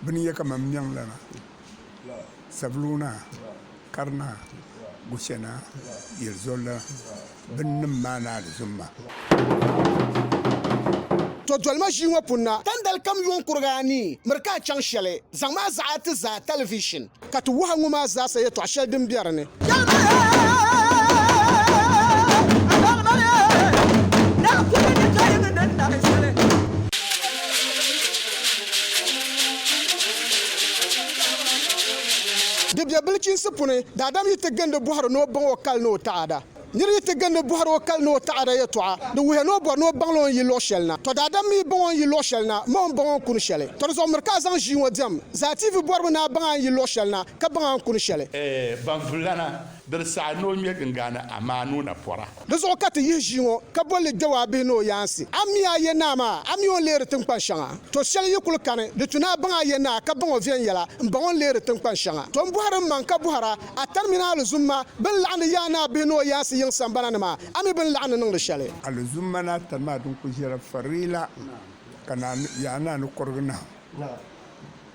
Bɛ ni yɛ kaman Miɛŋlana, Savelugunaa, Karinaa, Gushɛnaa, Yɛlizolilana, bɛ nim maa ni Alizumma. To dolima ʒii ŋɔ puni na, tandali kam yuun kurigi a ni miri ka a chaŋ shɛli, zaŋmi a zaɣa ti zaa television ka ti wuhi a ŋɔ maa zaasa yɛtɔɣ shɛli din be di ni. Di be bilichinsi puni, daadam yi ti gindi bɔhiri ni o baŋ o kali ni o taɣada. Nir yi ti gindi bɔhiri o kali ni o taɣada yɛtɔɣa, di wuhiya ni o bɔri ni o baŋla o ni yi luɣ shɛli na. Tɔ daadam mi baŋ o ni yi luɣ shɛli na, ma o ni baŋ o ni kuni shɛli. Tɔ di zuɣu miri ka a zaŋ ʒii ŋɔ diɛm. Zaa TV bɔrimi ni a baŋ a ni yi luɣ shɛli na, ka baŋ a ni kuni shɛli. Banvulana, di di saɣi ni o ŋme gingaani amaa ni o na pɔra. Di zuɣu ka ti yihi ʒii ŋɔ ka boli li Gbɛwaa bihi ni o yaansi. A mi a ya naa maa? A mi o ni leeri tiŋkpan shɛŋa? To shɛli yi kuli kani, di tu ni a baŋ a ya naa ka baŋ o viɛnyɛla m-baŋ o ni leeri tiŋkpan shɛŋa. To m bɔhiri m maŋ ka bɔhira, A tani mini alizumma bɛ ni laɣindi yaa naa bihi ni o yaansi yiŋ sambana ni maa, a mi bɛ ni laɣindi niŋdi shɛli? Alizumma ni a tani maa din kuli ʒiɛla farila ka yaa naa ni kɔrigi nahim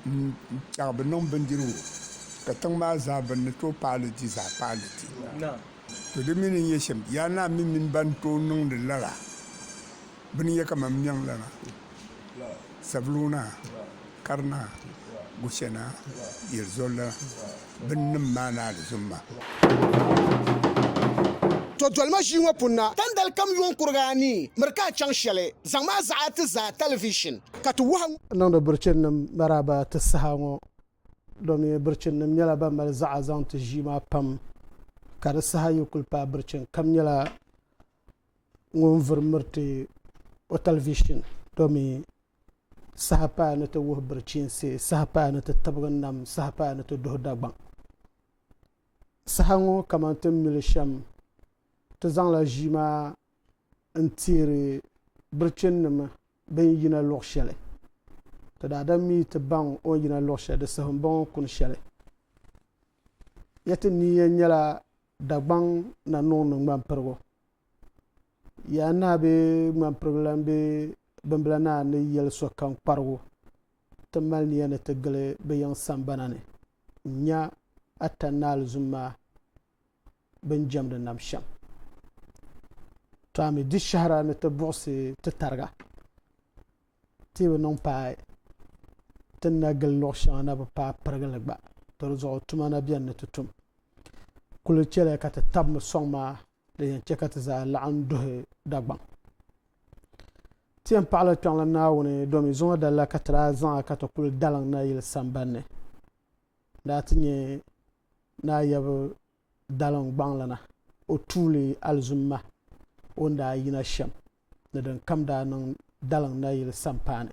n-chaɣi bɛ niŋ bindirigu ka tiŋ maa zaa bɛn ni tooi paai li di zaa paai li di. To di mi ni nyɛ shɛm, yaa naa mi mini ban tooi niŋdi lala bɛ ni nyɛ kaman Miɛŋlana, Savelugunaa, Karinaa, Gushɛnaa, Yɛlizolilana, bɛ nim maa ni Alizumma. To dolima ʒii ŋɔ puni na, tandali kam yuun kurigi a ni miri ka a chaŋ shɛli, zaŋmi a zaɣa ti zaa television ka ti wuhi a. Niŋdi birichinnim maraaba ti saha ŋɔ Domi birichinnim nyɛla ban mali zaɣa zaŋ ti ʒii maa pam ka di saha yi kuli paai birichin kam nyɛla ŋun vuri miriti o television domi saha paaya ni ti wuhi birichinsi, saha paaya ni ti tibigi nam, saha paaya ni ti duhi Dagbaŋ. Saha ŋɔ kamani ti ni mi li shɛm ti zaŋla ʒii maa n-teeri birichinnima bɛn yina luɣ shɛli. Ti daadam mi ti baŋ o ni yina luɣ shɛli, di saha m-baŋ o kuni shɛli. Ya ti niya nyɛla Dagbaŋ na niŋ ni ŋmampirigu. Yaa naa bee ŋmampirigu lan bee bimbila naa ni yɛli sokam kparigu, ti mali niya ni ti gili bɛ yiŋ sambana ni n-nya Atan ni Alizumma bɛ ni jɛmdi nam shɛm. To a mi di shɛhira ni ti buɣisi ti tariga, ti bi niŋ paai ti ni na gili luɣ shɛŋa na bi paai pirigi li gba, to di zuɣu tuma na beni ni ti tum. Kuli chɛliya ka ti tabimi sɔŋ maa din yɛn chɛ ka ti zaa laɣim duhi Dagbaŋ. Ti yɛn paɣila Kpiɔŋlan Naawuni domi zuŋɔ dali la ka ti daa zaŋ a ka ti kuli daliŋ nayili sambani ni. Daa ti nyɛ Naa Yabi Daliŋ gbaŋlana o tuuli Alizumma o ni daa yina shɛm ni din kam daa niŋ Daliŋ nayili sampaani.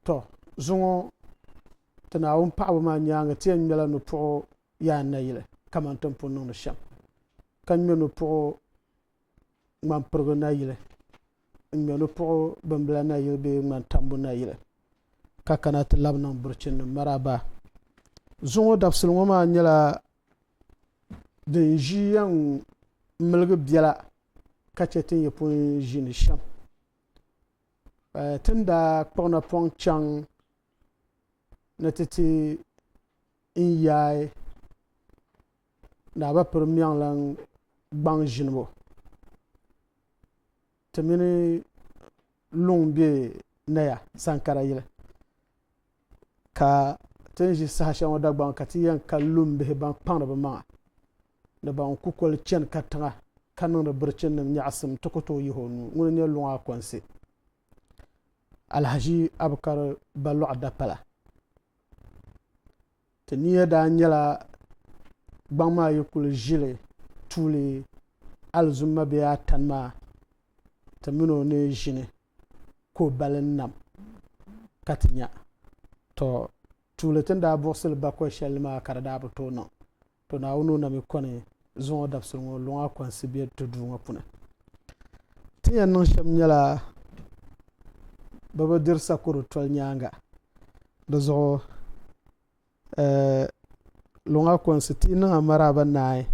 Tɔ! Zuŋɔ ti Naawuni paɣibu maa nyaaŋa ti yɛn ŋmɛla nupuɣu Yaa nayili kamani ti ni pun niŋdi shɛm ka ŋmɛ nupuɣu ŋmanpirigu nayili n-ŋmɛ nupuɣu bimbila nayili bee ŋmantambo nayili ka kana ti labi niŋ birichinnim maraaba. Zuŋɔ dabisili ŋɔ maa nyɛla din ʒi yɛn miligi biɛla ka chɛ ti ni yi pun ʒini shɛm. Ti ni daa kpuɣi napɔŋ chaŋ ni ti ti n yaai Naa Ba Piri Miɛŋlan gbaŋ ʒinibu. Ti mini luŋ be Naya Sankara yili ka ti ni ʒi saha shɛli ŋɔ Dagbaŋ ka ti yɛn ka lumbihi ban kpaŋdi bɛ maŋa ni ban kukoli chani katiŋa ka niŋdi birichinnim nyaɣisim ti ku tooi yihi o nuu. Ŋuni n-nyɛ luŋ Akonsi Alhaji Abukari Balɔɣu Dapala. Ti nia daa nyɛla gbaŋ maa yi kuli ʒili tuuli alizumma bee atani maa ti mini o ni ʒini ka o bali n-nam ka ti nya. Tɔ! Tuuli ti ni daa buɣisi li bakɔi shɛli ni maa ka di daa bi tooi niŋ. Tɔ! Naawuni o na mi kɔni zuŋɔ dabisili ŋɔ luŋa kɔnsi be ti duu ŋɔ puuni. Ti ni yɛn niŋ shɛm nyɛla bɛ bi diri sakoro toli nyaaŋa. Di zuɣu luŋa kɔnsi ti yi niŋ a maraaba naai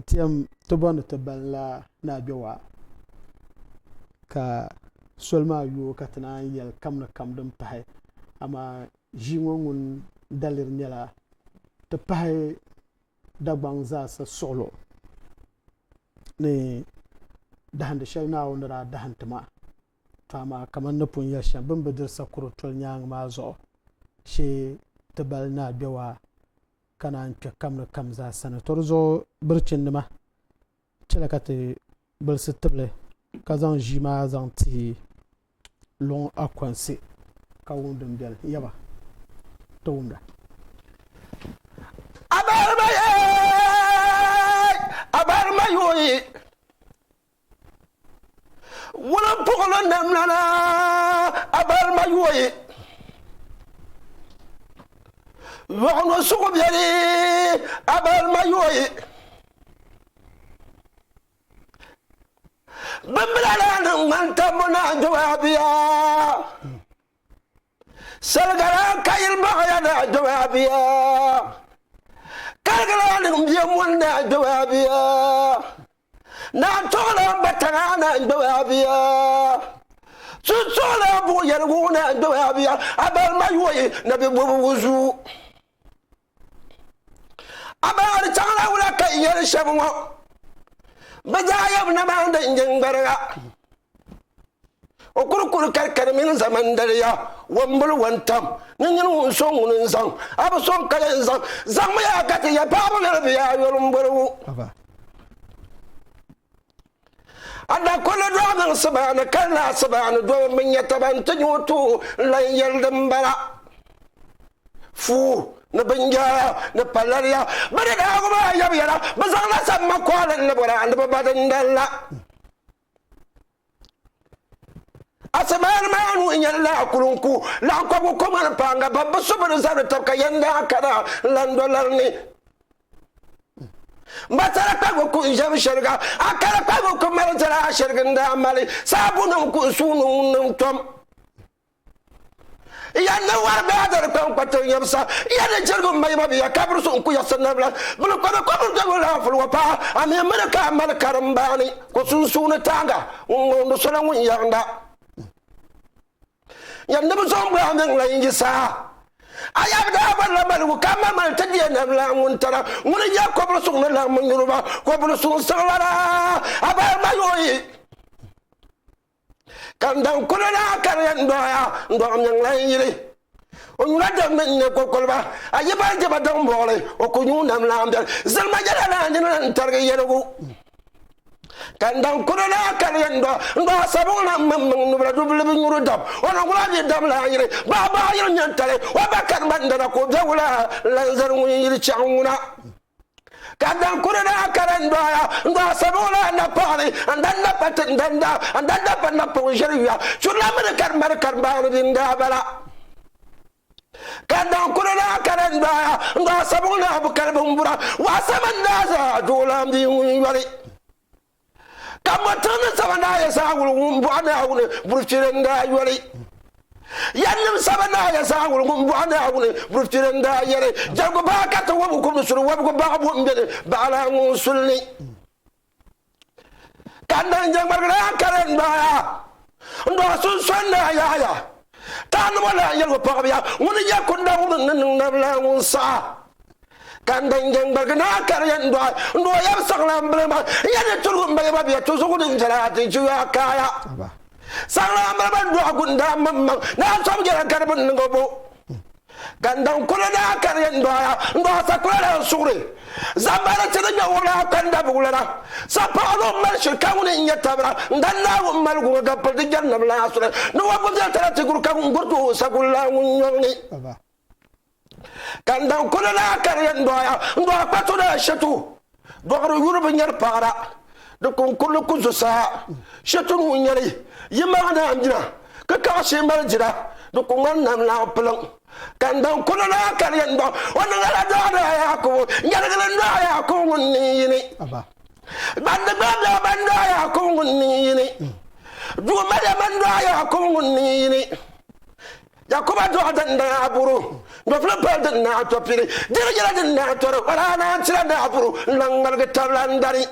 ti yɛn ti bɔri ni ti bali la Naa Gbewaa ka. Soli maa yooi ka ti naan yɛli kam ni kam din pahi, amaa ʒii ŋɔ ŋun daliri nyɛla ti pahi Dagbaŋ zaasa suɣilo ni dahindi shɛli Naawuni ni daa dahim ti ma. To amaa kamani ni pun yɛli shɛm, bɛ ni bi diri sakuro toli nyaaŋa maa zuɣu shee ti bali Naa Gbewaa ka naan kpe kam ni kam zaa sani. To di zuɣu birichinnima chɛla ka ti gbilisi tibili ka zaŋ ʒii maa zaŋ ti luŋ akɔnsi ka wum din beni. Yaba, ti wumda. Abarima yeey! Abarima yooyi! Wulimpuɣili namlana Abarima yooyi! Yɔɣu suɣu biɛli Abarima yooyi! Bimbila laa ni ŋmani tambu naa Jɔabia. Saligala ka yili baɣaya naa Jɔabia. Kaligala ni bia muni naa Jɔabia. Naa tɔɣila bataŋa naa Jɔabia. Tuntɔɣila buɣ yɛligu naa Jɔabia. A balima yoi na bi gbubi wuzuu. Amaa di chaŋla wula ka n yɛli shɛm ŋɔ? Bɛ zaa yɛbu na maa din je ŋmariga. O kuli kuli karikari mini zaman daliya wambuli wantam ni nyini ŋun so ŋuni n-zaŋ a bi so n-kali n-zaŋ zaŋmi ya ka ti ya paɣaba mini bɛ yaa yoli m-boligu. A da kuli dɔɣi niŋ sibaani ka lahi sibaani domi bɛ nya taba nti nya o tuhi n-lan yɛli din bala. Fuu ni binjara ni palariya bɛ ni daa ŋub a yab yɛla, bɛ zaŋla samma kɔɣili n-libir a ni bɛ ba dindali la. Asibaani maa nuu n-nyɛ laɣikulunku, laɣikɔbigu komani paaŋa ban bi su bɛ ni zabiri tab ka yɛn daa kana n-lan do lari ni. M ba sara kpahigu ku n-ʒɛm shɛriga, a kara kpahigu ku mali zara a shɛrigi n-daa mali saabunim ku n-suui ni ŋun niŋ tom. Ya ni wari bee a dari kpaŋ kpa tiŋ yɛbisa, ya ni jirigu m ma bia kabiri so n-ku yiɣisi nabila bini kɔbi kɔbiri dɔbu laafuli wa paai a mi mini ka a mali karimbaani ko sunsuuni taaŋa ŋun ŋɔŋdi so la ŋun yaɣinda. Ya ni bi zaŋ bɔhi niŋ la n-yi saa. A yab daa bɔrila maligu ka ma mali ti deei nam la ŋun tara. Ŋuni n-nyɛ kɔbiri suŋ ni laɣim nyuri ba kɔbiri suŋ siɣilana a bahi ma yooyi. Ka n daŋ kuli naa kariya n dɔɣiya n dɔɣi miɛŋ la n yili. O nyula dam ni n-nyɛ kokoliba, a yi bahi jɛba daŋ bɔɣili, o ku nyuui nam laɣim biɛli. Zilima nyɛla naa nini la n-tarigi yɛligu. Ka n daŋ kuli naa kariya n dɔɣi n dɔɣi sabuŋ na m miŋ nubila dubili bi nyuri dam. O ni ŋuna bi dam la yili baɣa baɣa yili nyɛntali o ba karima n dana ka o bɛ wula n-lan zani ŋun yili chɛɣu ŋuna. Ka dan kuri daa kara n-dɔɣi n-dɔɣi sabigu la napaɣili, n-dan napa ti n-dan daa, n-dan napa napuɣ ʒiri yuya, churila mini karimba ni karimbaani bini daa bala. Ka dan kuri daa kara n-dɔɣi n-dɔɣi sabigu la Abukali bimbura, waɣisama n-daa zaa duɣulan bia ŋun yoli. Ka mɔtiŋ ni saba naa ya saawuli ŋun bɔɣi Naawuni burufiri n-daa yoli. Yannim saba naa ya saawuli ŋun bɔɣi Naawuni burufiri n-daa yɛli, Jɛrigu baa ka ti wɔbigu kumdi suli, wɔbigu baɣa bo m-beni baɣa la ŋun suli ni. Ka n dan jɛŋgbarigi daa kari n-dɔɣi n-dɔɣi sunsuuni naa Yahaya. Taɣinima daa yɛli o paɣibiya, Ŋuni n-nyɛ kundawuni ni niŋ nabila ŋun saɣi ka n dan jɛŋgbarigi naa kariya n-dɔɣi n doo yab saɣila m bili ma n-yɛ ni turigu m-bayi ba bia tuzuɣu din viɛla a ti chiya a kaaya. Saɣila m bili ma n-dɔɣi gundaa m maŋ naa sɔbu jɛla ka di bi niŋ o bo. Ka n daŋ kuli daa kariya n-dɔɣi a n-dɔɣi sakula la n suɣuri zamba ni ti ni ŋme wula ka n dabigulana. Sapaɣa ni o mali shiri ka ŋuni n-nyɛ tabira n-dan Naawuni maligu ŋɔ ka pili di jɛri nam la asuri ni wɔbigu viɛlitala ti guri ka ŋun guri ti o saguli la ŋun nyɔŋ ni. Ka n daŋ kuli daa kariya n-dɔɣi a n-dɔɣi kpatu daa shɛtu dɔɣiri yuri bi nyari paɣira di kunkurili ku zo saha shɛtu ŋun nyɛli yi maŋ naa m-bina ka kaɣi shee mali jira di ku ŋmani nam laɣ piliŋ. Ka n daŋ kuli daa kariya n-dɔɣi o niŋla dɔɣi daa Yaakubu nyɛligili n-dɔɣi Yaakubu ŋun niŋ yini. Gbandi gba bɛ ban dɔɣi Yaakubu ŋun niŋ yini. Duuma ban dɔɣi Yaakubu ŋun niŋ yini. Yakuba dɔɣi din daa buru, nyɔvili pali din daa to pili, diri nyɛla din daa tɔri, o daa naan tila daa buru n-lan ŋmaligi tabila n-dari.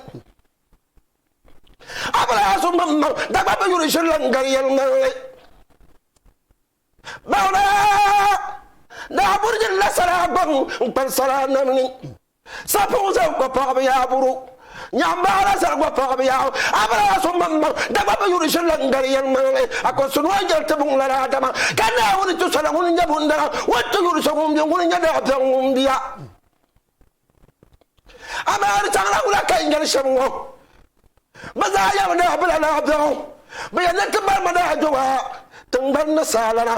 A bi lahi su maŋmaŋ dagba bi yuri ʒiri lan gari yɛlimaŋli. Baɣila daa burigiri la saraa gbaŋ n-kpani saraa nam ni. Sapuɣ zaŋ kpa paɣiba yaaburu. Nyaɣimbaɣila zali gba paɣiba yaabu. A bi lahi su maŋmaŋ dagba bi yuri ʒiri lan gari yɛlimaŋli. A ko suni o jɛli ti buŋ lala Adama. Ka Naawuni ti sola ŋun n-nyɛ bundana, o ni ti yuri so ŋun be ŋuni n-nyɛ daɣibiɛɣu ŋun bia. Amaa di chaŋla wula ka n yɛli shɛm ŋɔ? Bɛ zaa yɛmi ni a bila naa biɛɣu, bɛ yɛn ni ti bari ma ni a do a tiŋgbani ni saalana.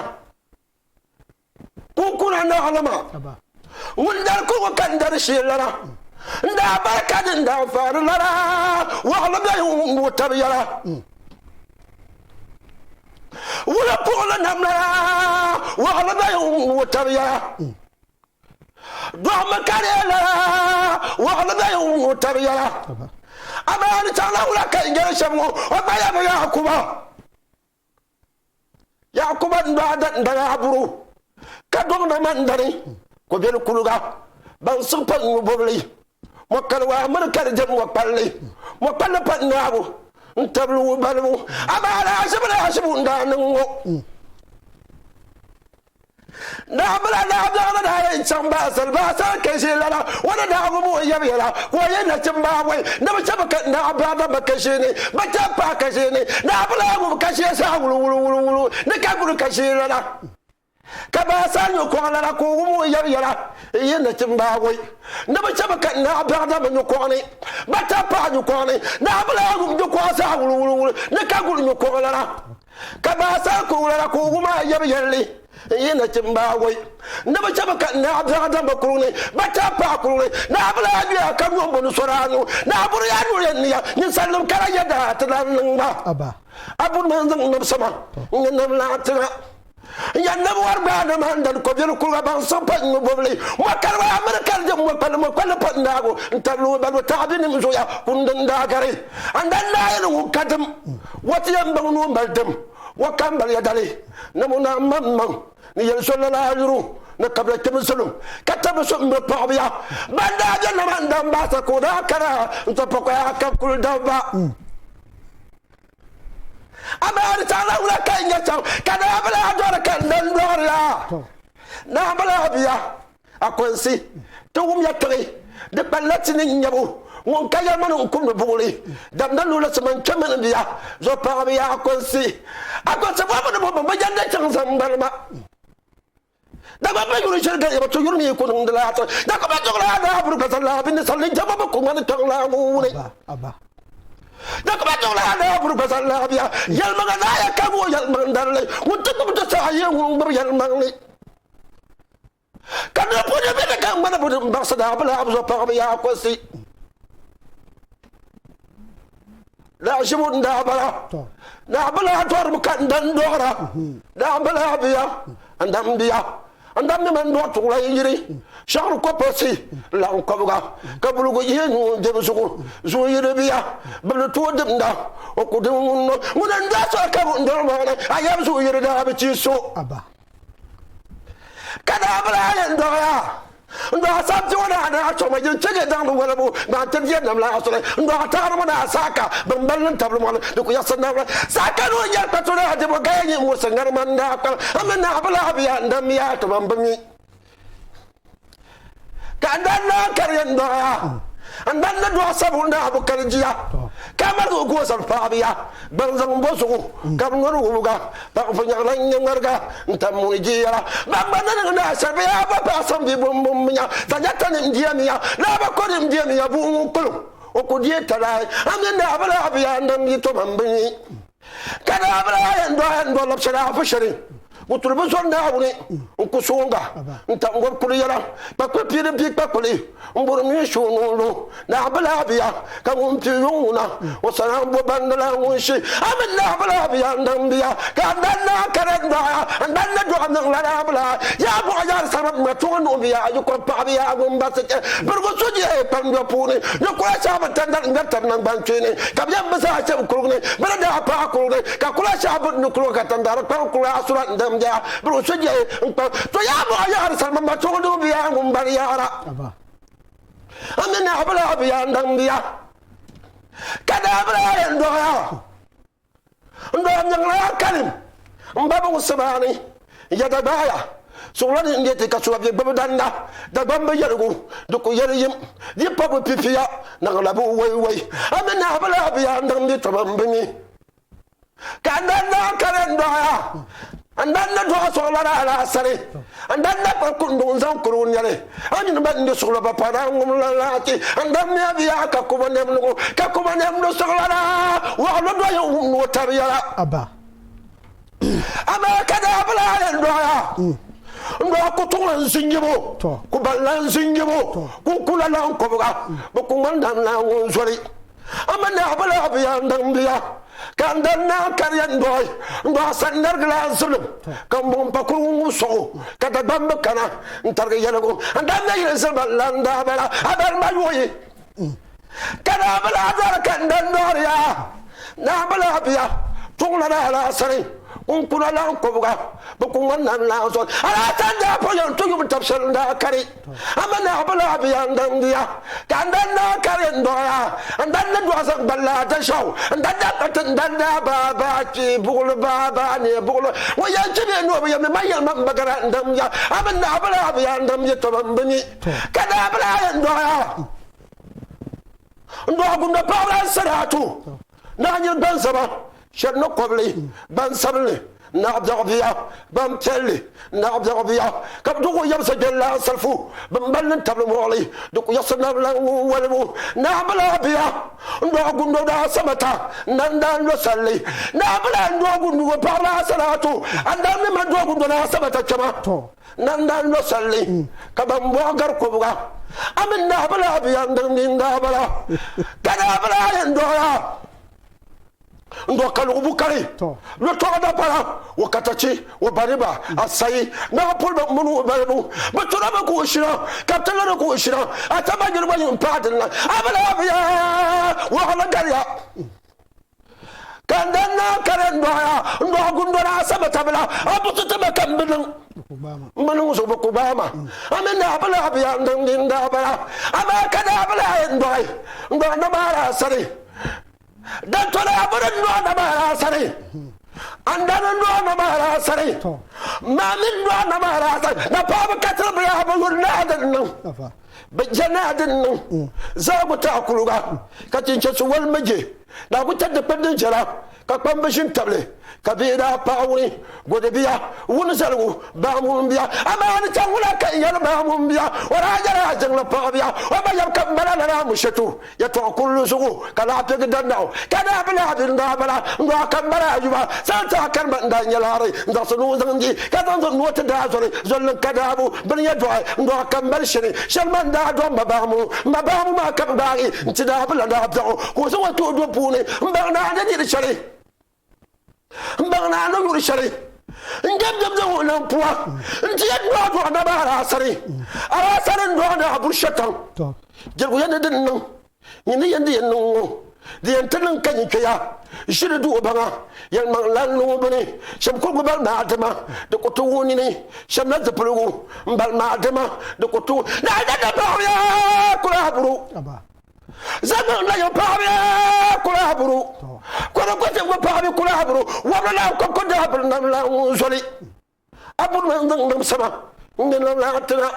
Kunkuna naɣilima ŋun dari kuɣu ka n dari sheelana, n daa bari ka di n daa faari lana, waɣili bɛ ŋun o tabi yɛla. Wula puɣili namlana, waɣili bɛ ŋun o tabi yɛla. Dɔɣimi ka di yɛla waɣili bɛ ŋun o tabi yɛla. Amaa di chaŋla wula ka n yɛli shɛm ŋɔ, o gba yɛmi Yaakuba. Yaakuba n-daa da n-dali Aburu, ka dɔŋ na ma n-dani kɔbiɛli kuliga, baŋsim pa n-nyu bɔbili, mɔkali waa miri ka di dɛm mɔkpalli, mɔkpalli pa n-naabu n-tabili o balibu. Amaa lahizibu lahizibu n-daa niŋ ŋɔ. Naɣibila naɣibiɛɣu ni daa yɛn chaŋ baasali, baasali ka ʒee lana, o ni daa wum o yab yɛla ka o yi nachimba awɔi ni bɛ chɛ bɛ ka naɣibila dabba ka ʒee ni, bɛ chɛ paɣa ka ʒee ni. Naɣibila ŋub ka ʒee zaa wuluwuluwuluwulu ni ka guri ka ʒee lana. Ka baasali nyu kɔŋ lana ka o wum o yab yɛla n-yi nachimba awɔi ni bɛ chɛ bɛ ka naɣibiɛɣu dabba nyu kɔŋ ni, bɛ chɛ paɣa nyu kɔŋ ni. Naɣibila ŋub nyu kɔŋ zaa wuluwuluwulu ni ka guri nyu kɔŋ lana. Ka baasali kurili la ka o wum a yab yɛlli n-yi nachimba awɔi ni bɛ chɛ bɛ ka Naa Biɛɣu Damba kurugu ni, bɛ chɛ paɣa kurugu ni, Naa Bila a duya ka nyom buni sɔri a nuu, Naa Buri a nuu yɛn niya, ninsalinim kara yɛda ti lan niŋ ba. A buri ma n-zaŋ nam sama n-nyɛ nam laɣ tiŋa. N yɛn nab wari gbaai nam a n-dani kɔbiɛri kuruga baŋsim pa n-nyu bɔbili. Mɔkariba a miri ka di je mɔkpalli, mɔkpalli pa n-naagu n-tabili o balibu taɣibinim zuɣuya kundi n-daa gari. A n-dan naayini ŋun ka dim. Wa ti yɛn baŋ ni o mali dim, wa ka m-bali ya dali ni mu naa maŋmaŋ ni yɛli so lala ayuru ni kabila kpɛm zulum ka tabi so m-bi paɣibu ya. Ban daa be nama n-dam baasa ka o daa kana n-ti pakoya ka kuli dabba. Amaa di chaŋla wula ka yi nya chaŋ ka naa bi lahi dɔri ka n dan dɔɣiri ya? Naa bi lahi biya. A kɔnsi, ti wumya tiɣi, di kpalila ti ni nyabu ŋun ka yɛlima ni n-kumdi buɣili damda luɣili ti man kpɛmi n bia zuɣu paɣibu ya a kɔnsi. A kɔnsi bɔbu ni bɔbu bi jɛndi chaŋ zaŋ balima. Dagba bɛ yuri ʒiri gari bi ti yuri mi ku niŋdi laa ti dagba bɛ duɣila a daa buri gbasa laa bi ni salli jɛma bi ku ŋmani kpiɔŋ laa ŋɔ wuni. Dagba bɛ duɣila a daa buri gbasa laa bia yɛlimaŋa naa ya ka ŋɔ yɛlimaŋ darili ŋun ti gbubi ti saha yi ŋun gbubi yɛlimaŋli. Ka di puuni bɛ ni ka ŋmani bɛ din baɣisi daa bi lahi zo paɣaba yaa kɔsi. Laɣiʒibu n-daa bala. Naa bi lahi dɔrimi ka n dan dɔɣira. Naa bi lahi biya n dan biya. N dan mi man dɔɣi tuɣila yi yiri. Shɛɣiri kɔpɔsi laɣim kɔbiga ka bulugu yihi nuu dibu zuɣu. Zuɣu yi di biya bɛ ni tooi dimda o ku dim ŋun no. Ŋuni n-daa sɔri ka bɛ dɔɣi maa ni a yab zuɣu yi di daa bi chi so. Ka daa bi lahi yɛn dɔɣi a, n dɔɣi sabiti ŋɔ ni a daa chɔŋ ma yin chɛ daŋdi walibu maa n-ti bɛ nam la asuli. N dɔɣi taɣiri ŋɔ ni a saaka bɛn balli n-tabili mɔɣili di ku yiɣisi namli. Saaka ni o yɛli kpatu ni a dibu gaya nyin muɣisi ŋarima n-daa kpalim a mi ni a bi lahi bi ya n damiya ti ban bi mi. Ka n daa naan kari yɛn dɔɣi a, n daa ni dɔɣi sabu n daa bi kali jia, ka ŋmarigi o gooi sani paɣibu ya, gbaŋ zaŋ bo zuɣu ka bɛ ŋɔri wubiga, paɣifunyɛɣila n-nyɛ ŋmariga n-tam muni jiyɛla. Ban gba ni niŋ naa shɛli bɛ yaa ba paɣi sɔŋ bɛ bumbummiya, Sajata nim diɛmiya, Laaba ko nim diɛmiya, buɣim ŋun kpulim o ku deei talahi, a mini naa bi lahi bi yaa n-niŋ yi toma m-bi mi. Ka daa bi lahi yɛn dɔɣi n dɔɣi labisira afa shɛli wuturi bi zɔri Naawuni n-ku sooŋga n-tam gɔb kuli yɛla kpakpuli pii din pii kpakpuli m-buri mini shuu ŋun lu Naa bi lahi biya ka ŋun pii yuŋ ŋuna o sana m-bo bandi la ŋun shi a mini Naa bi lahi biya n-daŋ biya ka n dan naa kara n-dɔɣi a n dan ni dɔɣi niŋ la Naa bi lahi yaa buɣa yaari salima ŋma tuŋa nuhi biya a yi kɔŋ paɣa biya ŋun ba si chɛ birigu so jihi kpamdɔ puuni ni kula shɛhi bi tandali ŋmɛri tabi naŋgbankpeeni ka bɛ yɛn bi zaa chɛ bɛ kurugu ni bɛ ni daa paai kurugu ni ka kula shɛhi bi ni kurugu ka tandari kpaŋ kurugu asura n-dam biɛha birigu so jihi n-kpaŋ to yaa buɣa yaɣiri salima ma tuŋa nuhi biya ŋun bari yaɣira a mi ni a bi lahi biya n-daŋ biya. Ka daa bi lahi yɛn dɔɣi a, n dɔɣi nyaŋla a kalim m ba bi wusibani ya Dagbaaya suɣula ni n-deei ti ka suba bɛ gbubi danda Dagbamb yɛligu di ku yɛli yim di pa bi pipiya naɣila bi wai wai a mi nahi bi lahi biya n-niŋ di tɔba m bi mi Ka n dan daa kari n dɔɣi a, n dan ni dɔɣi suɣulana alaasari, n dan na kpa kunduŋ n-zaŋ kuri o nɛli, a mini ban di suɣulo ba pa daa ŋum la laati, n dan mi a bia ka ku ba nɛmdigu, ka ku ba nɛmdi suɣulana wɔɣili dɔyi n-wum ni o tabi yɛla. Amaa ka daa bi lahi yɛn dɔɣi a, n dɔɣi kutuɣili n-zinyibu, ku balila n-zinyibu, ku kula la n-kɔbiga, bɛ ku ŋmani dan laa ŋun zoli. A mi naɣ bi lahi biya n-niŋ biya, ka n dan naa kariya n-dɔɣi n-dɔɣi sandarigi la zilim, ka m buɣim pa kurigu ŋub sɔɣu, ka Dagbaŋ bi kana n-tarigi yɛligu. N dan na yili zilima la n-daa bala, a bali ma yuɣi, ka naa bi lahi dɔri ka n dan dɔɣiri a. Naa bi lahi biya tuɣilana alaasani. Kunkuna lan kɔbiga bi ku ŋmani nam lan zɔri. Alaasani daa po yɛn ti yum tab shɛli n-daa kari. Amaa naɣ bi lahi biya n-daŋ bia, ka n dan daa kari n-dɔɣi a. N dan ni dɔɣi zaŋ gbali la Dashɔu. N dan daa kpa ti n dan daa baa baa kpee buɣili baa baa neei buɣili. Ŋun yɛn chi bee ni o bi yɛn mi man yɛli ma m ba gara n-daŋ bia. Amaa naɣ bi lahi biya n-daŋ bia tɔba m bi mi, ka daa bi lahi yɛn dɔɣi a. N dɔɣi gundo paɣaba la n saraatu. Naa nyini gbansaba shɛri ni kɔbili, gbansabinli, naɣibiɛɣu bia, gbanpiɛlli, naɣibiɛɣu bia, ka bɛ ti ku yɛbisi gbɛli ansalifu bɛ mali ni tabili mɔɣili, di ku yiɣisi nabila ŋun walibu. Naa Bilaa bia n-dɔɣi gundo daa samata n-dan lo salli. Naa Bilaa n-dɔɣi gundugo paɣiba asalaatu, a-dan mi ma dɔɣi gundo naa samata kpɛma n-dan lo salli ka ban bɔɣi gari kɔbiga. A mi Naa Bilaa bia n-diŋ nini daa bala, ka Naa Bilaa yɛn dɔɣi a. N dɔ kalugu bukari lɔtɔɣa dapara o katachi o bariba asayi naɣa puliba mini o balibu bi tuna bi ku shina ka bi ti lari ku shina a taba yuli gba yin paɣa din la a bi lahi biya waɣala gariya ka n dan naa kari n dɔɣiya n dɔɣi gundona a sama tabila a buti ti ma ka n bi niŋ n bi niŋ zuɣu bi ku gbaai ma a mi naa bi lahi biya n niŋ din daa bala amaa ka naa bi lahi n dɔɣi n dɔɣi namaara asari Dan tɔla a biri nɔɣu na maara a sani. An dani nɔɣu na maara a sani. Maa mi nɔɣu na maara a sani. Na paɣaba ka tiri bɛ yaha bɛ yuri naa din niŋ. Bɛ je naa din niŋ. Zaagu taɣi kuliga ka chinchɛsi wali mi je. Naagu ta dikpuni din jɛra ka kpamba ʒini tabili ka bihi daa paɣi wuni. Godi bia, wuni zaligu, baamun bia, amaa ni chaŋ wula ka n yɛli baamun bia, o daa nyɛla a jiŋli paɣa bia, o ba yɛm ka m bala lala Mushetu yɛtɔɣ kurili zuɣu ka lahi piɛgi dandaɣu ka daa bi lahi di n-daa bala n-dɔɣi ka m bala Ayuba sani ti a kani ma n-daa nyɛ laɣiri n-zaɣisi nuu zaŋ di ka zaŋ zaŋ nua ti daa zoli zoli ni ka daabu bini yɛtɔɣi n-dɔɣi ka m mali shini shɛli ma n-daa dɔɣi m ba baamu m ba baamu maa ka bɛ gbaagi nti daa bi la daa biɛɣu ka o zaŋ o tuhi do puuni m-baŋ naa ni diri shɛli. N baŋ ni a ni yuri shɛli n dɛbdɛb zaŋ o niŋ pua nti yɛn dɔɣi dɔɣi naba alaasari. Alaasari n-dɔɣi ni a buri shɛtaŋ. Jɛrigu yɛn ni di niŋ nyin ni yɛn di yɛn niŋ ŋɔ, di yɛn ti niŋ ka nyin kpe ya ʒiri di o baŋa. Yɛlimaŋli lan niŋ o bini shɛm kurugu bali maa dima di ku ti wuhi nini shɛm la zipiligu m-bali maa dima di ku ti wuhi ni a yɛn baɣiya kuli a buru. Zaŋ la yɛn paɣaba kula buru kɔri ko ti paɣaba kula buru wabiri la ko ko daa biri nam la ŋun zoli a buru man zaŋ nam sama n ni nam la tiŋa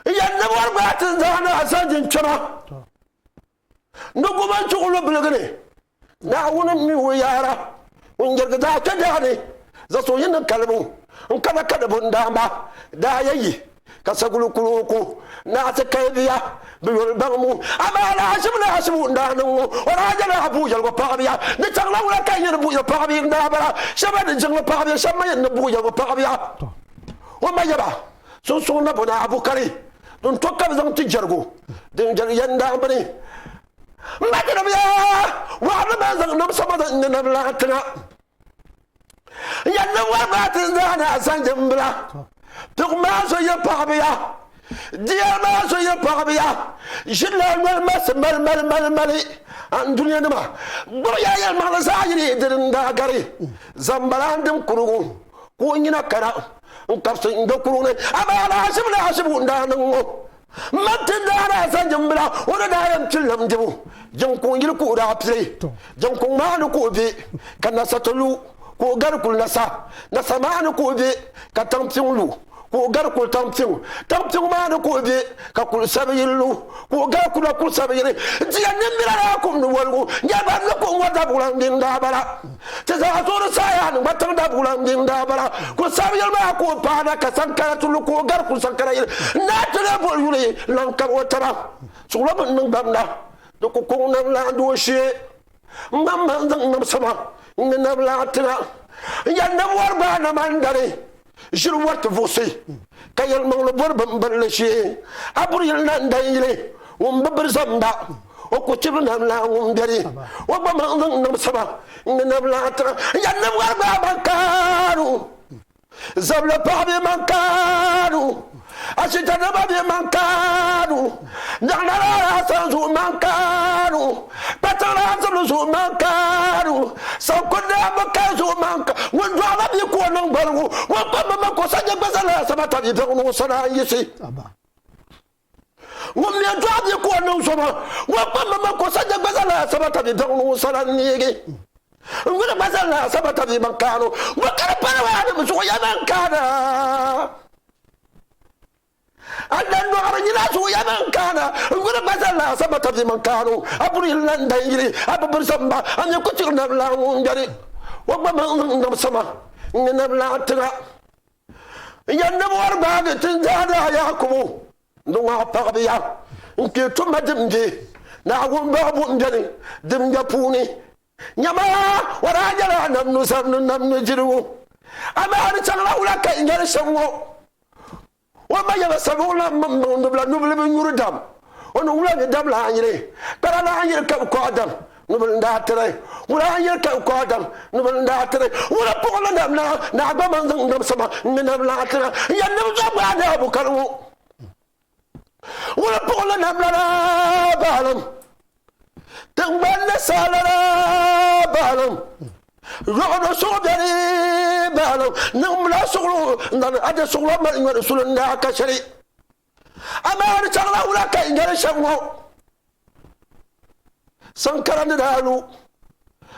yan ni wari gba ti zaŋ na a san jin kpɛma ni guba chuɣulu biligi ni Naawuni mi o yaara ŋun yɛrigi daa kpe daa ni zaɣ so yi ni kalibu n kana ka di bundaamba daa ya yi ka saguli kuli o ku naa ti kali bia bi yuli baŋ mu amaa lahaʒibu lahaʒibu n daa niŋ ŋɔ o daa nyɛla buɣuyɛligu paɣabia di chaŋla wula ka yɛn buɣuyɛli paɣabia n daa bala shɛba ni jiŋli paɣabia shɛba mi yɛn ni buɣuyɛligu paɣabia o ma yaba sunsuŋ na bo ni abukari din to ka bi zaŋ ti jɛrigu din jɛri yɛn daa bini M ba Jeremia, waɣiri maa zaŋ nam sama zaŋ ŋme nam laɣa tiŋa. N yɛn ni wari maa ti zaa ni a sanjimbila. Piɣu maa so yi paɣibiya, dia maa so yi paɣibiya, ʒirila noli masi mali mali mali mali anduniya nima. Gbubi ya yɛlimaŋli zaɣ yini dini n-daa gari zambala n-dim kurugu ka o nyina kana n-kabisi n-do kurugu ni. Amaa lahaʒibu lahaʒibu n-daa niŋ ŋɔ. M ma ti daa daa sa jimbila o ni daa yɛn pili nam dibu, jiŋkuŋ yili ka o daa pili. Jiŋkuŋ maa ni ka o be ka nasa ti lu ka o gari kuli nasa. Nasa maa ni ka o be ka taŋpiŋ lu ka o gari kuli taŋpiŋ. Taŋpiŋ maa ni ka o be ka kuli sabi yili lu ka o gari kula kuli sabi yili. Diya nimmira daa kum ni woligu nyɛla ban ni kum ŋɔ dabuɣilan din daa bala. Ti zaa zuɣuri saha ni gba tiŋ dabuɣilan din daa bala. Kuli sabi yili maa ka o paana ka sankara ti lu ka o gari kuli sankara yili. Naa ti lee boli yuli lan kabi o taba. Suɣulo bi niŋ gbamda di ku kuŋ nam laɣim dooshee. M ba m-ma n-zaŋ nam sama n-ni nam laɣ tiŋa. N yɛli ni bɔri gbaai nam a ni dani ʒiri wari ti vuɣisi, ka yɛlimaŋli bɔri bimbirili shee. A buri yili na n-dan yili ŋun bi biri zamba, o ku chibiri nam laɣ ŋun beni. O gba ma n-zaŋ nam sama n-ni nam laɣ tiŋa. N yɛli ni bɔri gbaai man kaanu. Zabila paɣa bɛ man kaanu, ashitanima bɛ man kaanu, nyaɣinara Asan zuɣu man kaanu, kpatiŋla Azibili zuɣu man kaanu, saŋkunda Abukari zuɣu man kaanu, ŋun dɔɣila bia ka o niŋ gbaligu, ŋun kpamba man ka o sa nyɛ gbaza laasabu ka bia biɛɣu ni o sana n-yiɣisi. Ŋun mi dɔɣi bia ka o niŋ zoma, ŋun kpamba man ka o sa nyɛ gbaza laasabu ka bia biɛɣu ni o sana n-neegi. N yuli gba zali la Sabata bia man kaanu, ŋun ka di pali maa nim zuɣu ya man kaana. A dan dɔɣiri nyina zuɣu ya man kaana. N yuli gba zali la Sabata bia man kaanu, a buri yili na n-dan yili, a bi biri zamba, a mi ku tiri nam laa ŋun gbɛri o gba man n nam sama n-ni nam laa tiŋa. N yɛn ni bɔri gbaagi tindaana Yakubu. Ni ŋɔ paɣibiya n-kpe tuma din be Naawuni baɣibu m-beni din be puuni. Nyama, o daa nyɛla nam nuzar ni nam nudirigu, amaa di chaŋla wula ka n yɛli shɛm ŋɔ? O ma yɛla sabuɣilan mini niŋdibila nubili bi nyuri dam, o ni wula ni dam lahi yili, kpara lahi yili ka bɛ kɔhi dam. Nubili n-daa tiri, ŋuna n-yili ka n kɔhi dam. Nubili n-daa tiri, ŋuna puɣili nam naa, naa gba man zaŋ nam sama n-ŋme nam laa tiŋa. N yɛn nim zuɣu gbaai ni abu kani ŋɔ. Ŋuna puɣili nam lala baalim, tiŋgbani ni saa lala baalim, yɔɣu do suɣu beni baalim, niŋmila suɣulo n-zaŋ a di suɣulo mali nyɔri suli n-daa ka shɛli. Amaa di chaŋla wula ka n yɛli shɛm ŋɔ? Saŋkara ni daa lu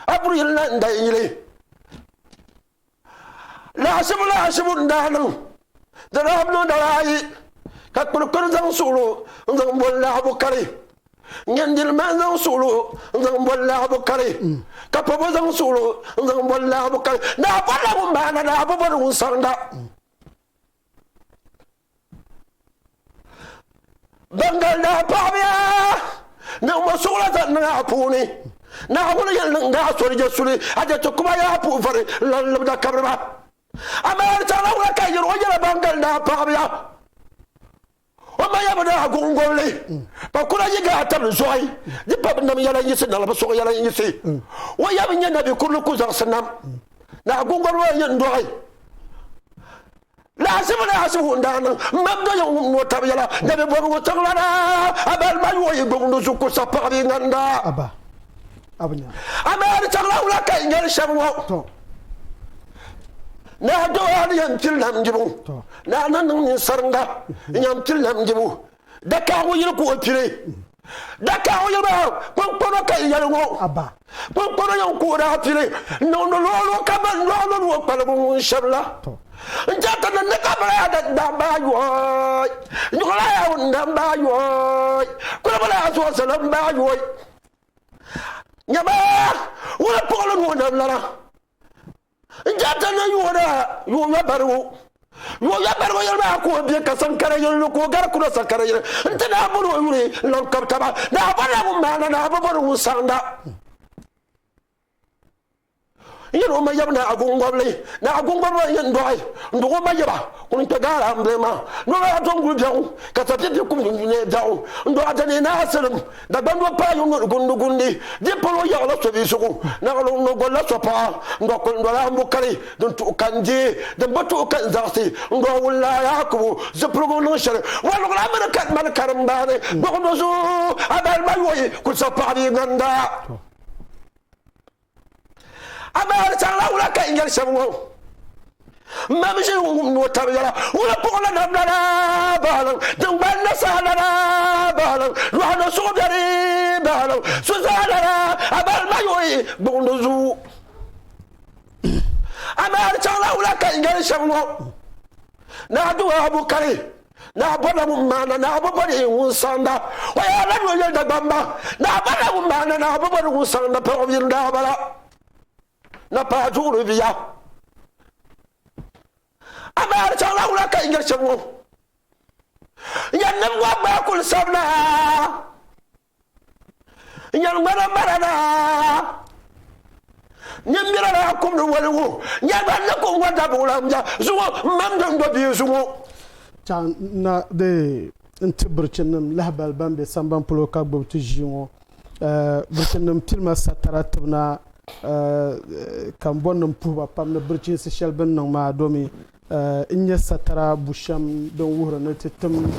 a buri yili na n-dayi yili. Laɣisibu laɣisibu n-daa niŋ. Di daa niŋ dala ayi ka kpirikpiri zaŋ suɣilo n-zaŋ boli laɣibu kari. Nyɛndili maa zaŋ suɣilo n-zaŋ boli laɣibu kari. Ka pabo zaŋ suɣilo n-zaŋ boli laɣibu kari. Naa bɔrila ŋun maana, naa bi bɔri ŋun sarinda. Ban gali daa paɣibiya niŋmi suɣula zaŋ niŋ a puuni. Naawuni yɛli niŋ daa soli je suli a je ti kuma yaa puhi vari n-lan libda kabiriba. Amaa di chaŋla wula ka yɛli o nyɛla ban gali daa paɣibiya o ma ya bi daa guŋgolli ka kura yi gaa tabili zuɣi di pa bi nam yɛla n-yiɣisi naɣila bi suɣi yɛla n-yiɣisi o ya bi nyɛ nabi kurili ku zaɣisi nam naa guŋgolli o yɛn dɔɣi Laɣisibu laɣisibu n-daa niŋ m ma dɔya ŋum ni o tab yɛla, Nabi bɔbigu tiŋlana Abal ma yooyi gbubi ni zuku sa paɣibi ŋanda. Amaa di chaŋla wula ka yi nyari shɛm ŋɔ? Naa dɔya ni yɛn pili nam dibu, naa ni niŋ ninsaringa n-yɛn pili nam dibu. Dakaɣigu yili ka o pili. Dakaɣigu yili maa kpunkpana ka yi yɛli ŋɔ. Kpunkpana yɛn ka o daa pili n-niŋdi loolo ka mali loolo ni o kpaligu ŋun shɛm la. N chɛ ti ni ni ka bala yaa dambaa yoi, nyuɣu la yaa wun dambaa yoi, kulibu la yaa zuɣusi dambaa yoi. Nyama ŋuni puɣili ni o nam lana. N chɛ ti ni yuuna yuun yɔ barigu. Yuun yɔ barigu yili maa ka o be ka saŋkara yili ni ka o gari kuna saŋkara yili nti daa bɔri o yuli n-lan kab taba. Daa bɔrila ŋun maana, daa bi bɔri ŋun saŋda. N yɛli o ma yab Naa Gungɔbili, Naa Gungɔbili maa yɛn dɔɣi n-dɔɣi o ma yaba ŋun kpe gaara m-bili maa ni o daa tom guli biɛɣu ka sapiɛ bɛ kum neei biɛɣu n-dɔɣi Danii Naa Silim. Dagbandoo paai o noli gundi gundi, di polo yaɣila so bia zuɣu, naɣiluŋ ni golila so paɣa, n-dɔɣi kuli n-dɔli Ambukari, din tuhi ka n-deei, din bi tuhi ka n-zaɣisi, n-dɔɣi Wulaa Yakubu, zipiligu niŋ shɛli, Waluɣula mini ka mali karimbaani, gbuɣindo zuɣu, a balima yɔyi kuli sa paɣa bia ŋanda. Amaa di chaŋla wula ka n yɛli shɛm ŋɔ? M ma mi ʒini ŋun o tabi yɛla, Wula puɣi la namda la bahilim, tiŋgbani na saha la la bahilim, lɔɣu ni suɣu biɛri bahilim, su zaa la la, a bali ma yuɣi gbuɣindi zuu. Amaa di chaŋla wula ka n yɛli shɛm ŋɔ, Naa Duwa Abukari, Naa bɔrila ŋun maana, naa bi bɔri ŋun saŋda. O yaa la ni o yɛli Dagbamba, Naa bɔrila ŋun maana, naa bi bɔri ŋun saŋda, paɣ daa bala. Na paai duɣiri bia. Amaa di chaŋla wula ka yi nyari shɛm ŋɔ? Yɛnnim ŋɔ gba kul sabila, n-yɛn ŋmana mara na, nimmira la kumdi woligu, nyari ban ni kum ŋɔ dabuɣila m-bia zuŋɔ, m mam din do bia zuŋɔ. Chaŋ na di n-ti birichinnim lahibali ban be samban polo ka gbubi ti ʒii ŋɔ. Birichinnim pilima satara tibina ka m bɔri ni m puhi ba pam ni birichinsi shɛli bɛ ni niŋ maa domi n nya satara bushɛm din wuhiri ni ti tim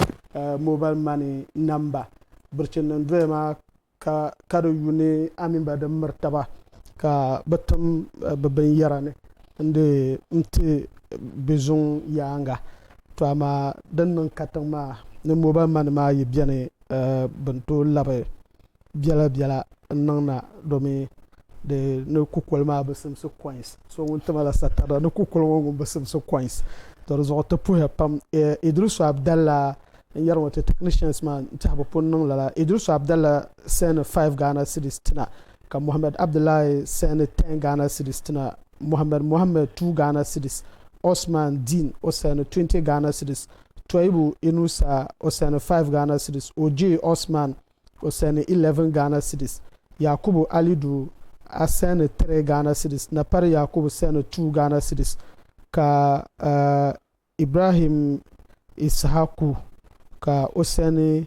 mobile money namba. Birichinnim doya maa ka ka di yu ni a mini ba di miri taba ka bɛ tim bɛ binyɛra ni n-di n-ti bɛ zuŋ yaaŋa. To amaa din niŋ katiŋ maa ni mobile money maa yi beni bɛ ni tooi labi biɛla biɛla n-niŋ na domi di ni kukoli maa bi simsi coins. So ŋun tima la satarina ni kukoli ŋɔ ŋun bi simsi coins. To di zuɣu ti puhiya pam. Idrisu Abdallah n yɛri ŋɔ ti technicians maa n tiɛhi bi pun niŋ lala. Idrisu Abdallah send 5 Ghana cedis tina ka Mohammed Abdullahi send 10 Ghana cedis tina, Mohammed Mohammed 2 Ghana cedis, Osman Deen o send 20 Ghana cedis, Toibu Inusa o send 5 Ghana cedis, Ojei Osman o send 11 Ghana cedis, Yakubu Alidu a send 3 Ghana cedis, Napari Yakubu send 2 Ghana cedis ka uh, Ibrahim Ishaku ka o sani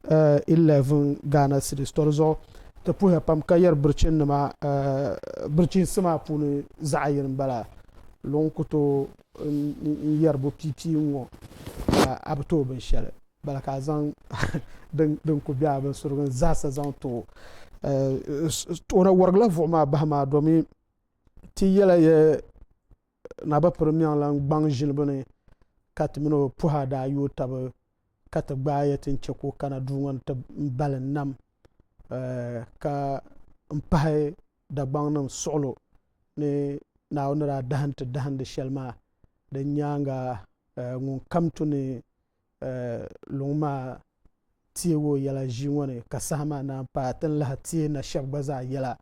11 Ghana cedis. Tɔ di zuɣu ti puhiya pam ka yɛri birichinnima birichinsi maa puuni zaɣ yini m-bala. Luŋ ku tooi n yɛri bo piipii ŋ-ŋɔ ka a bi tooi binshɛli bala ka a zaŋ din ku be a binsurigu ni zaasa zaŋ ti o. O na wɔrigila vuɣu maa bahi maa domi ti yɛla ya Na bi piri miɛŋ lan gbaŋ ʒinibu ni, ka ti min o puha daa yooi taba, ka ti gbaai ya ti ni chɛ ka o kana duu ŋɔ ni ti bali nam, ka m-pahi Dagbaŋnim suɣilo ni Naawuni ni daa dahim ti dahindi shɛli maa. Di nyaaŋa ŋun kam tu ni luŋ maa teeg o yɛla ʒii ŋɔ ni, ka saha maa naan paai, ti ni lahi teei na shɛba gba zaa yɛla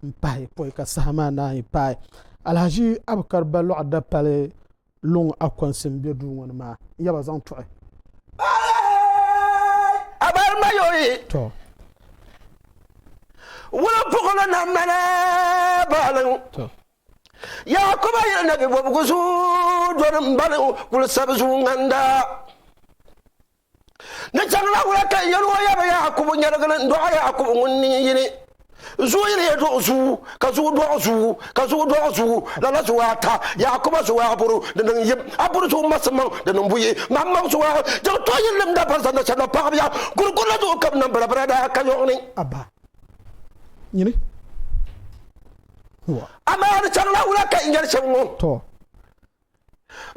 m-pahi pɔi ka saha maa naan yi paai. Alhaji Abukar Balɔɣu Dapali luŋ Akonsi m-be duu ŋɔ ni maa. N yaba zaŋ tuɣi. Tɔ. Tɔ. Yaakuba yili na bi bɔbigu zuu dɔni m-bali kuli sabi zuu ŋanda. Ni chaŋla wula ka n yɛli o yaba Yaakubu nyɛligili n-dɔɣi Yaakubu ŋun ni yini. Zuu yili ya dɔɣi zuu, ka zuu dɔɣi zuu, ka zuu dɔɣi zuu, lala zuu ata, Yaakuba zuu aburu, di niŋ yim, aburu zuu masimaŋ, di niŋ buyi, maŋmaŋ zuu a, diŋ tooi yili lim dabari zanda shɛba paɣibiya, gurigurila zuɣu ka bɛ niŋ birabira daa ka yɔɣu ni. Abba, nyini. Amaa di chaŋla wula ka n yɛli shɛm ŋɔ?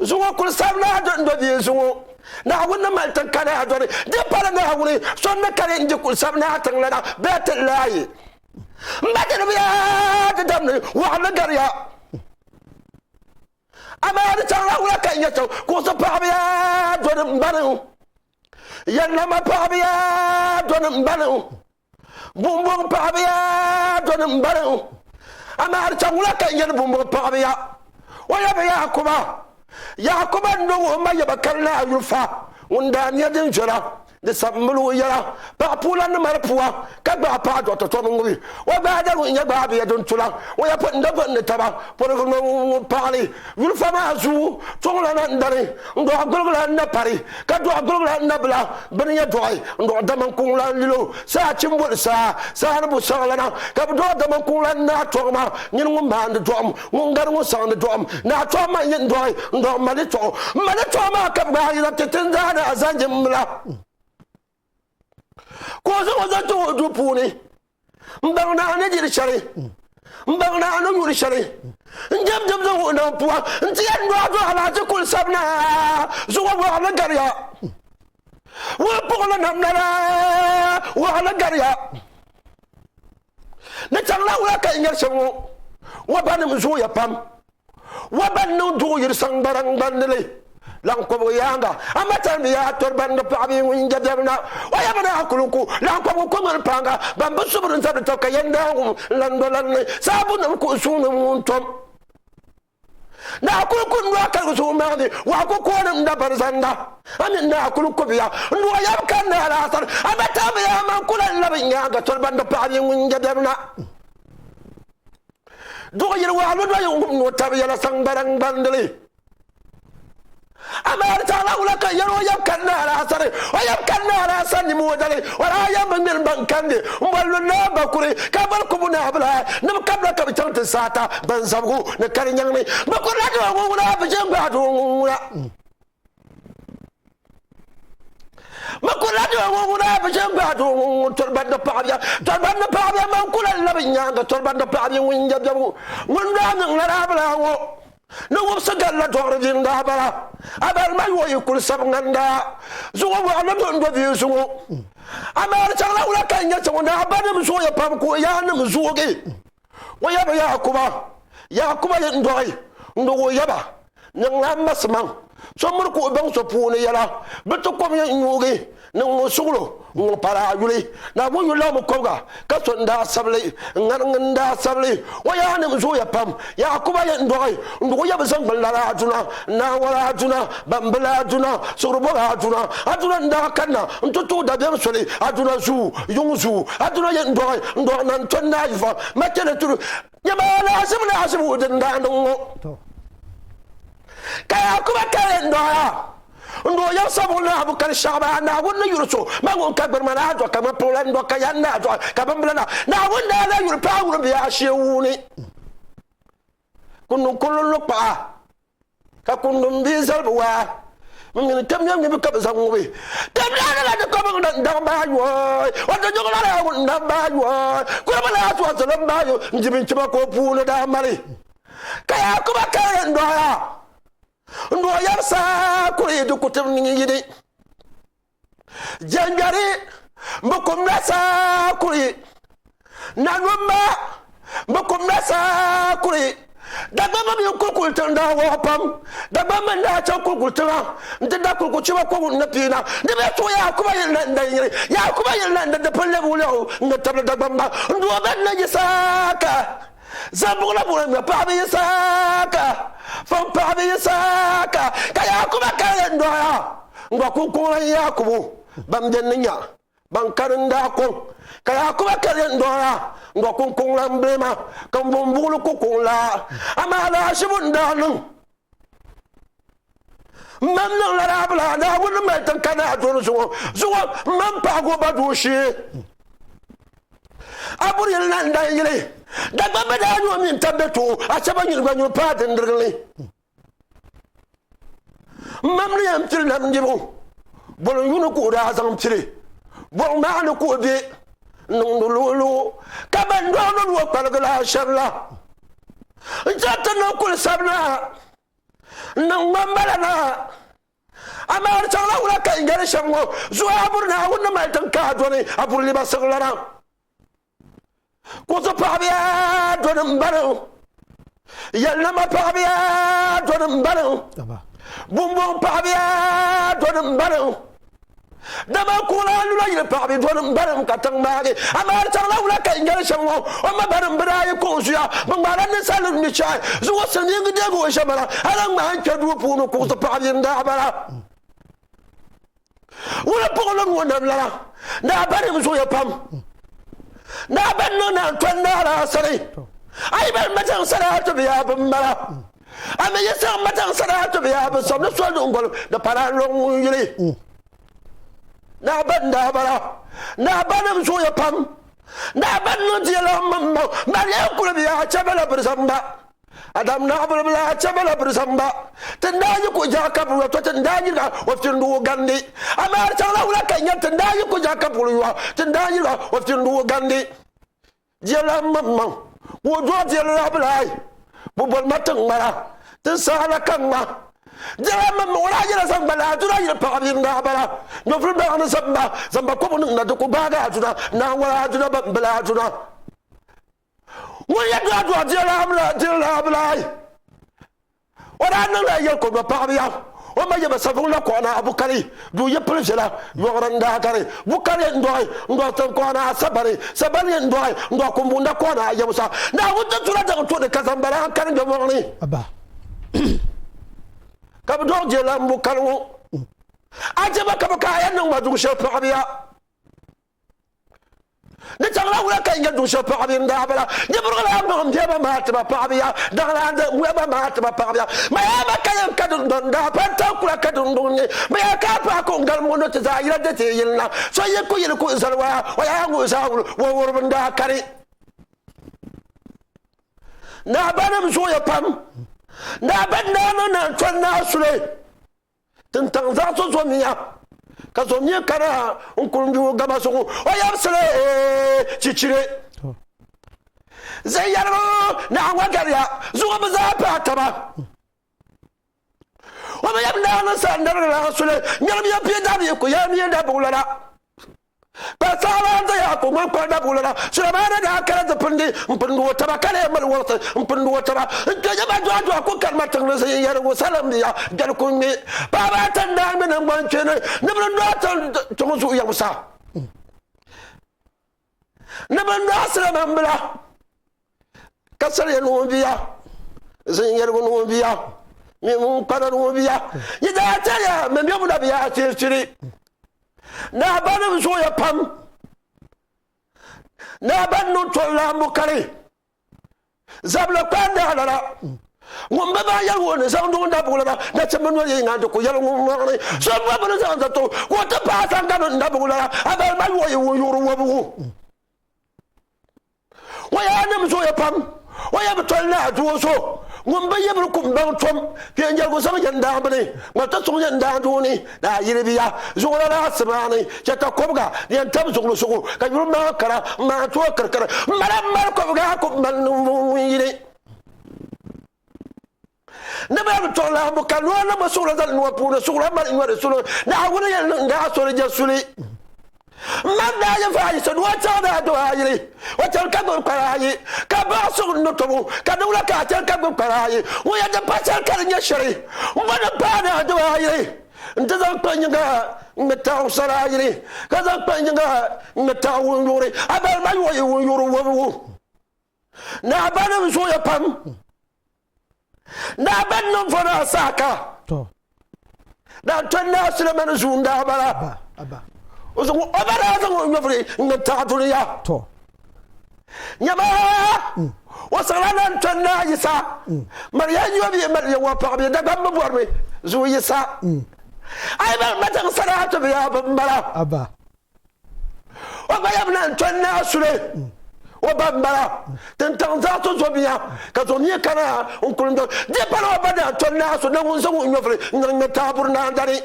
Zuŋɔ kuli sabila a dɔni dɔ bee zuŋɔ Naawuni ni mali tiŋ kani a dɔni di pala Naawuni so ni kani n-di kuli sabila a tiŋ lana bee ti laayi m ba dini bia di damdi waɣinli gariya. Amaa di chaŋla wula ka n yɛli shɛm? Kuɣusi paɣibu yaa dɔni m-bani yɛlinama paɣibu yaa dɔni m-bani Bumbɔŋ paɣibu yaa dɔni m-bari o, amaa di chaŋ wula ka n yɛli bumbɔŋ paɣibu ya? O yaba Yaakuba, Yaakuba n-niŋ o ma yaba kali ni a yuli fa ŋun daa nya din viɛla, di sabi mili o yɛla, paɣ puulan ni mali pua, ka gbaai paɣ dɔɣita tɔbu ŋubi. O gbaai dari ŋun nyɛ gbaai bia din tula, o ya pun da gbunni taba, pɔrigu ŋun paɣili yuli fa maa zuu, tuŋlana n-dani, n-dɔɣi gbuligila n-na pari. Ka dɔɣi gbuligila n nabila bini yɛn dɔɣi n-dɔɣi damankuŋ la n-lilo saa chimboli saa, saa ni bu saɣilana, ka bɛ dɔɣi damankuŋ la n-naai tɔɣima, nyini ŋun maandi dɔɣim, ŋun gari ŋun saɣindi dɔɣim, naai tɔɣim maa n-yɛn dɔɣi n-dɔɣi m ma li tɔɣu, m ma li tɔɣu maa ka bɛ gbaai yina ti tindaana Azanjimla ka o zaŋ o zaŋ ti o duu puuni. M baŋ ni a ni diri shɛli. N baŋ ni a ni yuri shɛli n jɛm jɛm zaŋ o nam pua n ti yɛn nɔhi dɔɣi la ti kuli sabina zuɣu wɔɣili gariya. Wulimpuɣili namda la wɔɣili gariya. Ni chaŋla wula ka yi nyari shɛm ŋɔ? Wɔbanim zooya pam. Wɔban niŋ duɣu yiri saŋgbaraŋgbandili laŋkɔbigu yaaŋa, amaa tani mi yaa tɔri ban di paɣaba yi ŋun je biɛbu na. O yaba ni a kuli ku laŋkɔbigu ko ŋmani paaŋa, ban bi subiri n-zabiri tab ka yɛn daa wum n-lan do lan ni saabunim kuhi suŋnim ŋun tom. Ni a kuli ku n-do a kaligu zuɣu maa ni, waɣa ku kooni n-da barizanda. A mi ni a kuli ku biya n-do o yab ka ni alaasari, amaa tani mi yaa man ku lan labi nyaaŋa tɔri ban di paɣaba yi ŋun je biɛbu na. Duɣu yili waɣa ni dɔyi ŋum ni o tabi yɛla saŋgbaraŋgbandili. Amaa di taɣila wula ka yɛli o yɛm kanna alaasari, o yɛm kanna alaasari ni moodali, o daa yɛm bi ŋmini ban kandi m-boli lu naa bakuri ka boli kubu naa bila ni bi kabila ka bi chaŋ ti saata ban zabigu ni kari nyaŋ ni. Bakuri la doo ŋun wula bi ʒe n-gbaai doo ŋun wula. Bɛ kula doo ŋɔ ŋuna bi ʒe n-gbaai doo ŋɔ ŋun tɔri bandi paɣibiya. Tɔri bandi paɣibiya man kula labi nyaaŋa tɔri bandi paɣibiya ŋun nya biɛbigu ŋun daa niŋ lala bila ŋɔ ni wubisi galila dɔɣiri bia n-daa bala. A bali ma yo yi kuli sabi ŋan daa zuŋɔ wɔɣili do n-do bia zuŋɔ. Amaa di chaŋla wula ka n nya ti ŋɔ ni a banim zooya pam ka o yaannim zoogi. O yaba Yaakuba, Yaakuba yi n-dɔɣi n-dɔg o yaba niŋla m ma Simaŋ. So miri ka o baŋ so puuni yɛla, bɛ ti kom yɛn nyuugi niŋ ŋɔ suɣilo ŋ-ŋɔ pala a yuli. Naawuni yuli laɣimi kɔbiga ka so n-daa sabi li, ŋariŋ n-daa sabi li. O yaanima zooya pam. Yaakuba yi n-dɔɣi n-dɔg o yaba zaŋgbuni lala Aduna, Naawara Aduna, Bambila Aduna, Suɣuribɔba Aduna. Aduna n-daa kanna nti tuhi dabiɛm soli Aduna zuu, yuŋ zuu. Aduna yi n-dɔɣi n-dɔɣi Nantɔn Naayifa, Machɛle Turi. Nyama lahizibu lahizibu din daa niŋ ŋɔ. Ka Yaakuba kali n-dɔɣi a n-dɔɣi o yab sabuɣu Lahabu kali Shɛɣiba, Naawuni ni yuri so, ma ŋun ka gbirima naa dɔɣi ka ŋmampuɣila n-dɔɣi ka yan naa dɔɣi ka bimbila na. Naawuni daa lahi yuri paɣa yuri bia ashee wuuni. Kundun kurili n-lu kpaɣa, ka kundun bia zalibu waa. Bɛ mini kpɛm nyɛ ŋmibi ka bɛ zaŋ ŋubi. Kpɛm daa nyɛla di kɔbiŋ din daŋ baa yoi, o ti nyuɣu lala ŋun daŋ baa yoi. Kuribu laa suɣisilim baa yo n-di binchima ka o puuni daa mali. Ka Yaakuba kali n-dɔɣi a n-dɔɣi yɛri saa kuri di ku ti yini. Jɛngbɛri bi kumda saa kuri, nanumba bi kumda saa kuri. Dagbamba mini Kulikuli tiŋ daa wɔɣi pam. Dagbamba n-daa chaŋ Kulikuli tiŋa nti da Kulikuli chiba kɔbu n-na pii na. Di bee tuɣi Yaakuba yili na n-da yiri. Yaakuba yili na n-da di pili lebi wuliɣu n-na tabili Dagbamba. N-doo bɛ ni yi saaka Zambuɣila buɣili ŋmɛ paɣiba yi saaka Fɔŋ paɣiba yi saaka Ka Yaakuba kali n-dɔɣi a. N gba kul kuŋ lan Yaakubu ban be ni nya ban kani n-daa kɔŋ, ka Yaakuba kali n-dɔɣi a, n gba kul kuŋ lan bili ma, ka m bumbuɣili ku kuŋ la. Amaa lahizibu n-daa niŋ m ma niŋ lala bila Naawuni ni mali tiŋ ka naa doli zuŋɔ zuŋɔ m ma m-paɣig o ba dooshee. A buri yili na n-dan yili Dagbamba daa nyu o mi n-tab bɛ too, a chɛ ba nyini gba nyu paai dindirigi li. M mam ni yɛn pili nam dibu, boli n yuni ka o daa zaŋ pili bɔŋ maa ni ka o be n-niŋdi luɣuluɣu ka ban dɔɣi ni o kpaligi la shɛri la. N chɛ ti ni kuli sabina n-niŋ ŋmambala na, amaa di chaŋla wula ka n yɛli shɛm ŋɔ zuɣu a buri Naawuni ni mali tiŋ ka a dɔni a buri liba siɣilana. Kuɣusi paɣibiya dɔni m-bari yɛlinima paɣibiya dɔni m-bari bumbɔŋ paɣibiya dɔni m-bari dama kuɣula lula yili paɣibi dɔni m-bari ka tiŋ maagi. Amaa di chaŋla wula ka n yɛli shɛm ŋɔ, o ma bari m-bi daa yi kuɣu zuya, bɛ ŋmaala ninsalinima ni chɛhi zuɣu silimiingi deegi o ʒɛmana hali n-ŋmahi n-kpe duu puuni kuɣusi paɣibi n-daa bala. Wula puɣili ŋɔ nam lala naa banim zooya pam. Naa ban niŋ naan tɔn naa la sani. A yi bali matiŋ sani a ti bi yaa bin mala. A mi yi siɣi matiŋ sani a ti bi yaa bin sɔm ni soli ni ŋgoli di pala lɔŋ ŋun yuli. Naa ban daa bala. Naa banim zooya pam. Naa ban niŋ diɛla maŋmaŋ mali yɛn kuli bi yaa chɛ bala birizamba. Adam naɣibilibila chɛ bala birizamba. Ti ni daa yi ku jaɣa ka buri yɔɣu, tɔ ti ni daa yiriga o firindi o gandi. Amaa di chaŋla wula ka n nya ti ni daa yi ku jaɣa ka buri yɔɣu, ti ni daa yiriga o firindi o gandi. Diɛla maŋmaŋ. Ka o dɔɣi diri labilai, bɛ boli ma tiŋ ŋmara, ti saha la ka ŋma. Dira min mi o daa yɛla zaŋ gba la Aduna yili paɣa bia n-daa bala. Nyɔvili baŋ ni zamba, zamba kɔbu niŋ na di ku gbaagi Aduna, naa ŋɔla Aduna ba m-bala Aduna. Ŋun yɛn daa dɔɣi diri labilai, O daa niŋla yɛlikɔnɔ paɣibiya. O ma yaba savuŋ la kɔɣa naa Bukari duu yi pili viɛla yɔɣiri n-daa gari. Bukari n-dɔɣi n-dɔɣi tiŋkɔɣa naa Sabari. Sabari n-dɔɣi n-dɔɣi Kumbunda kɔɣa naa Yamusa. Naawuni ti tula daŋ tooni ka zaŋ bala n-kani Jɔmɔŋ ni. Ka bɛ dɔɣi Jɛlan Bukari ŋɔ. A je ba ka bɛ ka a yɛn niŋ ma duŋ shɛli paɣibiya. Di chaŋla wula ka yi nyɛ duŋ shɛli paɣibi n-daa bala? Nyibirigu laa maŋ m-be ba maa ti ba paɣibiya, daŋ laa n-di ŋ-ŋme ba maa ti ba paɣibiya. Ma yaa ma ka yɛn ka dundɔŋ n-daa pa n-taŋ kula ka dundɔŋ ni. Ma yaa ka a paai ka o n-galim ŋɔ ni ti zaa yila di ti yili na. So yi ku yili ku n-zali waya, o yaa ŋun zaa wuli wɔwuriba n-daa kani. Naa banim zooya pam. Naa ban daa niŋ Naa Tɔni Naa Sule. Tintaŋ zaɣ so zomiya, ka zomia kana n-kuli n-du o gama zuɣu o yabisili chichire. Zinyɛrigu naɣ ŋɔ gariya zuɣu bi zaa paai taba. O bi yɛm naɣ ni sa n-darigi laɣ suli, nyɛlimiya pia dabihi ku yɛlimiya dabuɣilana. Ka saɣila n-zaya ka o ŋmani kpari dabuɣilana. Sulemaana daa kala ti pindi m-pindi o taba, ka lee mali wɔrisi m-pindi o taba. N-kpe nyɛma dɔɣidɔɣi ku karima tiŋ ni zinyɛrigu salimbiya gbɛli ku ŋme. Paɣiba ata n-daa ŋme naŋgbankpeeni ni bɛ ni dɔɣi tiŋ zuɣu yaŋsa ni bɛ ni dɔɣi Sulemaana bila. Ka sariya ni o bia, zinyɛrigu ni o bia, mini ŋun kpana ni o bia. Yi daa tɛriya mi bɛ na bia chirichiri. Naa banim zooya pam. Naa ban niŋ toli laambu kari. Zabila kpaan daa lala. Ŋun bi baŋ yɛli o ni zaŋ duŋ dabuɣilana nachimba noli yi ŋan ti ku yɛli ŋun mɔɣini so bɔbu ni zaŋ ti ti o ka o ti paai saŋgani n dabuɣilana a bali ma yɔyi ŋun yuɣiri wɔbigu. O yaannim zooya pam, o ya bi toli ni a doo so ŋun bi yibiri kum baŋ tom kpeenjɛligu zaŋ yɛn daŋ bini ŋma ti suŋ yɛn daŋ doo ni ni a yili bia zuɣulana asibaani chɛ ka kɔbiga di yɛn tab zuɣuli sugu ka yuri maa kara m-maai tooi kirikiri m mali m mali kɔbiga a ku mali ninvuɣ ŋun yili ni bɛ bi tɔɣi lahi bu ka nua niŋ bi suɣulo zali nua puuni suɣulo mali nyɔri suli Naawuni yɛli niŋ daa soli je suli man daa yi vaai so nua chaŋ daa do ayili o chani ka gbubi kpara ayi ka baɣa suɣu ni tobu ka niŋla ka a chani ka gbubi kpara ayi ŋun yɛn ti pa chani ka di nyɛ shɛli m bo ni paai daa do ayili n ti zaŋ kpa yiŋga ŋ-ŋme taɣu sara ayili ka zaŋ kpa yiŋga ŋ-ŋme taɣu wunyuri a bali ma yuɣi wunyuri wobigu Naa banim zooya pam. Naa ban niŋ vɔri asaaka. Daa tɔni Naa Sulemani zuu n-daa bala. O zaŋ o ba daa zaŋ o nyɔvili n-niŋ taɣi dunia. Nyama, o siɣila na n-tɔni Naa Yisa. Mali ya nyɔ bee mali ya ŋɔ paɣa bee Dagbaŋ bi bɔrimi zuu Yisa. A yi bali ma tiŋ sani a ti bi yaa bi m-bala. O gba yɛm na n-tɔni ni a suli o ba m-bala. Tintaŋ zaa ti zo bia, ka zo mia kana n-kuli n-doli. Di pala o ba daa tɔni ni a su ni ŋun zaŋ o nyɔvili n-niŋ ŋme taaburi naandani.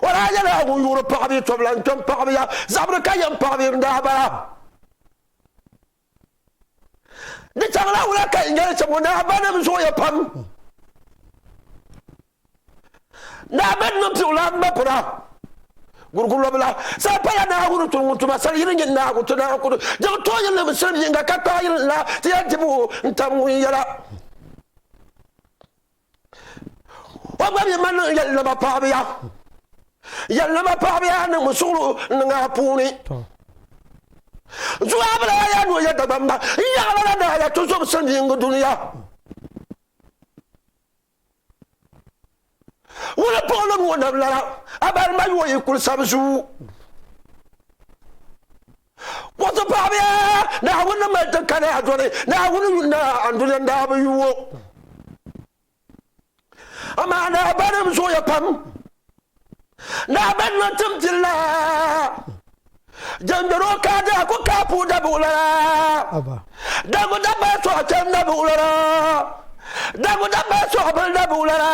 O daa nyɛla ŋun yuuri paɣiba yi tɔbu la n-kpɛm paɣiba ya zabiri ka yɛm paɣiba yi n-daa bala. Di chaŋla wula ka yi nyɛli shɛm ŋɔ? Naa banim zooya pam. Naa ban niŋ piɣila m ba pira gurigurila sal pala Naawuni tuli ŋun tuma sal yini nyɛ Naawuni ti Naawuni kudu diɣi tooi yili ni sirim yiŋga ka kpaai yili la ti yɛn dibu n tam ŋun yɛla o gba mi mali niŋ yɛli nama paɣabiya yɛli nama paɣabiya niŋ mi suɣulu n niŋ a puuni zuɣu abila ya ni o yɛ Dagbamba n yaɣila la naa ya ti zom sirim yiŋga duniya Ŋuni puɣili ŋɔ nam lala, a bali ma yɔɔ yi kuli sabi zuu. Kuɣusi paɣibiya, Naawuni ni mali ti kani a dɔni, Naawuni yuli na andunia n-daa bi yu o. Amaa naa banim zooya pam. Naa ban niŋ tim pili la, jɛŋgbɛro ka daa ku kaapu dabuɣilana. Dagu dabba sɔɣi chani dabuɣilana. Dagu dabba sɔɣi bili dabuɣilana.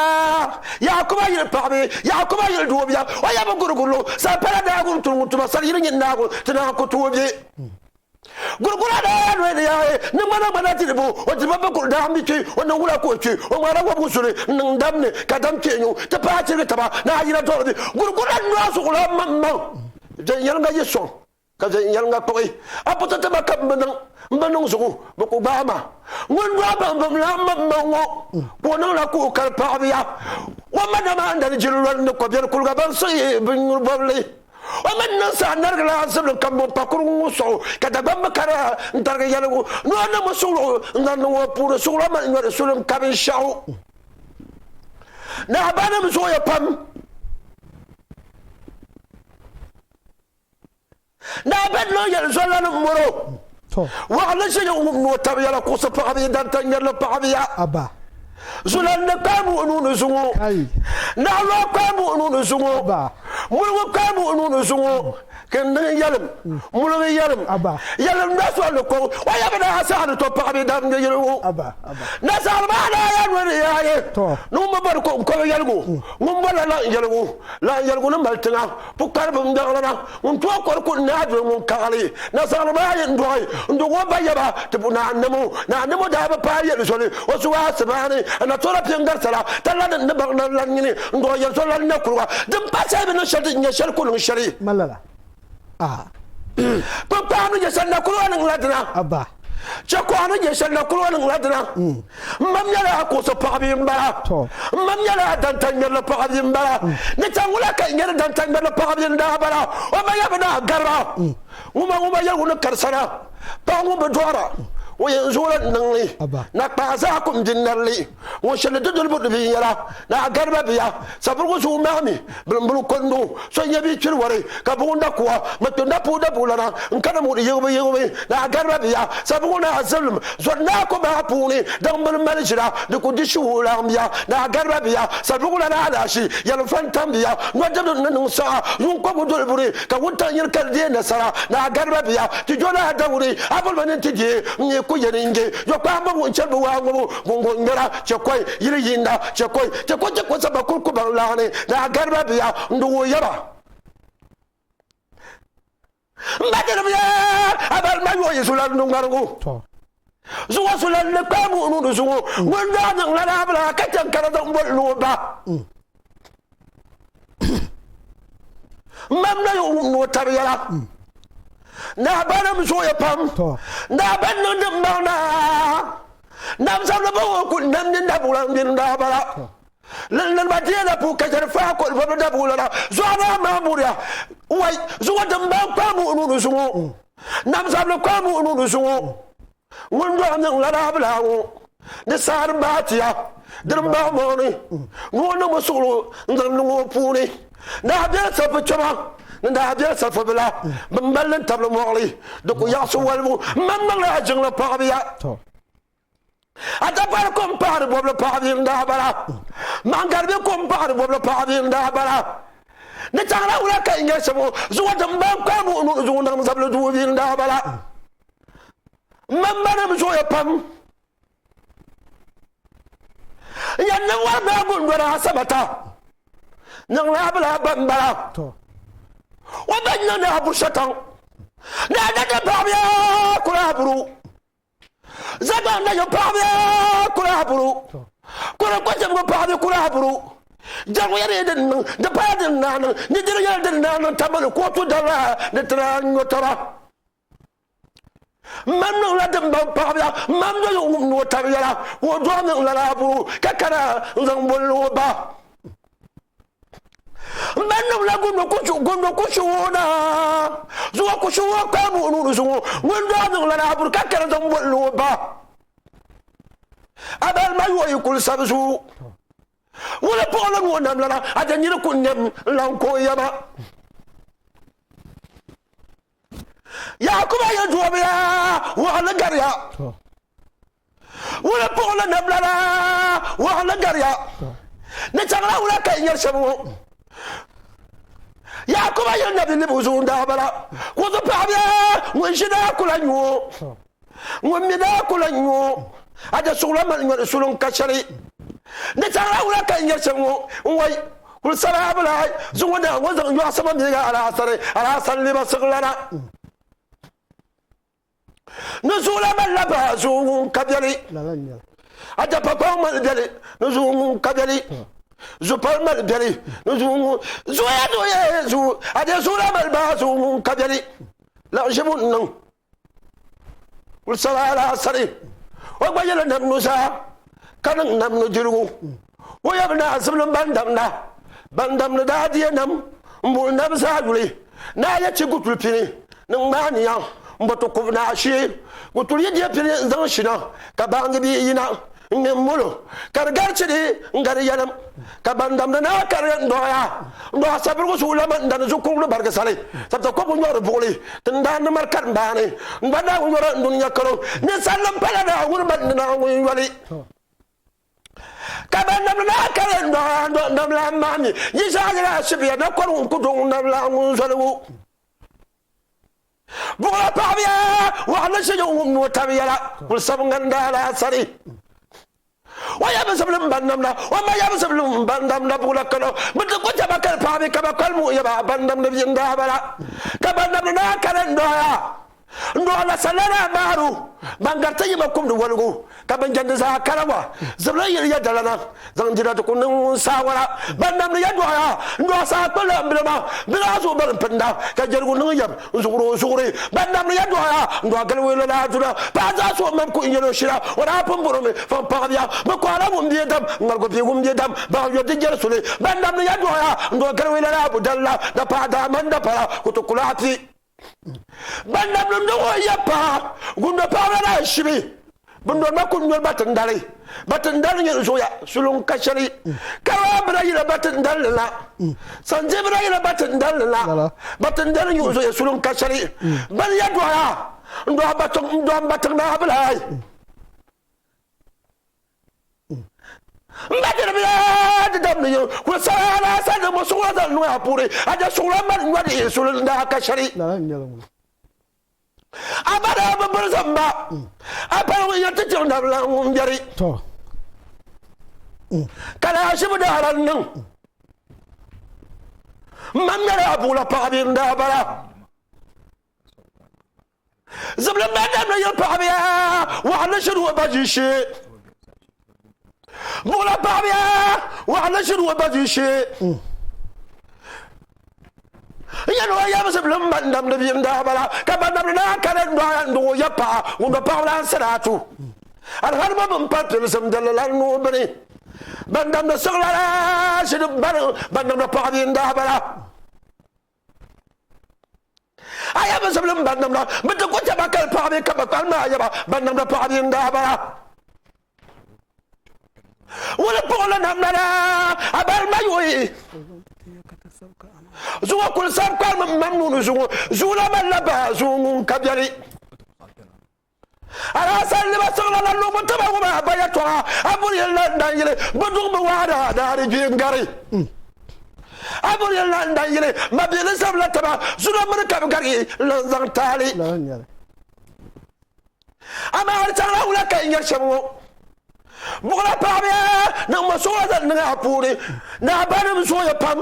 Yaakuba yili paɣibi, Yaakuba yili doobia, o yɛbi gurigurilo, sampala daa guri tuli ŋun tuma sali yili nyini naagu ti naan ku tooi be. Gurigura daa yaa noli ni yaai ni ŋmana ŋmana diribu, o diriba bi kuli daa mi kpi, o niŋ wula ka o kpi, o ŋmaala wɔbigu suli n-niŋ dam ni ka dam kpe nyu ti paai chirigi taba ni a yina dɔɣiri bi. Gurigura nɔa zuɣulan maŋmaŋ viɛnyɛliŋga yi sɔŋ ka viɛnyɛliŋga kpuɣi a puti ti ma ka m bi niŋ m bi niŋ zuɣu bɛ ku gbaai ma. Ŋun nɔa baŋbimlan maŋmaŋ ŋɔ ka o niŋla ka o kali paɣibiya. O ma nama n-dali jiri lɔli ni kɔbiɛri kuliga ban siɣi binnyuri bɔbili. O mi niŋ saha narigila zibili ka bɔŋ pakurugu ŋɔ sɔɣu ka Dagbamba kara n-tarigi yɛligu ni o niŋmi suɣuligu n-zaŋ niŋ o puuni suɣulo mali nyɔri suli n-ka binshɛɣu. Naɣibanim zooya pam. Naa bɛ niŋ yɛli zɔlanim mɔro waɣili ʒini ŋum ni o tabi yɛla kuɣusi paɣibihi danta ŋmɛrili paɣibiya. Zulan ni kpaai buɣi nuu ni zuŋɔ. Naɣilɔɣu kpaai buɣi nuu ni zuŋɔ. Muligu kpaai buɣi nuu ni zuŋɔ. Kindiŋ yɛlim, muligi yɛlim, yɛlim nasɔrili kɔŋ o yɛbi ni a saɣiri tɔ paɣibi damdi yiligu. Nasaɣiri maa daa yɛli ni di yaayi ni ŋun bi bɔri ko n-kɔbi yɛligu, ŋun bɔrila laɣim yɛligu. Laɣim yɛligu ni mali tiŋa pukpariba n-daɣilana ŋun tooi kɔri kuli Naa doli ŋun kaɣili nasaɣili maa yi n-dɔɣi n-dɔg o ba yaba ti bu Naa Nimo. Naa Nimo daa bi paai Yɛlizoli o zuɣu asibaani Anatola pia n-garisala talla din ni baŋ na lan nyini n-dɔɣi Yɛlizoli lan nya kuruga din pa shɛli bi niŋ shɛli din nyɛ shɛli ku niŋ shɛli. Malala. Ah. Kpukpaɣu ni nyɛ shɛli na kuruga niŋla dina. Aba. Chɛ kuɣa ni nyɛ shɛli na kuruga niŋla dina. M mam nyɛla a kuɣusi paɣa bia m-bala. M mam nyɛla a danta ŋmɛrili paɣa bia m-bala. Ni chaŋ wula ka n nyɛ ni danta ŋmɛrili paɣa bia n-daa bala? O ma yɛmi ni a gariba. Ŋuma ŋuma yɛligu ni karisana. Paɣa ŋun bi dɔɣira, o yɛn zoola n-niŋ li. Nakpaa zaa ku m-bi nari li. Ŋun shiri di doli bɛ binyɛra ni a gariba biya. Sabirigu zuɣu maami bilimbil kondo so n-nyɛ bia kpiri wari ka buɣinda kuwa ŋmɛkpinda puhi dabuɣilana n-kana muɣiri yiɣibu yiɣibu ni a gariba biya. Sabirigu ni a zibilim zɔri ni a ko maa puuni daŋbili mali ʒira di ku di shihu laɣim biya ni a gariba biya. Sabirigu lana alashi yɛlim fa n-tam biya nɔdibili ni niŋ saɣa yuŋ kɔbigu doli buri ka wuntaŋ yini kali deei nasara ni a gariba biya. Ti jɔla a dawuri a bolima ni nti deei n-nyɛ ku yɛni n-je yɔkpaamba ŋun chɛri bɛ waa ŋɔbu. Guŋguŋ ŋmɛra chɛ kɔi, yili yiinda chɛ kɔi, chɛ kɔi chɛ kɔi saba kuli ku baŋ laɣini ni a gariba biya n-di wuhi yaba. M ba diribi ya a bali ma yɔɔ yi zulan ni ŋmarigu. Zuŋɔ zulan ni kpaai muɣi nuu ni zuŋɔ ŋun daa niŋ la daa bila ka chɛ n-kana zaŋ boli ni o ba. M mam na yi wum ni o tabi yɛla. Naa banim zooya pam. Naa ban niŋdi m maŋ naa. Nam zabili ba ŋɔ kuli nam ni nabuɣila mini daa bala. Linlinima deela puu ka chɛri faa koli bɔbili dabuɣila la. Zuɣu maa maa muriya. Wai, zuŋɔ din ban kpaai muɣi nuu ni zuŋɔ. Nam zabili kpaai muɣi nuu ni zuŋɔ. Ŋun dɔɣi niŋ lala bilaa ŋɔ ni saari baatiya dini m-baɣi mɔɣuni ni o niŋmi suɣilo n-zaŋ niŋ o puuni. Naa biɛli safi kpɛma ni naa biɛli safi bila bɛ mali li n-tabili mɔɣili di ku yaɣisi walibu. M ma niŋla a jiŋli paɣibiya. A dapali kom paɣiri bɔbili paɣibiya n-daa bala. Maŋgari be kom paɣiri bɔbili paɣibiya n-daa bala. Ni chaŋla wula ka n nyari shɛm ŋɔ zuɣu din ban kpaai buɣi nuu zuɣu niŋ zabili duu bia n-daa bala. M ma banim zooya pam. N yɛn niŋ wari bee gundɔri asamata niŋla a bila ba m-bala. O ba niŋ ni a buri shɛtaŋ ni a na ti paɣibiya kuli a buru. Zagbaŋ na yi paɣibiya kuli a buru. Kuli kɔchɛbigu paɣibi kuli a buru. Jɛrigu yɛli din niŋ di pala din naa niŋ ni diri yɛli din naa niŋ tambali kootu dala ni ti daa nyo taba. M mam niŋla din baŋ paɣibiya, m mam do yi wum ni o tabi yɛla, ka o dɔɣi niŋ lala buru ka kana n-zaŋ boli ni o ba. M ba niŋla gundo kushi o na, zuŋɔ kushi o kpaai buɣi nuu ni zuŋɔ, ŋun dɔɣi niŋ lala buru ka kana zaŋ boli ni o ba. A bali ma yɔɔ yi kuli sabi zuɣu. Wula puɣili ni o nam lala, a da niri ku nɛm n-lan ko o yaba. Yaakuba yi duobiya waɣili gariya. Wula puɣili namlala waɣili gariya. Ni chaŋla wula ka yi nyari shɛm ŋɔ. Yaakuba yi nabi libu zuɣu n-daa bala. Ka o ti paɣibiya ŋun ʒi daa kula nyu o. Ŋun mi daa kula nyu o. A da suɣila mali nyɔri suli n-ka shɛli. Ni chaŋla wula ka yi nyari shɛm ŋɔ. N-wai kuli sabaa bila zuŋɔ daa ŋɔ zaŋ yɔɣisima miiga alaasari alaasari liba siɣilana. Ni zuɣula malila bahi zuɣu ŋun ka biɛli. A dapakpaŋ mali biɛli ni zuɣu ŋun ka biɛli. Zupali mali biɛli ni zuɣu ŋun zuɣuya zuɣuya zuɣu a de zuɣula mali bahi zuɣu ŋun ka biɛli. Laɣiʒibu n niŋ kuli saba alaasari o gba yɛla nam nuzaa ka niŋ nam nudirigu o yɛbi naa ziblim ban damda ban damdi daa diya nam n boli nam zaa yuli naa yɛ ti gutuli pini ni ŋmaa niya n bo ti kubi naa shee gutuli yi diya pini n zaŋ shina ka baangi bia yina n ŋme m-molo ka di gari chidi n-gari yɛlim, ka ban damdi naa kari n-dɔɣiya n-dɔɣi sabirigu zuɣu la man dani zukurgu ni barigi sali sabita kɔbu nyɔri buɣili tindaani ni mari karimbaani n gba daa nyɔra n dunia karo ninsalinim pala Naawuni ban ni Naawuni yoli ka ban damdi naa kari n-dɔɣiya n-dɔɣi namla maa mi yi zaa nyɛla asibiya na kɔri ŋun ku do ŋun namla ŋun zoligu. Buɣila paɣibiya waɣinli shee ŋun mi o tabi yɛla kuli sabi ŋan daa lahi sani. O ya bi zibili m-ba namda, o ma ya bi zibili m-ba namda buɣila kalo. Bɛ ti ku chɛ ba kali paɣibi ka ba kali muɣi ya ba ban namdi bia n-daa bala. Ka ban namdi naa kali n-dɔɣi ya. N-dɔɣi la salana maaru ban gariti yima kumdi woligu. Ka bɛn jɛndi zaa kara wa zibili yili ya dalana zaŋ dira ti ku niŋ ŋun saawara. Ban namdi ya dɔɣiya n-dɔɣi saa kpilila m bili maa, bɛ daa zuɣu bari m-pinda ka jɛrigu niŋ yɛm n-zuɣuri o zuɣuri. Ban namdi ya dɔɣiya n-dɔɣi gili wuyili laa duna, paɣa zaa suhu mani ku n-yɛl o shira, o daa pun bɔri o mi faŋ paɣibiya. Bɛ kɔhila ŋun bie dam ŋmarigu bee ŋun bie dam baɣa yɔri di jɛri suli. Ban namdi ya dɔɣiya n-dɔɣi gili wuyili laa budali la, dapaɣa daa mani dapara ku ti kuli a pi. Ban namdi nɔŋɔ ya paɣa gundo paɣaba daa shibi bindori ba kuli nyori batindali batindali nyɛ zuɣuya suluŋ ka shɛli karaa bira yila batindali la sanjɛ bira yila batindali la batindali nyɛ zuɣuya suluŋ ka shɛli ban ya dɔɣa n dɔɣa batiŋ n dɔɣa batiŋ naa bilahi n ba diri biya di damdi yo kuli sara la sa di mo suɣula zaŋ niŋ a puuni a je suɣula mali nyɔri yi suli n daa ka shɛli a ba daa bi biri zamba a pali ŋun yɛn ti chaŋ dabila ŋun biɛri ka laa ʒibu daa lan niŋ m ma ŋmɛri a buɣula paɣa bia n daa bala Ziblim bɛn damdi yili paɣibiya waɣinli ʒini o ba ʒiishee. Buɣila paɣibiya waɣinli ʒini o ba ʒiishee. N yɛli o yɛm ziblim ban damdi bia n-daa bala ka ban damdi naa kani n-dɔɣi n-duɣ o ya paɣa ŋun dɔ paɣibu lan siraatu. Alihali ŋɔ bini pali pilisim daliri la nuu bini. Ban damdi siɣila la ʒini ban damdi paɣa bia n-daa bala. A yaba zibili m ban namda bɛ ti ku chɛ ba kali paɣa bee ka ba kpalim a yaba ban namda paɣa bee n-daa bala. Wuli puɣili namda la a bali ma yuui. Zuŋɔ kuli sab kpalim m mam nuuni zuŋɔ zuɣu la malila bahi zuŋɔ ŋun ka biɛli. A daa salima siɣila la luŋbu tiba ŋɔ maa ba yɛtɔɣa, a buri yɛli la n-dan yili bɛ duɣimi waa daa daa di gbi n-gari. A buri yɛli la n-dan yili mabia ni zabila taba zunɔ mini ka bɛ gari n-lan zaŋ taali. Amaa di chaŋla wula ka yi nyari shɛm ŋɔ? Buɣila paɣibiya niŋmi suɣulo zaŋ niŋ a puuni ni a banim zooya pam.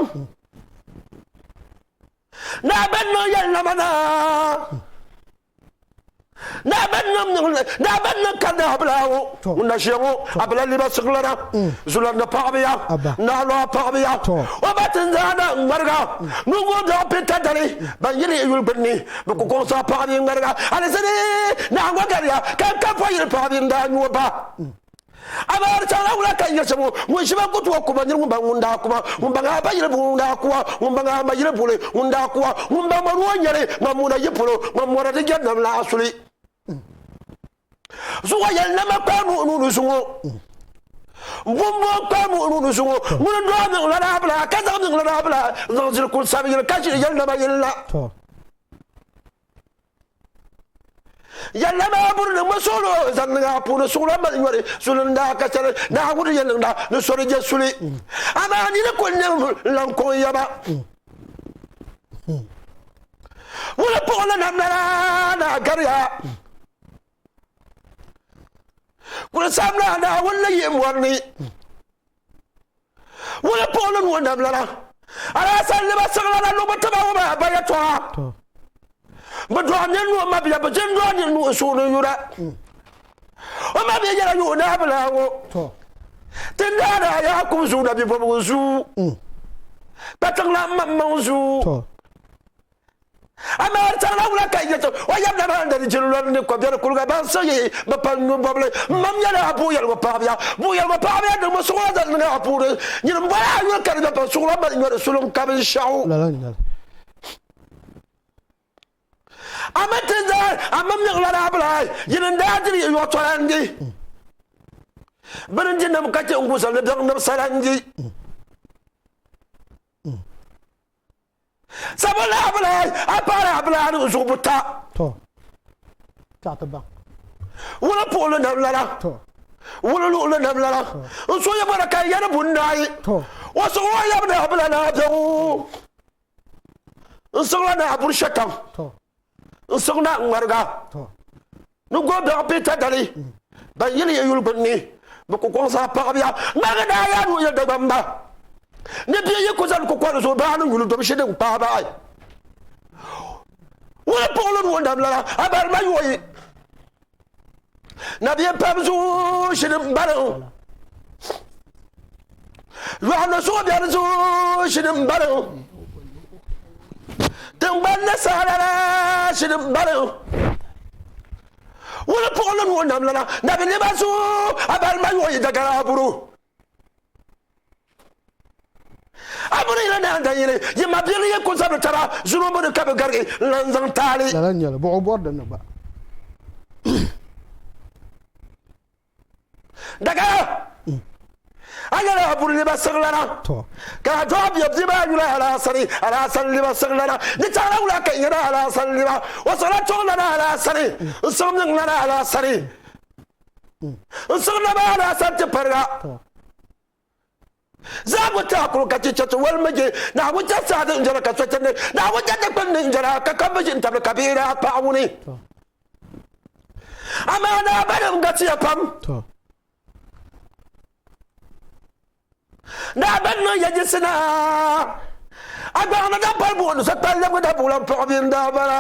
Ni a ba niŋ yɛlinama naa. Naa ban niŋ naa ban niŋ ka naa bila ŋɔ ŋun na ʒiya ŋɔ a bila liba siɣilana zulandi paɣabiya naa lɔɣa paɣabiya o ba tinzaana ŋmariga nungu dɔɣi pita dali ban yili yuli gbunni bɛ ku kɔŋ saɣa paɣabi ŋmariga alizini naa ŋɔ gariya ka n ka po yili paɣabi n daa nyu o ba. Amaa di chaŋla wula ka n yɛli shɛm ŋɔ, ŋun ʒi ba ku tooi ku ba, nir ŋun baŋ ŋun daa ku ba, ŋun baŋ a ba yili buɣili ŋun daa ku a, ŋun baŋ a ma yili buɣili ŋun daa ku a, ŋun baŋ mɔri o nyɛli, ŋman moona yi polo, ŋman mɔra di jɛri nam la a suli. Zuɣu yɛli nama kpaai muɣi nuuni zuŋɔ, bumbɔŋ kpaai muɣi nuuni zuŋɔ, ŋuni n-dɔɣi niŋla daa bila ka zaŋ niŋla daa bila n-zaŋ zili kuli sabi yili ka ʒiri yɛli nama yili la. Yɛlli maa buri niŋmi suɣulo zaŋ niŋ a puuni suɣulo mali nyɔri suli n daa ka shɛli Naawuni yɛn niŋda ni sori je suli amaa nini kuli niŋ n-lan kɔŋ yaba wuli puɣili namda la na gariya kuli samla Naawuni ni yihi mɔri ni wuli puɣili nuu namla la a daa salima siɣila la lubu tiba wuma ba yɛtɔɣa. Bɛ dɔɣi nir ni o mabia, bɛ tin dɔɣi nir ni o suhu ni yura. O mabia nyɛla yuɣu naa bilaa ŋɔ. Ti daa daa Yaakubu zuu na bibɔbigu zuu, kpatiŋ lan maŋmaŋ zuu. Amaa di chaŋla wula ka yi ti o yabina maa n-dani jililɔri ni kɔbiɛri kuliga ban siɣi bɛ pali nyu bɔbili. M mam nyɛla a buɣiyɛligu paɣibiya. Buɣiyɛligu paɣibiya niŋmi suɣulo zaŋ niŋ a puuni. Nyini m-bɔri a yuli ka di be pa suɣulo mali nyɔri sulim ka binshɛɣu. A mi ti daa a mi miɣila daa bilai yini n-daa diri yi yɔɣu tɔlandi. Bɛ ni di nam ka chɛ n-gu zali ni biɛŋ nim salandi. Sabula abulai a paɣiri abulai ni zuɣu buta. To. Taɣi ti baŋ. Wuli puɣili nam lala. To. Wuli luɣili nam lala. N so yi bɔra ka yɛri bundaai. To. O siɣi o yab ni abula ni abɛŋu. N siɣila ni aburi shɛtaŋ. To. N siɣi na n ŋmariga. To. Ni go biɛɣu pita dali. Ban yili yi yuli gbunni. Bɛ ku kɔŋ zaa paɣibiya. Ŋmarigi daa yaa ni o yɛli Dagbamba ni bia yi ku zani kukɔri zuɣu baa ni nyuli domshi din kpaai baɣi. Wuli puɣili ni o nam lala a bari ma yɔyi. Nabia pam zuɣu shini m-bari. Yɔɣu ni suɣu biɛri zuɣu shini m-bari. Tiŋgbani ni saha la shini m-bari. Wuli puɣili ni o nam lana nabi nima zuɣu a bari ma yɔɣu yi dagara aburu. Aburu yili ni andan yili yi ma bili yi ku zabiri taba zunubu ni ka bi garigi n-lan zaŋ taali. Lala n-nyɛli, buɣu bɔri din ni gba. Dagara a nyɛla aburu nima siɣilana ka a dɔɣi bia bia maa yuli alaasani alaasani nima siɣilana di chaŋla wula ka nyɛla alaasani nima o siɣila tuɣilana alaasani n siɣi niŋlana alaasani n siɣi nama alaasani ti pariga zaa ku ti akuru ka ti chɛ ti wali mi je Naawuni chɛ saadi n jɛra ka so chɛ ni Naawuni chɛ dikpuni ni n jɛra ka ka bi ʒi n tabili ka bihi daa paɣi wuni amaa naa banim gasiya pam naa ban niŋ yajisi na a gbaŋ ni daa pali buɣu ni so kpali lɛbigi daa buɣula paɣa bia n daa bala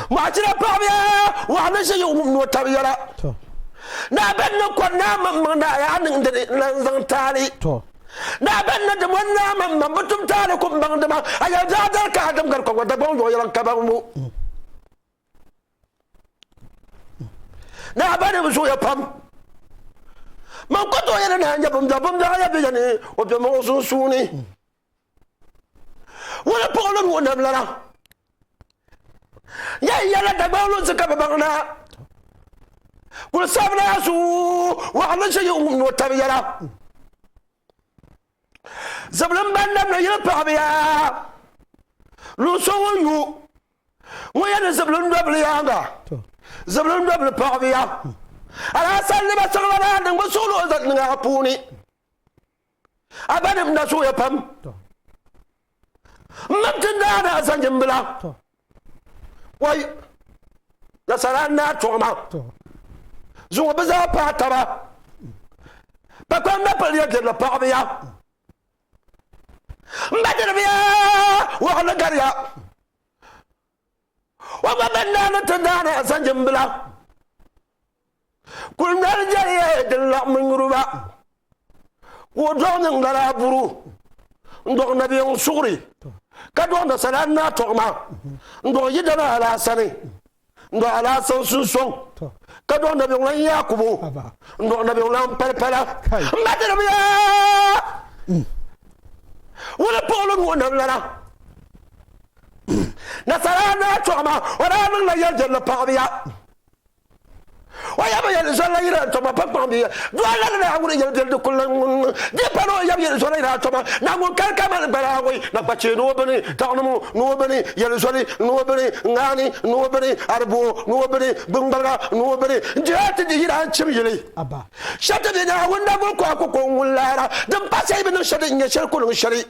Mɔɣachira paɣibiya waɣa ni ʒe yi wum ni o tabi yɛla. Naa bɛn ni kɔri naa maŋmaŋ daa yaa niŋ dini n-lan zaŋ taali. Naa bɛn ni di mɔni naa maŋmaŋ bi tum taali kum baŋ dima, a yɛli daa dari ka a dim gari kɔŋ Dagbaŋ zuɣu yɛla n-ka baŋbu. Naa bɛn bi zooya pam. Man ku tooi yɛli ni a nya bimbiɛɣu, bimbiɛɣu ya be ya ni o be maŋ o sunsuuni. Wula puɣili ni o nam lana ya yɛla Dagbaŋ lunsi ka bi baŋ na kuli sabila zuɣu waɣili ʒe yi ŋum ni o tabi yɛla zibilim ban nam ni yili paɣabiya lunso ŋun yu ŋun yɛn ni zibilim dobili yaaŋa zibilim dobili paɣabiya alaasali ba siɣila maa niŋbu suɣili o zaŋ niŋ a puuni A ba nim na zooya pam. M mini ti naa daa zanjimbila. Wai, nasara n-daa tɔɣi ma. Zuŋɔ bɛ zaa paai taba. Kpakpam na pili ya dirila paɣibu ya. M ba diriba ya waɣili gari ya. O gba bɛn daa ni ti daa naa zanjimbila. Kuli ŋmɛri jɛriya din laɣim nyuri ba, ka o dɔɣi niŋ lala buru n-dɔɣi nabiɛŋ suɣuri, ka dɔɣi nasara naa tɔɣima, n-dɔɣi yidana alaasani, n-dɔɣi alaasan sunsɔŋ, ka dɔɣi nabiɛŋlan Yaakubu, n-dɔɣi nabiɛŋlan palipala. M ba diribiya! Wula puɣili ŋɔ nam lana? Nasara naa tɔɣima, o daa niŋla yɛlidirili paɣibiya. O yaba yɛli zɔla yira tɔma pa kpaŋ bia dɔla la ni Naawuni yɛli biɛli di kuli di pa ni o yab yɛli zɔla yira tɔma na ŋun kali ka mali gbala awɔi na kpachee ni o bini taɣinimu ni o bini yɛli zɔli ni o bini ŋaani ni o bini ariboo ni o bini gbuŋgbaliga ni o bini n dihi a ti di yira n chim yili shɛli ti bi Naawuni na guli kɔhi ku ko ŋun laara din pa shɛli bi niŋ shɛli din nyɛ shɛli ku niŋ shɛli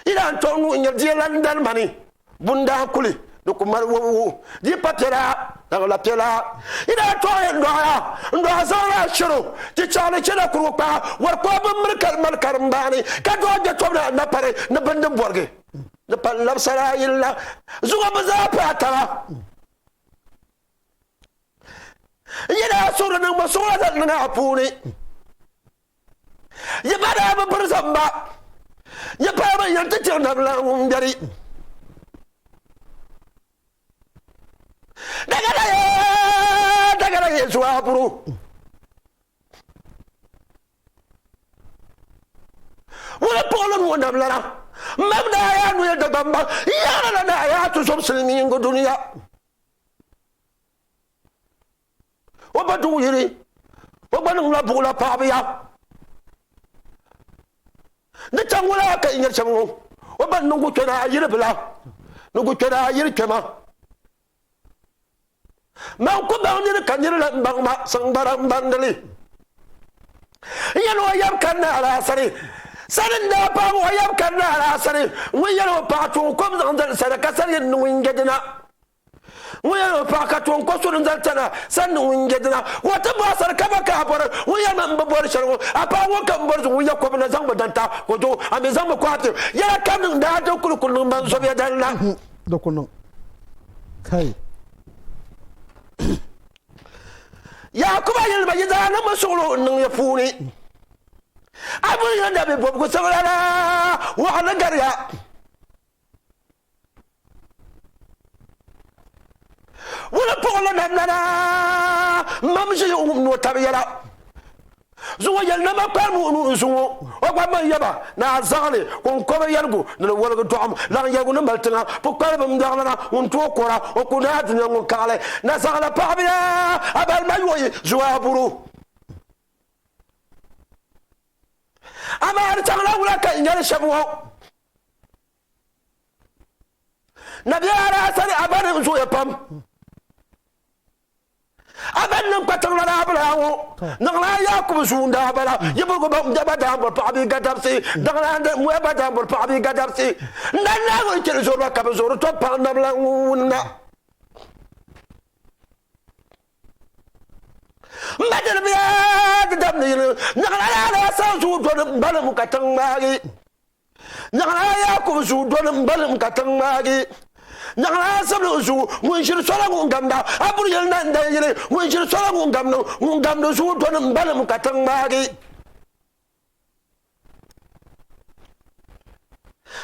Yi daa n-tɔŋ nuu n-nyɛ bia lan dali ma ni bundaa kuli di ku mali wobigu di pa piɛla naɣila piɛla. Yi daa tɔɣi n-dɔɣi a n-dɔɣi zaŋla a shiro ti chaɣili chɛla kurigu kpaa wari kɔbu bin miri ka mali karimbaani ka dɔɣi gbɛ tɔbu ni a napari ni bindin bɔrigi. Di pa labisara a yili la zuɣu bɛ zaa paai taba. N yi daa suhuri niŋbu suɣula zaŋ niŋ a puuni. Yi ba daa bi biri zamba, yi paɣiba yɛn ti tiri namla ŋun gbɛri. Dagala ye, dagala ye zuwa buru. Wula puɣili ŋɔ namlana mam daa yaa nuya Dagbamba yaɣiri la daa yaa ti zom silimiingi dunia. O ba duɣu yiri, o gba niŋla buɣila paɣaba ya. Ni chaŋ wula ka yi nyari shɛm ŋɔ, o ba niŋ gu kpɛna yiri bila, ni gu kpɛna yiri kpɛma. Man ku baŋ niri ka niri lan baŋ ma saŋgbara m-baŋdi li. N yɛli o yab kanna alaasari sani n-daa paagi o yab kanna alaasari ŋun yɛli o paɣa tuun kom zaŋ zali sani ka sani yɛn niŋ n je dina. Ŋun yɛli o paɣa ka tuun ko suli n-zali tana sani niŋ n je dina. Ka o ti bɔhi sani ka ba ka a bɔri ŋun yɛli ma m bi bɔri shɛli ŋɔ a paɣa ŋɔ ka m bɔri zuŋ ŋun ya kɔbiri na zaŋ bi danta ka o duɣi a mi zaŋ mi kɔhi ti yɛla kam niŋ daa di kuli ku niŋ man zɔbiya dali la. Di ku niŋ. Kai! Yaakuba yɛli ba, Yi daa niŋmi suɣilo n-niŋ ya puuni. A buri yɛn da bi bɔbigu siɣila la waɣinli gari ya. Wulimpuɣili namlana mam ʒiya wum ni o tabi yɛla. Zuŋɔ yɛli nama kpalim o nuu zuŋɔ o gba man yaba ni a zaŋli kuŋkɔba yɛligu ni di woligi dɔɣim laŋ yɛligu ni mali tiŋa pukpariba m-biɛɣilana ŋun tooi kɔra o ku naai dunia ŋun kaɣili na zaŋla paɣibiya a balima yɔi zuɣu a buru. Amaa di chaŋla wula ka n yɛli shɛm ŋɔ? Nabia Alhassani Abani zooya pam. A ban niŋ kpatiŋ la daa bila ŋɔ niŋla Yakubu zuu n-daa bala. Yi burigu ba m ba daa bɔri paɣa bee gadabisi, daŋla n muya ba daa bɔri paɣa bee gadabisi. N daa naagi n chɛri zoriba ka bɛ zoori tɔbu paɣ nabila ŋun na. M ba dini bia di damdi yili niŋla Alhassan zuu doli m balim ka tiŋ ŋmaagi. Nyaɣila Yaakubu zuɣu doli m-balim ka tiŋ ŋmaagi. Nyaɣila Ziblim zuɣu ŋun ʒiri sola ŋun gamda, a buri yili nandan yili ŋun ʒiri sola ŋun gamdi, ŋun gamdi zuɣu doli m-balim ka tiŋ ŋmaagi.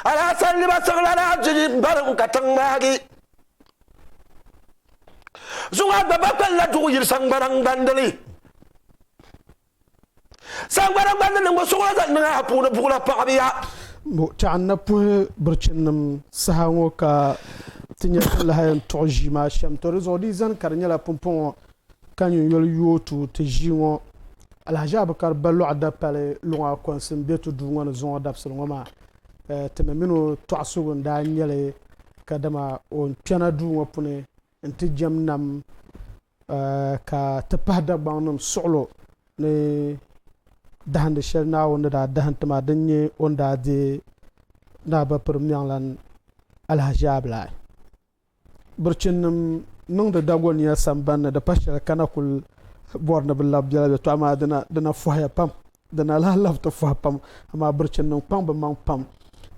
Alhassan liba siɣila la jiji m-balim ka tiŋ ŋmaagi. Zuŋɔ a gba ba kpɛlila duɣu yili saŋgbana n-gbandili. Saŋgbana gbandi niŋbu suɣulo zaŋ niŋ a puuni buɣila paɣibiya. Bo tɛɣu n-na puhi birichinnim saha ŋɔ ka ti nya ti ni lahi yɛn tuɣi ʒii maa shɛm. To di zuɣu di yi zani ka di nyɛla pumpɔŋɔ ka nyunyoli yooi tuui ti ʒii ŋɔ. Alhaji Abukar Balɔɣu Dapali luŋa kɔnsi m-be ti duu ŋɔ ni zuŋɔ dabisili ŋɔ maa. Ti mi mini o tɔɣisigu n-daa nyɛ li kadama o ni kpɛna duu ŋɔ puni nti jɛm nam ka ti pahi Dagbaŋ nim suɣilo ni dahindi shɛli Naawuni ni daa dahim ti maa din nyɛ o ni daa deei Naa Bapiri Miɛŋlan Alhaji Abilai. Birichinnim niŋdi Dagoniya sambani ni di pa shɛli ka na kuli bɔri ni bɛ labi bela bɛ tɔɣa maa di na fɔhiya pam di na lahi labi ti fɔhi pam amaa birichinnim kpaŋ bɛ maŋ pam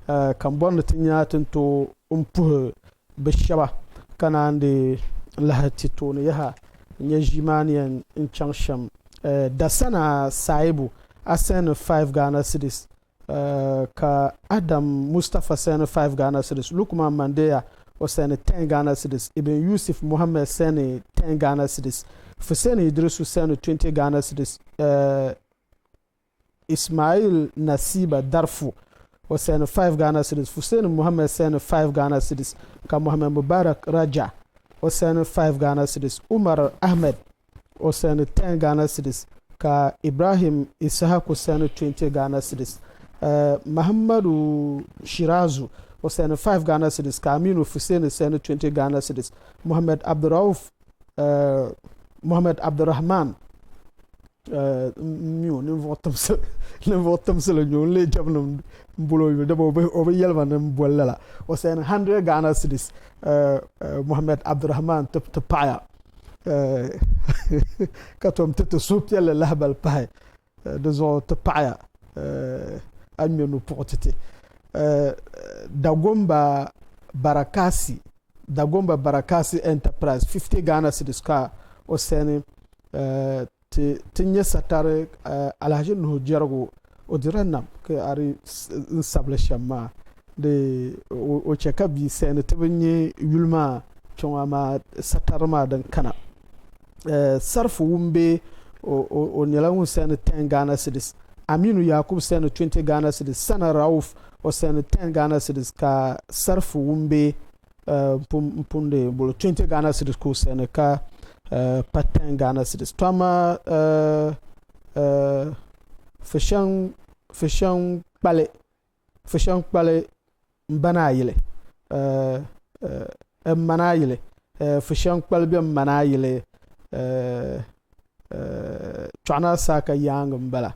ka m bɔri ni ti nya ti ni tooi m puhi bɛ shɛba ka naan di lahi ti tooni yaha n-nyɛ ʒii maa ni yɛn chaŋ shɛm. Dasana Saibu a sɛni 5 Ghana cedis ka Adam Mustapha sɛni 5 Ghana cedis, Lukman Mandeya o sɛni 10 Ghana cedis, Ibn Yusuf Mohammed sɛni 10 Ghana cedis, Fuseni Idrisu sɛni 20 Ghana cedis, Ismail Nasiba Darfu o sɛni 5 Ghana cedis, Fuseni Mohammed sɛni 5 Ghana cedis, ka Mohammed Mubarak Raja o sɛni 5 Ghana cedis, Umar Ahmed o sɛni 10 Ghana cedis, ka Ibrahim Issahaku sɛni 20 Ghana cedis, Mahammadu Shirazu o sɛni 5 Ghana cedis, ka Aminu Fuseni sɛni 20 Ghana cedis, Mohammed Abdurauf Mohammed Abdurrahman n mi o ninvuɣ timsili n-nyɛ o n-leei jɛmnim m-boli o yuli dama o bi yɛli ma ni m boli lala o sani 100 Ghana cedis Mohammed Abdurrahman ti paɣiya ka tom ti ti suhupiɛlli lahibali pahi di zuɣu ti paɣiya a ni ŋme nupuɣu ti ti. Dagomba Barakasi Dagomba Barakasi Enterprise 50 Ghana cedis ka o sɛni ti ti nyɛ satari Alhaji Nuhu Jɛrigu o dirila nam ka a di n sabili shɛm maa di o chɛ ka bia sɛni ti bi nyɛ yuli maa kpɛŋɔ amaa satari maa din kana Sarifu Wumbe o nyɛla ŋun sɛni 10 Ghana cedis Aminu Yakubu sɛni 20 Ghana cedis Sana Rauf o sɛni 10 Ghana cedis ka Sarifu Wumbe n pun di bolo 20 Ghana cedis ka o sɛni ka pa 10 Ghana cedis to amaa Fishɛŋ kpali Fishɛŋ kpali n ba ni ayili n ma ni ayili Fishɛŋ kpali bɛ n ma ni ayili Chɔɣu Saaka yaangi n bala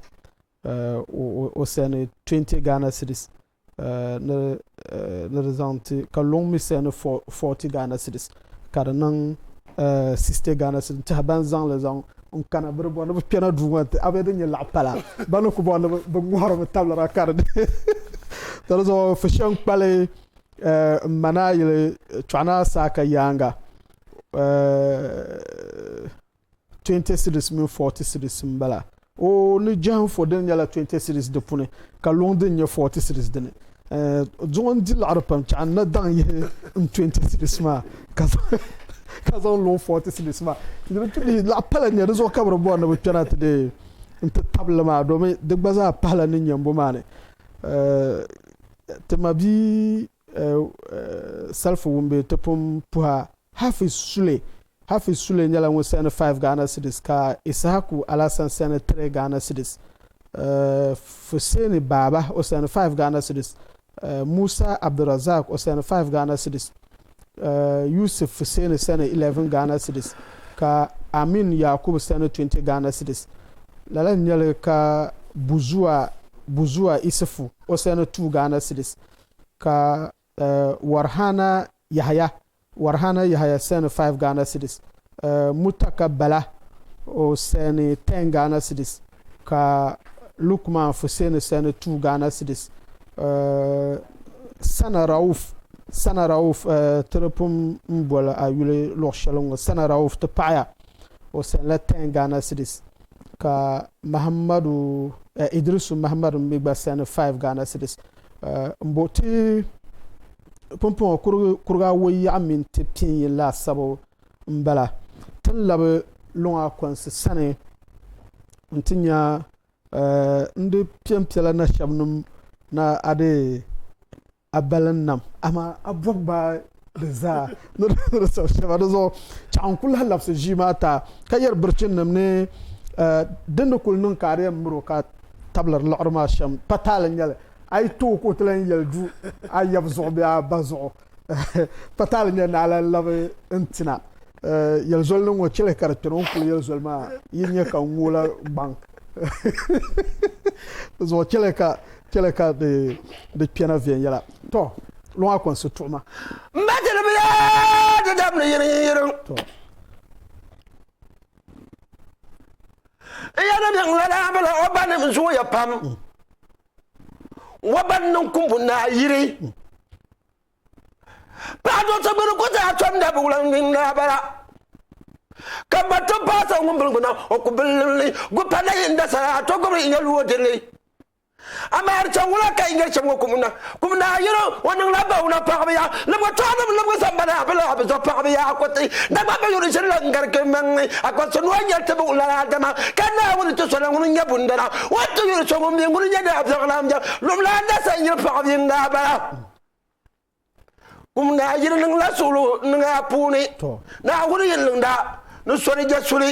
o sɛni 20 Ghana cedis ni di zaŋ ti ka luŋ mi sɛni 40 Ghana cedis ka di niŋ 60 Ghana cedis n tiɛha ban zaŋli zaŋ n kana bi di bɔri ni bi kpɛna duu ŋɔ nti a bɛ din nyɛ laɣa pala ba ni ku bɔri ni bi ŋɔhirimi tabirila ka di to di zuɣu Fishɛŋ kpali n ma naa yili Chɔɣu-Naa Saaka yaaŋa 20 cedis mini 40 cedis n bala o ni jɛhinfo din nyɛla 20 cedis di puuni ka luŋ din nyɛ 40 cedis dini zuŋɔ n di liɣiri pam chaɣ n na daŋ yihi n 20 cedis maa ka zaŋ luŋ 40 cedis maa laɣ pala n nyɛ di zuɣu ka bi di bɔri ni bi kpɛna ti dee n ti tabili maa domi di gba zaa pahila ni nyɛmbo maa ni ti ma bia Salifu Wumbe ti pun puha Hafiz Sule Hafiz Sule nyɛla ŋun sani 5 Ghana cedis ka Issahaku Alhassan sani 3 Ghana cedis. Fuseni Baba o sani 5 Ghana cedis. Musa Abdulrazak o sani 5 Ghana cedis. Yusuf Fuseni sani 11 Ghana cedis ka Amin Yakubu sani 20 Ghana cedis. Lala n-nyɛli ka Buzua Buzua Isufu o sani 2 Ghana cedis ka Warhana Yahaya Warhana Yahaya sani 5 Ghana cedis, Mutaka Bala o sani 10 Ghana cedis ka Lukman Fuseni sani 2 Ghana cedis. Sana Rauf Sana Rauf ti di pun m boli a yuli luɣ shɛli ŋɔ Sana Rauf ti paɣiya o sanila 10 Ghana cedis ka Mahamadu Idrisu Mahamadu mi gba sani 5 Ghana cedis. M bo ti pumpɔŋɔ kuriga awoi yaɣa mini ti pinyin laasabu m-bala. Ti ni labi luŋa kɔnsi sani nti nya n di piɛmpiɛla na shɛba nim na a di a balin nam, amaa a bɔbi gbaai di zaa ni di sabi shɛba. Di zuɣu chaɣ n-kul lahi labisi ʒii maa ti a, ka yɛri birichinnim ni din ni kul niŋ ka a di yɛn mir o ka tabiliri liɣiri maa shɛm pa taali n-nyɛ li. A yi tooi ka o ti lan yɛli du a yab zuɣu bee a ba zuɣu, pa taali n-nyɛ ni a lan labi n-tina. Yɛli zoli ni ŋɔ chɛli ka di kpɛna o ni kuli yɛli zoli maa yi nya ka n ŋoola gbaŋ. Di zuɣu chɛli ka chɛli ka di kpɛna viɛnyɛla. Tɔ! Luŋa kɔnsi tuɣima. M ba tiribiya ti dabili yiriŋ yiriŋ. Tɔ! N yɛli ni n lala bila o ba nim zooya pam. O ba niŋ kumbu naa yiri. Paɣa do so gbuni ku zaa tom da bi wula ŋmini daa bala. Ka ba ti paasa ŋun bili gbuna o ku bilimli gu pa na yin da sara to gubri n yɛli o dili. Amaa di chaŋ wula ka yi nyari shɛm ŋɔ kum na? Kum naa yino o niŋla bawuna paɣibu ya, libigi tɔɣinim libigi sambani a bi lahi bi zo paɣibu ya a kɔti dagba bi yuri ʒirila n-garigi maŋli a kɔti nua nyari ti buɣim lala adama ka Naawuni ti sɔna ŋuni n-nyɛ bundana o ni ti yuri so ŋun mi ŋuni n-nyɛ dabiɛɣulan biɛɣu lumla a dasa n-yiri paɣibu yini daa bala. Kum naa yiri niŋla suɣulo niŋ a puuni. Naawuni yi niŋda ni soli je suli.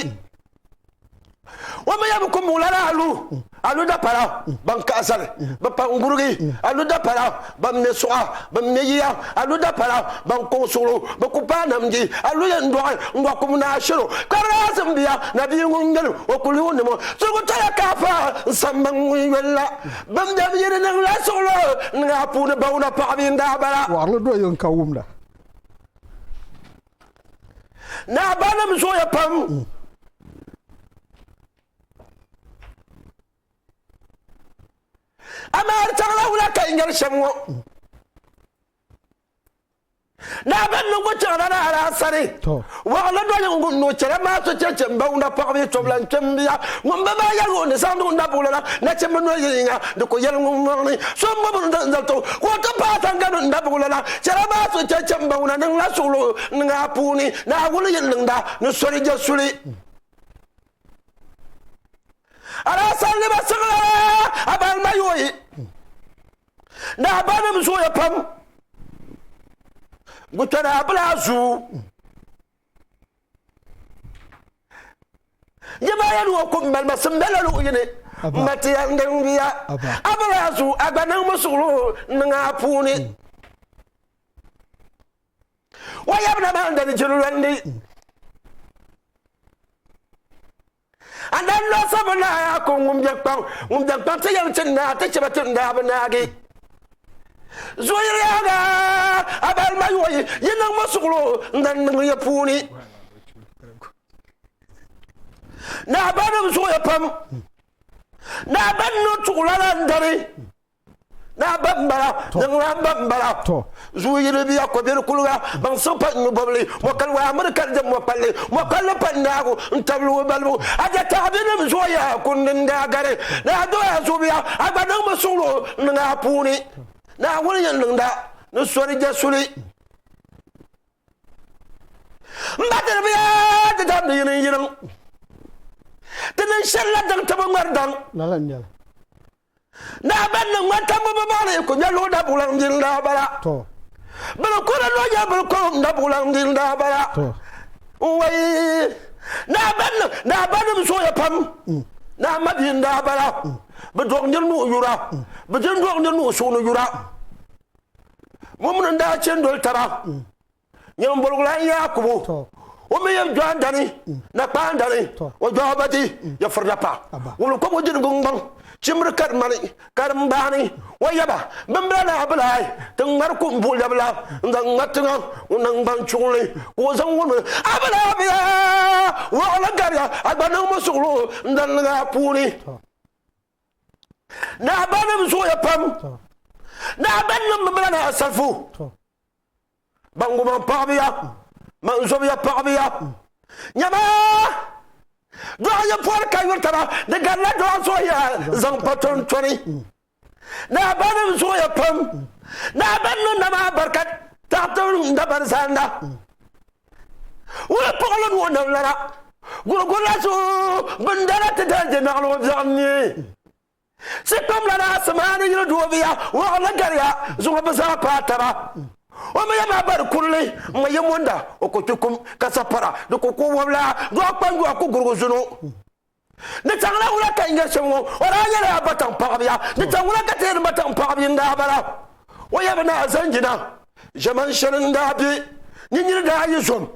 O mi yɛmi kum la alu, alu dapala ban kaɣisali, bi pa n-gurigi, alu dapala ban me suɣa, ban me yiya, alu dapala ban kɔŋ suɣulo, bi ku paai namdi, alu yɛn dɔɣi n-gba kum naa shiro. Kparilaasi m-bia, nabia ŋun ŋmɛli o kuli o nimo, suligu tɔya ka a paai n-sambani ŋun yoli la. Bɛn bɛm yi di niŋla suɣulo niŋ a puuni bawuna paɣiba n-daa bala. Wɔɣirili do yiŋ ka wumda. Naa banim zooya pam. Amaa di chaŋla wula ka yi nyari shɛm ŋɔ? Naa ban niŋ ku chaŋla naa daa sani. Waɣila doli ŋun ni o chɛla maa so chɛchɛ m-ba ŋuna paɣaba yi tɔbila n-kpe m bia. Ŋun ba maa yɛli o ni zaŋdi ŋun dabuɣili la nachimba noli yiŋa di ku yɛli ŋun mɔŋ ni so m-bo bini zaŋ zali ti o ka o ti paai saŋgani n dabuɣili la chɛla maa so chɛchɛ m-ba ŋuna niŋla suɣilo niŋ a puuni Naawuni yi niŋda ni soli je suli. A daa salinima siɣila a balima yooyi. Nahabanim zooya pam gutɔna abila zuu. Yima yɛli o kum balima simbela luɣ yini m-ma ti ya n-diŋdiya. Abila zuu a gba niŋmi suɣilo niŋ a puuni. O yabina maa n-dani jililɔndi. A dan lo sabu naa yaa ku ŋun be kpaŋ, ŋun be kpaŋ ti yɛm ti naa ti chɛ ba ti n-daa bi naagi. Zuɣuyiri yaaŋa, a balima yooyi yi niŋmi suɣilo n-dan niŋ ya puuni. Naa banim zooya pam. Naa ban niŋ tuɣulana n-dani. Naa ba m-bala, niŋlaa ba m-bala. Zuu yili bia kɔbiɛri kuliga, baŋsim pa nyu bɔbili, mɔkali waa miri ka di dim mɔkpalli, mɔkpalli pa n-naagu n-tabili o balibu. A je taɣibinim zooya kundi n-daa gari. Naa doya zuɣubia, a gba niŋmi suɣilo niŋ a puuni. Naawuni yɛn niŋda ni sori je suli. M ba diri bia di damdi yiriŋ yiriŋ. Ti niŋ shɛli la daŋ ti bi ŋmari daŋ. Lala n-nyɛli. Naa ban ni ŋmani tambu bi baɣili ku nyɛ luɣ dabuɣilaŋ din daa bala. Bini kuri lo nyɛ bini kurim dabuɣilaŋ din daa bala. Wai! Naa ban ni naa banim zooya pam. Naa mabia n-daa bala. Bɛ dɔɣi nir ni o yura. Bɛ din dɔɣi nir ni o suhu ni yura. Ŋun mini n-daa chani doli taba. Nyɛmboligu lan Yaakubu, o mi yɛn dɔɣi dani, nakpaan dani, o dɔɣi ba di ya firila pa. Wuli kɔbu dini gungbaŋ, chimri karimani, karimbaani, o yaba, bimbila ni abilai, ti ŋmari kum buɣilɛbila n-zaŋ ŋma tiŋa o naŋgban chuɣili, ka o zaŋ wumi abilai bia waɣila gariya, a gba niŋmi suɣilo n-zaŋ niŋ a puuni. Naa banim zooya pam, naa banim mi bila ni asalifu. Baŋgumaŋ paɣibiya, man zobiya paɣibiya. Nyama, dɔɣu yi pɔri ka yuri taba, di garila dɔɣu zuɣuya zaŋ pa tontoni. Naa banim zuɣuya pam, naa ban niŋ nama barika taɣiti dabari zaanda. Wula puɣili ni o nam lana, gurigurila zuɣu bindana ti dali di naɣili o biɛɣu ni. Sikpamlana Asimaani yili doobiya waɣila gariya zuŋɔ bɛ zaa paai taba. O mi ya maa bari kurili ŋma yi monda o ku kpi kum ka sapara di ku ku wɔbila dɔɣi kpanjɔɣu ku gurigi zunu. Di chaŋla wula ka n yɛri shɛm ŋɔ o daa yɛla a ba tiŋ paɣibiya di chaŋ wula ka ti yɛli ba tiŋ paɣibiya n-daa bala o yɛbi ni a zanjina ʒɛman shɛli n-daa be ni niri daa yi zom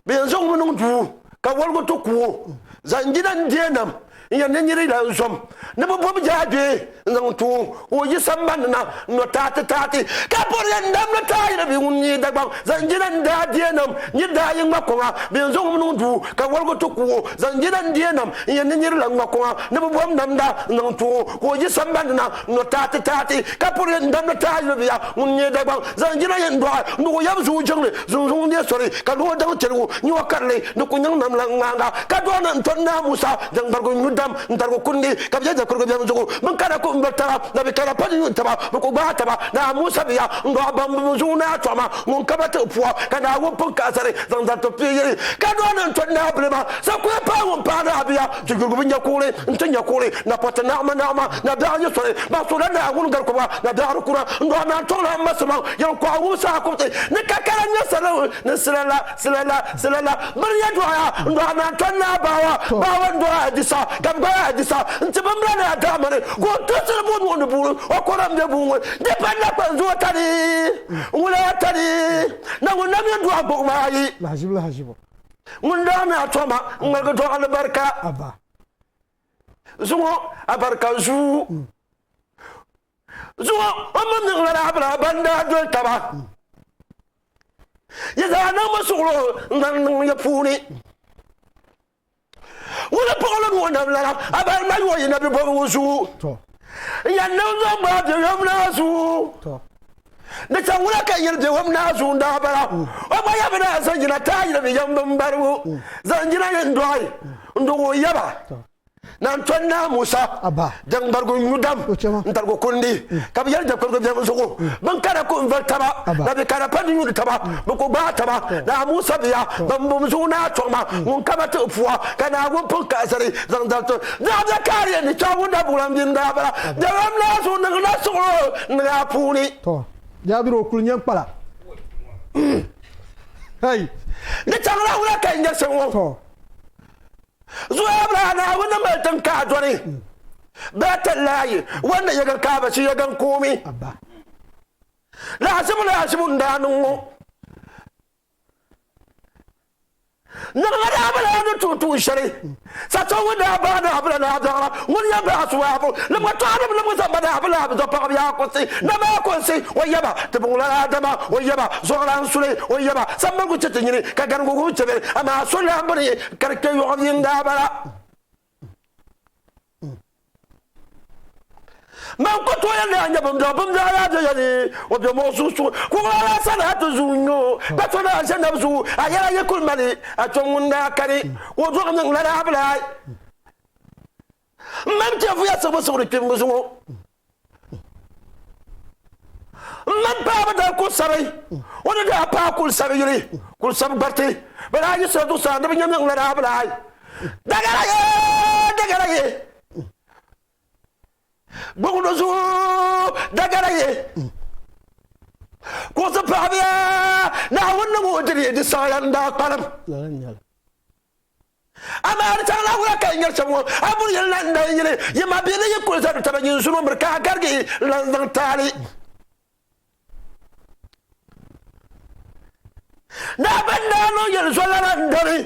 Bɛ yɛn zaŋ o mi niŋ duu ka wɔligu ti ku o. Zaŋ jina n-deei nam n-yɛn ni niri lan zom ni bɛ bobi jaashee n-zaŋ ti o ka o yi sambani na n-no taati taati ka bɔri yɛn damdi taayiri bɛ ŋun nyɛ Dagbaŋ. Zaŋ jina n-daa deei nam niri daa yi ŋma kɔŋa bɛ yɛn zaŋ o mi niŋ duu ka wɔligu ti ku o. Zaŋ jina n-deei nam n-yɛn ni niri lan ŋma kɔŋa ni bɛ bobi namda n-zaŋ ti o ka o yi sambani na n-no taati taati ka puri yɛn damdi taayiri bia ŋun nyɛ Dagbaŋ. Zaŋ jina yɛn dɔɣi n-duɣi o yab zuɣu jiŋli Zunzuŋ n-deei soli ka di o daŋ chɛligu nyɛ o karili ni ku nyaŋ nam la ŋmaaŋa ka dɔɣi na n-tɔri Naa Musa daŋgbarigu n-nyu dam n-darigi kundi ka bɛ je kurigi biɛm zuɣu bɛ ni kana ku m-biri taba na bɛ kana pa di yuun taba bɛ ku gbaai taba Naa Musa bia n-dɔɣi baŋbu zuɣu Naa Tɔɣima ŋun ka ba tiɣi pua ka Naawuni pun kaɣisiri zaŋ dariti pii yili ka dɔɣi na n-tɔri Naa Bilima sakuya paai ŋun paai Naa bia ti yurigu bi nya kuɣili n-ti nya kuɣili napɔti naɣima naɣima na biɛɣu yi soli ban suhula Naawuni gari kɔbiga na biɛɣu di kura n-dɔɣi Naa Tɔɣila m ma Simaŋ yɛn kɔɣi wumsi a kubiti ni ka kala nyɛ salo ni sila la sila la sila la bini yɛ dɔɣi a n-dɔɣi Naa Tɔni Naa Baawa Baawa n-dɔɣi Adisa ka bɛ gbaai Adisa n-ti bimbila ni Adaamani ka o tirisi li buu ni buuni o kɔra m-be buu ŋɔ di pa nakpani zuɣu tani ŋuna tani na ŋun na mi dɔɣi gbuɣima ayi. Lahaʒibu lahaʒibu. Ŋun daa mi a toma ŋ-ŋmaligi dɔɣi ni barika. Zuŋɔ a barika zuu. Zuŋɔ o mi niŋla lahabila ban daa doli taba. Yi zaa niŋmi suɣilo n-zaŋ niŋ ya puuni. Ŋuni puɣili ni o nam lana, a bali ma yooyi na bi bɔbigu zuɣu. N yɛn niŋ zaŋ gbaai bɛ yom naa zuɣu. Di chaŋ wula ka yili bɛ yom naa zuɣu n-daa bala. O gba yaba daa zaŋ jina taai yili bɛ yɛm bimbarigu zaŋ jina yɛn dɔɣi n-duɣi o yaba. Naan tɔn Naa Musa daŋgbarigu n-nyu dam n-tarigi kundi, ka bɛ yɛli dakpirigu biɛhigu zuɣu, Bɛ ni kana ku n-vali taba, na bɛ kana pa ni yuuni taba, bɛ ku gbaai taba. Naa Musa bia, bɛn bom zuɣu Naa Tɔŋma, ŋun ka ba tiɣi pua, ka Naawuni pun kaɣisiri zaŋ dari ti zaɣ bɛ kaariya ni chaŋ ŋun dabuɣilan bia n-daa bala. Dawam Naa zuɣu niŋla suɣilo niŋ a puuni. Tɔ! Jaabir o kuli nyɛ n-kpala. Hey! Di chaŋla wula ka yi nya shɛm ŋɔ? Tɔ! Zuɣu Abraha Naawuni ni mali tiŋ ka a dɔni Bɛtɛl la ayi, wanda yɛgan kaaba chi yɛgan kuumi. Laɣisibu laɣisibu n-daa niŋ ŋɔ. Niŋla daa bi lahi ni tuui tuun shɛli. Sato ŋun daa bahi naa bila naa daɣira ŋun yɛn bahi suwaabu libigi tɔɣinim libigi zamba daa bi lahi bi zo paɣaba yaa kuɣusi na maa kuɣusi o yaba ti buŋla Adama o yaba zuɣulan suli o yaba sambaligu chɛ ti nyini ka garigu gubi chɛ bɛ amaa so lahi bini ka di kpe yɔɣu bia n-daa bala. Man ku tooi yɛli ni a nya bimbiɛɣu, bimbiɛɣu yaa be ya ni, o be mɔɣu sunsuuni. Kuɣila la sani a ti zuui n-nya o, ka so daa ʒe nab zuɣu, a yɛla yi kul mali a kpiɔŋ ŋun daa kani, o dɔɣim niŋ la daa bi lahi. M mali teevuya siɣibu siɣiri kpimbu zuŋɔ. M mali paɣaba daa kuli sabi o ni daa paai kuli sabi yili kuli sabi gbariti bɛ daa yiɣisila zuɣusaa ni bɛ nya niŋ la daa bi lahi dagara ye dagara ye gbuɣindi zuɣu dagara ye kuɣusi paɣaba yaa Naawuni niŋ o diri di saɣaya n daa kpalim. Amaa di chaŋla wula ka yi nyari shɛm ŋɔ? A buri yɛli la n dan yili, yi mabia ni yi kuli zani taba nyin zuni o miri ka a garigi n-lan zaŋ taali. Naa ban daa niŋ yɛli zolana n-dani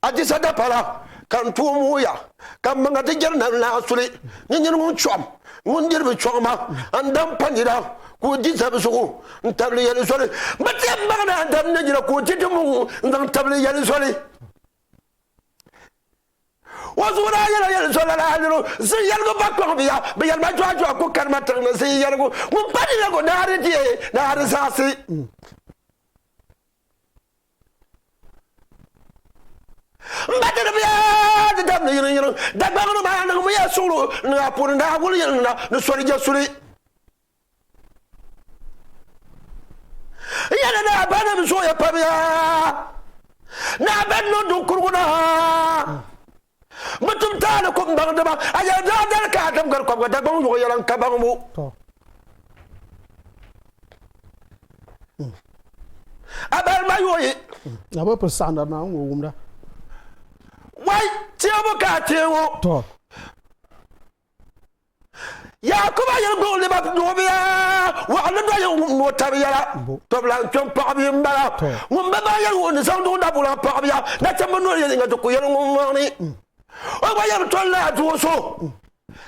a di sa dapala ka n tooi mooya ka m maŋa ti jɛri nam naa suli ni nyini ŋun chɔɣim ŋun diri bi chɔɣima n dan pa nira ka o di zab zuɣu n tabili yɛli zoli bɛ ti yɛn baŋ ni a dan ni nira ka o di di muŋ n zaŋ tabili yɛli zoli. O zuɣu daa nyɛla yɛli zɔla la niro zin yɛligu ba kpaŋ biya bi yɛli ma jɔa jɔa ku kani ma tiŋ ni zin yɛligu ŋun pa ni yɛligu naa di deei naa di zaɣisi. M ba diri biya di damdi yiriŋ yiriŋ Dagbaŋ ni maa niŋmi ya suɣulo niŋ a puuni naa wuli yɛli na ni soli je suli. N yɛli ni a ba nim zooya pam yaa ni a ba niŋ duŋkurugu na bɛ tum taali kum baŋdiba a yɛli daadali ka a dam gari kɔbiga Dagbaŋ yuɣu yɛla n ka baŋbu. A bali ma yooyi. A bi piri saɣindari maa n-ŋɔ wumda. Wai teebu ka a teei ŋɔ. Yaakuba yili gbuɣinli ba duɣubiya waɣinli dɔyi ŋun o tabi yɛla tɔbila n-kpɛm paɣibihi m-bala. Ŋun bi baŋ yɛli wuhi ni zaŋ duɣu dabula paɣibiya nachimba noli yɛli ŋa ti ku yɛli ŋun ŋɔŋ ni o gba yɛli tɔli la a duɣu so.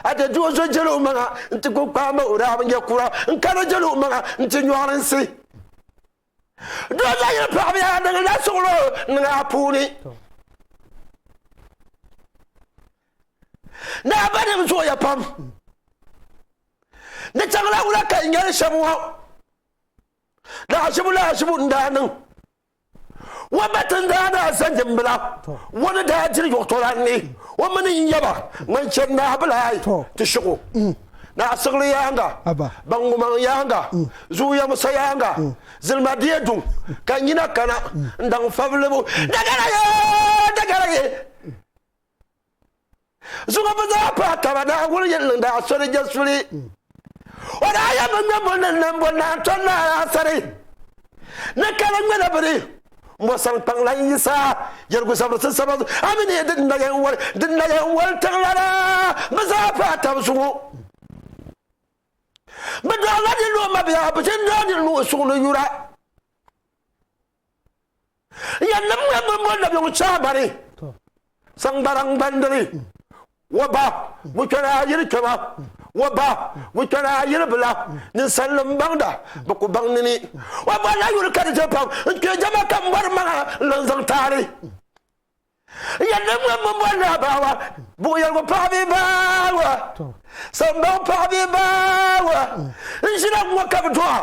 A ti duɣu so jɛli o maŋa nti ku kpaamba o daa bi nya kura n-kani jɛli o maŋa nti nyɔɣirinsi. Doo zaŋ yili paɣibiya niŋ la suɣulo niŋ a puuni. Naa ba nim zooya pam. Di chaŋla wula ka yi nyɛli shɛm ŋɔ? Laɣishibu laɣishibu n-daa niŋ. O ba tindaana Zanjimbila o ni daa diri yuɣutɔla ni o mini n yaba ŋun chani Naa Bilai ti shiɣu. Naa Siɣili yaaŋa, Baŋgumaŋ yaaŋa, Zuuya Musa yaaŋa, Zilima Deeduŋ ka nyina kana n-daŋ fabilibu dagara ye dagara ye. Zuŋɔ bi zaa paai taba Naawuni yɛli niŋdi a soli je suli. O daa yɛn bi ŋme boli ni n bo naan tɔn naa a sani ni ka di ŋmɛla bini m bo saŋ kpaŋ lan yi saa yɛligu zabiri ti saba a mi ni din na yɛn wali din na yɛn wali tiŋlana bi zaa paai taba zuŋɔ. Bɛ dɔɣila niriba o mabia bɛ ti dɔɣi niriba o suɣu ni yura. Yɛnnim ŋmɛ bini boli dabiɛŋ chaabari, saŋgbaraŋ gbandiri, wa ba wukpɛna a yili kpɛma, wa ba wukpɛna a yili bila, ninsalinim baŋda bɛ ku baŋ nini. O bolila yuli ka di je pam n-kpe jama kam bɔri maŋa n-lan zaŋ taali. Yɛnnim ŋun bi bɔri ni a baɣa wa, buɣuyɛligu paɣa bee baa wa, sambaŋ paɣa bee baa wa, n ʒila ŋ-ŋɔ ka bi dɔɣi a,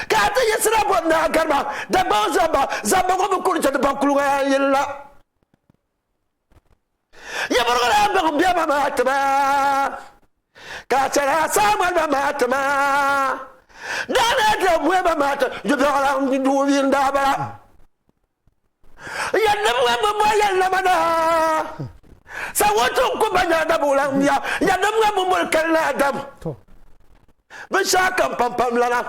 ka a ti yiɣisira bɔri ni a gari ma Dagbaŋ zamba, zamba ŋɔ bi kuri chɛ ti baŋ kuliga yaa yili la. Yi birigila a baŋ bɛ ma maa ti ma, ka a chɛri a saa ŋmani ma maa ti ma. Daa ni a diri buya ma maa ti jubiɛɣu la n duui n daa bala. Yɛnnim ŋan bi bɔri yɛlilama na, sa wuti n-ku ba nya dabuɣilan bia. Yɛnnim ŋan bi bɔri kali ni Adam binshɛɣu kam pampam lana.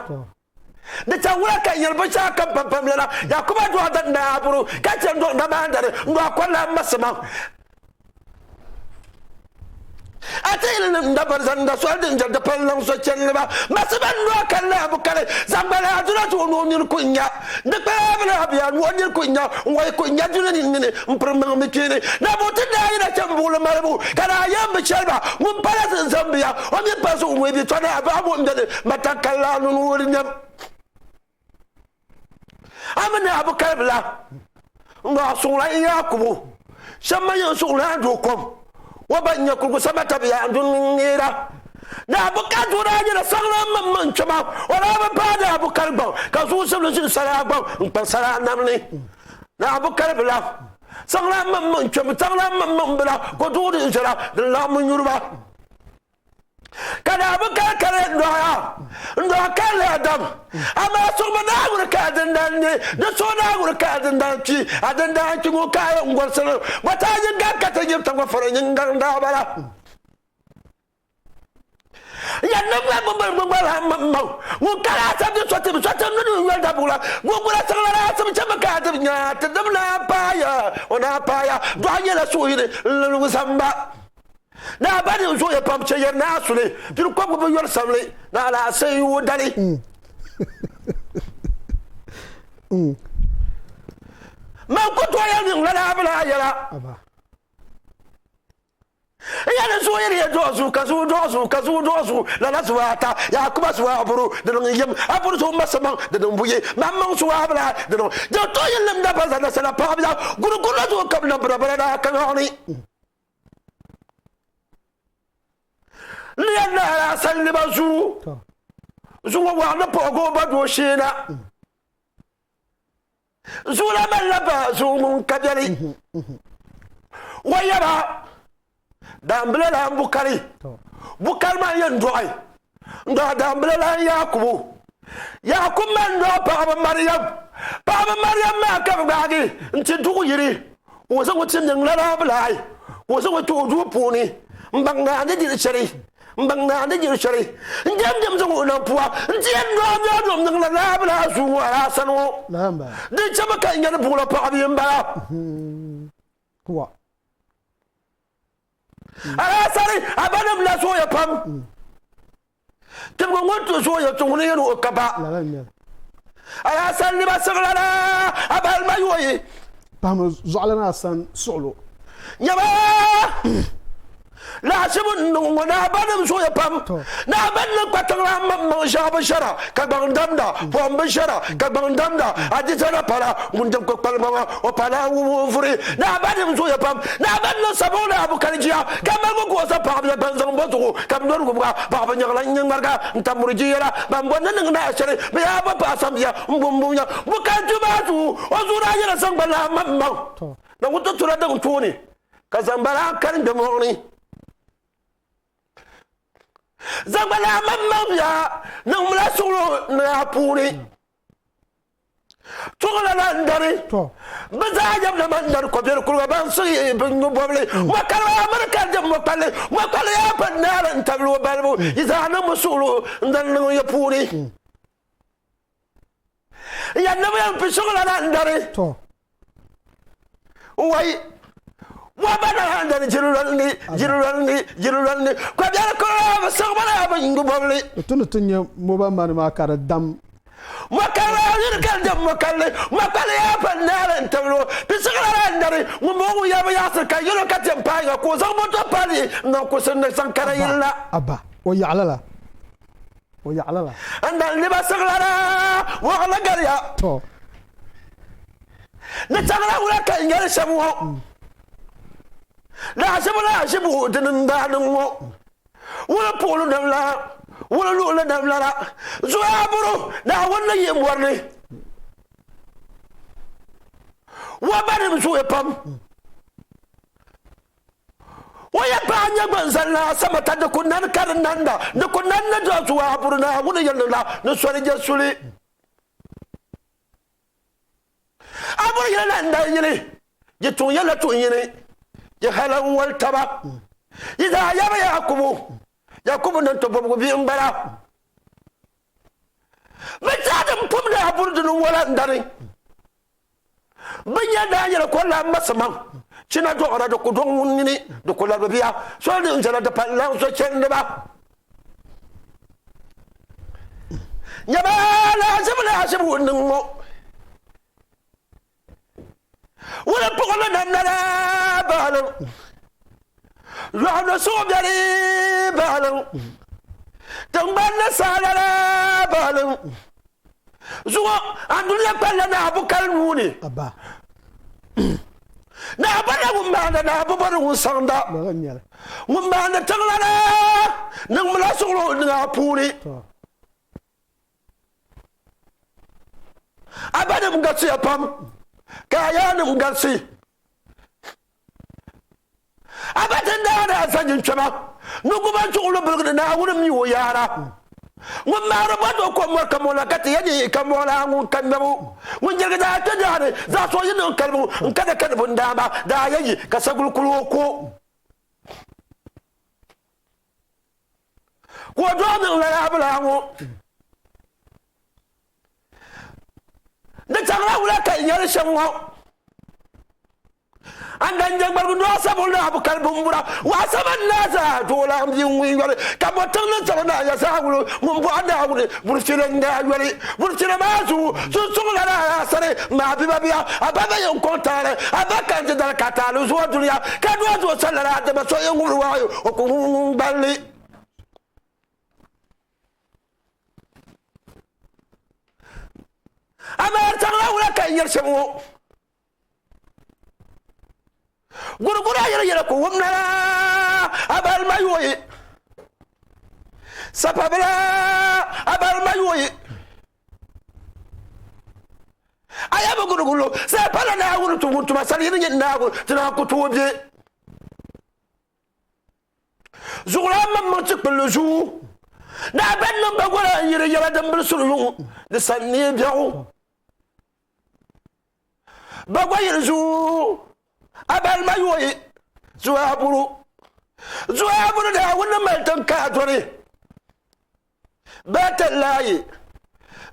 Di chaŋ wula ka n yɛli binshɛɣu kam pampam lana, Yakuba dɔɣi din daa buru, ka chɛ n-dɔɣi namaandani, n-dɔɣi kɔrila m ma Simaŋ. A ti yili nim dabari zaŋ da soli din jɛri di pali niŋ so chɛndiba masiba n-dɔɣi ka lahi bu kali zaŋ gbali a duna ti o ni o nini ku nya di kpaya bini a bia ni o nini ku nya n-wɔyi ku nya duna nini nini m-piri maŋ mi kpeeni na bo ti daa yina chɛ m-buɣili malibu ka daa yɛn bi chɛli ba ŋun pala zinzambiya o mi pa zuɣu ŋɔ bi tɔ ni a baɣa bo m-beni mata kali la nini o di nyam a mi ni a bi kali bila n-dɔɣi suɣila n Yaakubu shɛm ma yɛn suɣila a doo kom o ba n-nyɛ kurugu sama tabiya n-dun n-neera. Ni a bi ka doo daa nyɛla saŋla m maŋ kpɛma, o daa bi paai ni a bi kali gbaŋ ka zuɣusibili ʒini saraa gbaŋ n-kpa saraa nam ni. Ni a bi kali bila saŋla m maŋ kpɛm saŋla m maŋ bila ko duɣu din viɛla din laɣim nyuri ba. Ka daa bi kali kali n-dɔɣi a, n-dɔɣi kali Adam. Amaa suɣimi Naawuni ka a dindani ne, di suɣi Naawuni ka a dindani kpi, a dindani kpi ŋɔ ka a yɛn gɔrisiri gba ti a nyin gaŋ ka ti nyiri tagba fara nyin gaŋ daa bala. Yɛnnim ŋan bi biri gbugbala maŋmaŋ, ŋun kali a sabdi sɔtim sɔtim ni nun yoli dabugla, gungula siɣila daa sim chɛmi ka a dib nya ti dim naa paaya, o naa paaya, dɔɣi nyɛla suhuyini n-liligi zamba. Naa ba ni zooya pam chɛ yɛri naa suli, piri kɔbigu bi yɔri samli, ni alaasee o dali. Man ku tooi yɛli niŋ lala a bi lahi yɛla. N yɛli zooya ni yɛ dɔɣi zuɣu ka zuɣu dɔɣi zuɣu ka zuɣu dɔɣi zuɣu lala zuɣu ata Yakuba zuɣu aburu di niŋ yim aburu zuɣu masa maŋ di niŋ buyi man maŋ zuɣu abila di niŋ di tooi yɛli nim da ba zana sala paɣabila gurigurila zuɣu ka bi niŋ birabira daa ka ŋaɣi ni. N yɛn naai a salima zuɣu zuŋɔ waɣa ni puhigu ba doo shee na. Zuɣu la malila ba zuɣu ŋun ka biɛli. O yɛba daambila la n Bukari. Bukari maa n yɛn dɔɣi n dɔɣi daambila la n Yakubu. Yakubu maa n dɔɣi paɣaba Mariam. Paɣaba Mariam maa ka bi gbaagi n ti duɣu yiri. Ka o zaŋ o ti niŋ lala bilahi, ka o zaŋ o kpe o duu puuni m-baŋ ni a ni diri shɛli, m-baŋ ni a ni diri shɛli. N-dɛmdɛm zaŋ o nam pua nti yɛn nɔhi ni a dom niŋ lala bilahi zuu ŋɔ hal a sani ŋɔ. Di chɛmi ka n nya ni buɣila paɣa bia m-bala. Hal a sani a banim la zooya pam. Tibigi ŋun ti zooya ti ŋuni yɛn o ka ba. Alasan ni ba siɣila la a balima yooyi. Pahimi zuɣulana Asan suɣulo. Nyama laɣisibu n-niŋ ŋɔ naa banim zooya pam. Naa ban niŋ kpatiŋ la maŋmaŋ ʒiɛɣu bi ʒɛra ka gbaŋ damda, pɔhim bi ʒɛra ka gbaŋ damda, adizana pala ŋun dim kpukpali maŋa, o pala wubu vuri. Naa banim zooya pam. Naa ban niŋ sabuɣu ni Abukalijiya ka maligu kuɣusa paɣibiya ban zaŋ bɔ zuɣu ka bɛ nɔri wubiga paɣiba nyaɣila n-nyɛ ŋmariga n-tam muri jiyɛla ban bɔ ni niŋ naa shɛli bɛ yaa bɔ paɣa sambiya m-bo m-bo nya Bukali maa zuɣu o zuɣu daa nyɛla zaŋgba laa maŋmaŋ na ŋun ti tura daŋ tooni ka zaŋgba laa kani gbɛmɔɣu ni. Zaŋgba laa maŋmaŋ bia niŋmila suɣulo naa puuni. Tuɣila la n-dari. Bɛ zaa yɛbila man dari kɔbiɛri kuriga ban siɣi bɛ nyu bɔbili. Mɔkaliba yaa miri ka di mɔkpalli. Mɔkpalli yaa pa naara n-tabili o balibu. Yi zaa niŋmi suɣilo n-dari niŋ ya puuni. N yɛn niŋ ya m-pi suɣila la n-dari. Wai! Wa ba na n-dari jiriloli ni, jiriloli ni, jiriloli ni. Kɔbiɛri kuriga bɛ siɣi ba la bɛ nyu bɔbili. Di tu ni ti nya mobile money maa ka di dam. Mɔkali yiri ka di mɔkali mɔkali yaa pa naali n tabili o pisiɣila la n-dari ŋun bɔŋɔ ŋun yaba yaɣisiri ka yino ka tiɛm paai ka o zaŋ moto pali n-niŋ kusi ni zaŋ kara yili la. Aba, o yaɣila la, o yaɣila la. N dali ni ba siɣila la wɔɣila gariya. Tɔ. Ni chaŋla wula ka n yɛli shɛm ŋɔ. Lahizibu lahizibu dini n-daa niŋ ŋɔ. Wuli puɣili nam la, wuli luɣili nam la la, zuɣu buru Naawuni ni yi mɔri ni. Wɔbanim zooya pam. O yɛn paai nyɛ gbanzali la samata di ku nani ka di nanda, di ku nani ni dɔɣi zuɣu buru Naawuni yɛli la ni soli je suli. A bɔri yɛla la n-daa yili, yi tuŋ yɛla tuŋ yini, yi hala n-wali taba. Yi zaa yaba Yakubu, Yakubu ni ti bɔbigu bia m-bala. Bɛ zaa din pum daa buri di ni wala n-dani. Bɛ nya daa nyɛla kɔrila m ma simaŋ, china dɔɣira di ku dɔŋ ŋun nini, di ku labi bia, soli din viɛla di pali laŋ so chɛndiba. Nyama lahizibu lahizibu n-niŋ ŋɔ. Wulimpuɣili namda la baalim. Yɔɣu ni suɣubiɛli baalim. Tiŋgbani ni saala la baalim. Zuŋɔ andunia kpalila Naa Bukali nuu ni. Naa bɔrila ŋun maandi naa bi bɔri ŋun saŋda. Ŋun maandi tiŋla la niŋmila suɣulo o niŋ a puuni. A banim galisiya pam ka a yaannim galisi. A ba ti daa daa sa nyiŋkpɛma ni guba chuɣili biligi ni Naawuni mi o yaara. Ŋun maari bɔndi o kom mɔri ka mɔla ka ti yɛn yi ka mɔla ŋun ka ŋmɛbu. Ŋun nyirigi daa kpe daa ni zaɣ so yi niŋ kalibu n-ka di ka di bundaamba daa yɛn yi ka saguli kuli o ko. Ka o dɔɣi niŋ lala bulaa ŋɔ. Di chaŋla wula ka yi nyari shɛm ŋɔ? An dan nyɛ ŋmarigu nɔɔ sabiri ni abukali bimbura waɣasama n naa zaa doo la bia ŋun yɔli ka bɔ tiŋ ni zaŋ naa ya zaa wuli ŋun bɔɣa Naawuni burchili n daa yɔli burchili maa zuɣu sunsuŋ la daa sani maa biba bia a ba ba yɛn kɔŋ taali a ba kan ti dali ka taali zuɣu dunia ka doo zuɣu sani la dama so yɛn ŋubiri waɣayo o ku ŋun gballi. Amaa chaŋla wula ka n yɛli shɛm ŋɔ? Guriguri a yɛli yɛla ku wum na a balima yooyi sapabila a balima yooyi a yɛmi guriguri sai pala Naawuni tum tuma sani yi ni nyɛ Naawuni ti naan ku tooi be Zuɣulan maŋmaŋ ti kpulli zuɣu naa bɛn niŋ ba gola n-yiri yɛla din bilisiri yuŋ di san neei biɛɣu. Ba gba yiri zuɣu a balima yooi zuɣu aburu. Zuɣu aburu Naawuni ni mali tiŋ ka a dɔni. Bɛtɛlaayi,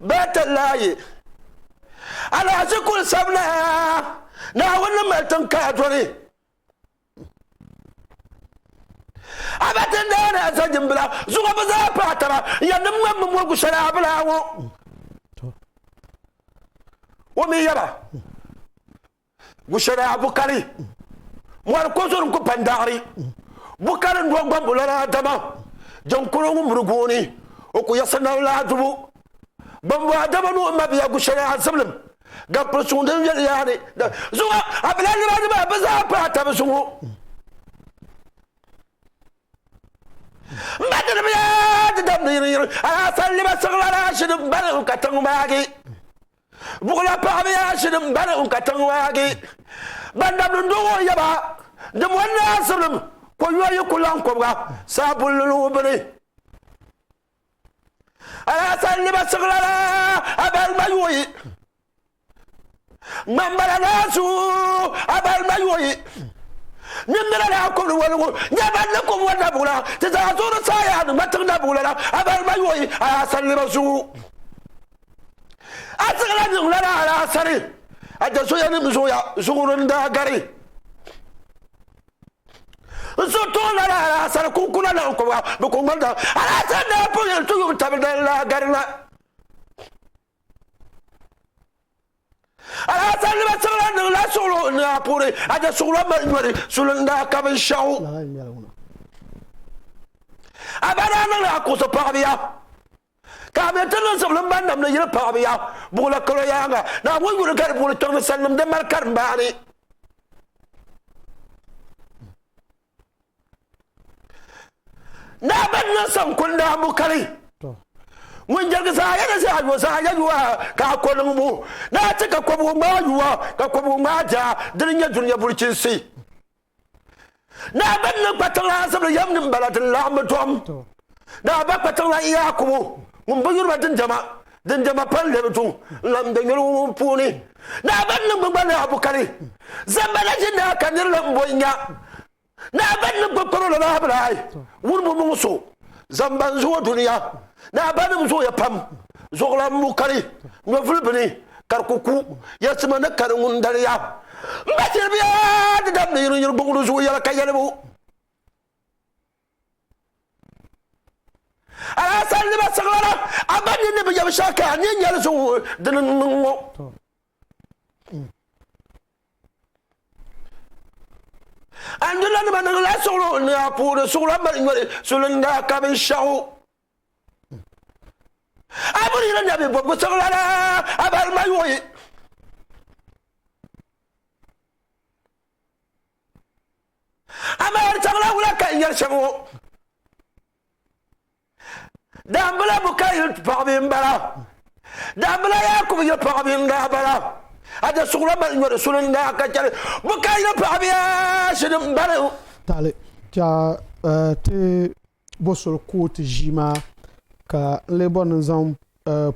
Bɛtɛlaayi, alahichi kuli sabila Naawuni ni mali tiŋ ka a dɔni. A ba ti naani a zajimbila zuɣu bi zaa paɣa taba n yɛn ni ŋmammi mɔgu shɛli a bila ŋɔ o mi yɛba gushɛli a bukali mɔri ko zori n ku pan daɣari bukali n do gbambu lana adama jankuro ŋun miri gooni o ku yiɣisi nam laadubu gbambu adama ni o mabia gushɛli a ziblim Gampiri suŋ din viɛli yaa ni zuŋɔ a bila niriba ni maa bɛ zaa paai tabi zuŋɔ m ba dini yaa di damdi yiri yiri alasanlima siɣila la shini bali n ka tiŋ maagi buɣula paɣaba yaa shini bali n ka tiŋ maagi ban damdi n dɔŋɔ yaba di mɔni ni asibilim ko yɔyi ku lan kɔbiga saa bulli ni o bini Alasanlima siɣila la a balima yooi ŋmambala naazu a balima yooi nimmira la kubiri waligu nyɛ ban ni kum wa nabugla ti zaa zuɣuri saaya ni ŋmatiŋ nabugla la a balima yooi alasanlima zuɣu a siɣila niŋla la alasani a da zoya nim zoya zuɣuri n daa gari N so tooi lala alaasari kunkuna la n kɔbiga bi ku ŋmani da alaasari daa pun yɛn ti yuŋ tabi dali la gari la. Alaasari nima siɣila niŋ la suɣulo ni a puuni a da suɣulo mali nyɔri suli n daa ka binshaɣu. A ba daa niŋla a kuɣusi paɣabiya ka a mi ti niŋ zibili m ba nam ni yili paɣabiya buɣula kalo yaaŋa Naawuni yuli gari buɣuli kpiɔŋ ni salinim din mali karimbaani. Naa ban niŋ saŋ kuli naa Bukari ŋun jɛrigi zaa yɛli zaa yo zaa yɛli wa ka a ko niŋbu naa ti ka kɔbigu ŋmaa yuwa ka kɔbigu ŋmaa daa dini nyɛ dunia bulichinsi naa ban niŋ kpatiŋ la zibiri yɛm nim bala din laɣim bi dɔm naa ba kpatiŋ la Yakubu ŋun bi yuriba dindema dindema pali lɛbi duŋ n lan be nyuli ŋun puuni naa ban niŋ gbubi gba naa Bukari zamba na ʒi naa ka niri lan bo nya Naa ban ni gbubi kparo la Abulai wuni bi muŋ so zamba n zuɣu dunia. Naa banim zooya pam zuɣulan mukari nyɔvuli bini ka di ku ku yɛlisima ni kani ŋun daliya. M ba tiribiya di damdi yiri yiri gbuɣiri zuɣu yɛla ka yɛlibu. Alasanima siɣilana a ba nini ni bi yɛbi shɛli ka a ni nyɛli zuɣu dini n-niŋ ŋɔ. Andulanima niŋla suɣulo ni a puuni suɣulo mali nyoli sulinda ka binshɛɣu. A buri yili nabi bɔbgu siɣilana a bali ma yuɣi. Amaa di chaŋla wula ka n yɛli shɛm ŋɔ. Dambila Bukail paɣibi m-bala. Dambila Yaakubu yili paɣibi n-daa bala. A da suɣila mali nyɔri suli n-daa ka chɛli Bukail paɣibi shini m-bala. Taɣili ka ti bo soli kooi ti ʒii maa ka n lee bɔri ni n zaŋ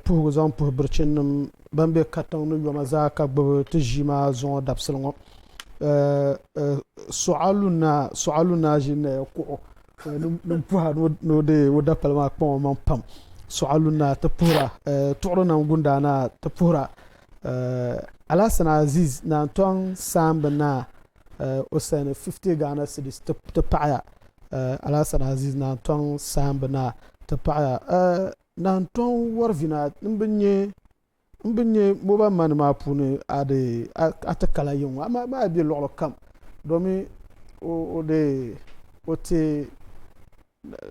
puhigu zaŋ puhi birichinnim ban be katiŋ ni yoma zaa ka gbubi ti ʒii maa zuŋɔ dabisili ŋɔ. Suɣalu naa ʒi naya kuɣu ni m puhi a ni o deei o dapali maa kpaŋ o maŋ pam. Suɣalu naa ti puhira, Tuɣiri nam Gundaa naa ti puhira, Alhassan Aziz Naantɔŋ Saambi naa o sani 50 Ghana cedis ti paɣiya. Alhassan Aziz Naantɔŋ Saambi naa ti paɣiya. Naantɔŋ Warivina m bi nya m bi nya mobile money maa puuni a di a ti kala yiŋ ŋɔ amaa maa be luɣili kam domi o di o ti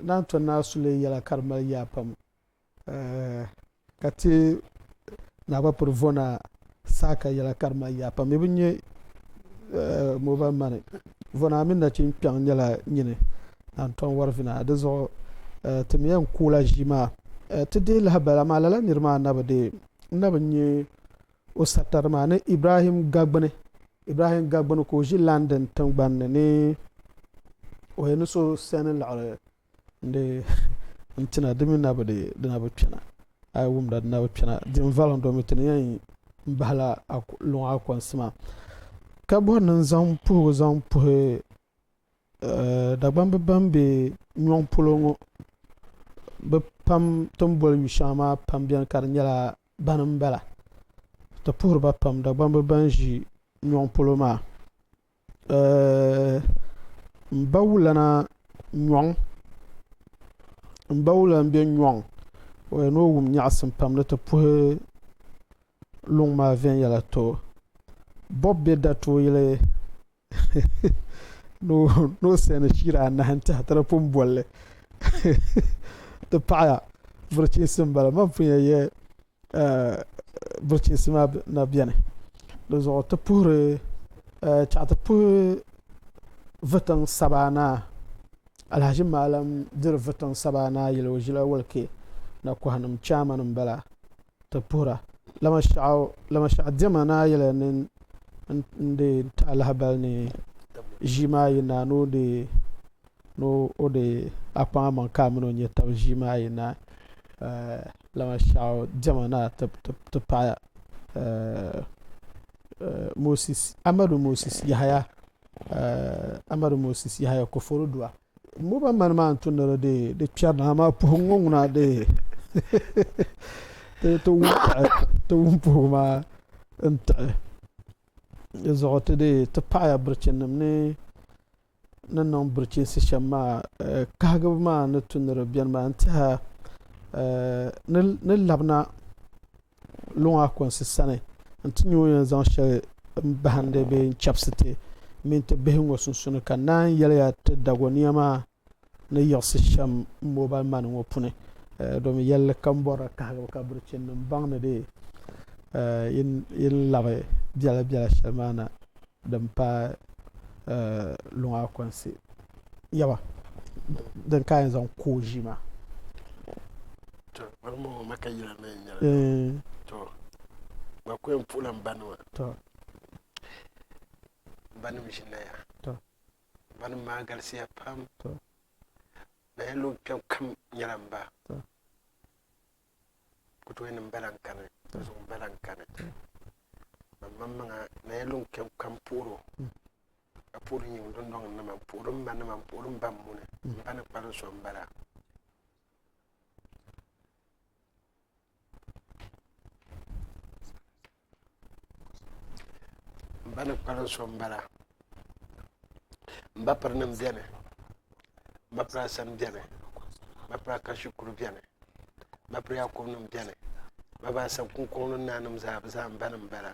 Naantɔŋ Naa Sule yɛla ka di mali yaa pam ka ti Naa Bapiri Vona Saaka yɛla ka di mali yaa pam. Mi bi nya mobile money Vona mini nachin kpiɔŋ nyɛla nyini Naantɔŋ Warivina di zuɣu ti mi yɛn kuula ʒii maa ti deei lahabali amaa lala niri maa na bi deei n na bi nya o satari maa ni Ibrahim Gagbuni Ibrahim Gagbuni ka o ʒi London tiŋgbani ni ni o yɛn ni so sani liɣiri n-di n-tina di mi na bi di di na bi kpɛna a yi wumda di na bi kpɛna di n-valiŋ domi ti ni yɛn bahila luŋ akɔnsi maa ka bɔri ni n zaŋ puhigu zaŋ puhi Dagbamba ban be nyɔŋ polo ŋɔ bɛ pam ti ni boli yu shɛŋa maa pam beni ka di nyɛla bani m-bala. Ti puhiri ba pam Dagbamba ban ʒi nyɔŋ polo maa. M ba wulana nyɔŋ, m ba wulana be nyɔŋ o yɛn ni o wum nyaɣisim pam ni ti puhi luŋ maa viɛnyɛla ti o. Bob be datuuyili ni o sani shiri anahi n-tɛha ti di pun boli li ti paɣiya birichiinsi m-bala man pun yɛn ye birichiinsi maa na beni di zuɣu ti puhiri chaɣ ti puhi vitiŋ sabaa naa Alhaji Maalam diri vitiŋ sabaa naa yili o ʒila Walke na kɔhinim chaamani m-bala ti puhira. Lamashɛɣu diɛma ni a yɛliya ni n deei n tahi lahabali ni ʒii maa yi naai ni o deei ni o deei a kpaŋ a maŋ ka a mini o nya taba ʒii maa yi naai Lamashɛɣu diɛma ni a ti paɣiya Amadu Moses Yahaya Amadu Moses Yahaya Koforidua. Mobile money maa n-tu ni di deei di kpɛri na amaa puhigu ŋɔ ŋuna deei ti wum taɣi ti wum puhigu maa n-taɣi di zuɣu ti deei ti paɣiya birichinnim ni ni niŋ birichinsi shɛm maa kahigibu maa ni tu ni di beni maa n-tɛha ni labina luŋ akonsi sani nti nya o ni yɛn zaŋ shɛli m-bahindi bee n-chɛbisi ti mini ti bihi ŋɔ sunsuuni ka naan yɛliya ti dagoniya maa ni yiɣisi shɛm mobile money ŋɔ puni domi yɛlli kam bɔrila kahigibu ka birichinnim baŋ ni dee yi ni labi biɛla biɛla shɛli maa na din paai luŋ akonsi yaba. din ka a yɛn zaŋ kooi ʒii maa. To, bari mo maka yila na yɛn nyɛla. To, gba ku yɛn puhila m banima. To. M banim ʒi Naya. To. M banim maa galisiya pam. To. Naya luɣ kpɛm kam nyɛla m ba. To. Ku tooi ni m bala n-kani, di zuɣu m bala n-kani. Man maŋmaŋa Naya luŋ kpɛm kam puhir o, ka puhiri nyiŋ dundɔŋ nima, m-puhiri m ma nima, m-puhiri m ba muni, m ba ni kpalim so m-bala. M ba ni kpalim so m-bala. M ba pirinim beni, m ba piri Asani beni, m ba piri Akashikuru beni, m ba piri Yakubunim beni, m ba Baasa Kuŋkɔŋ ni Naanim zaa bɛ zaa m banim m-bala.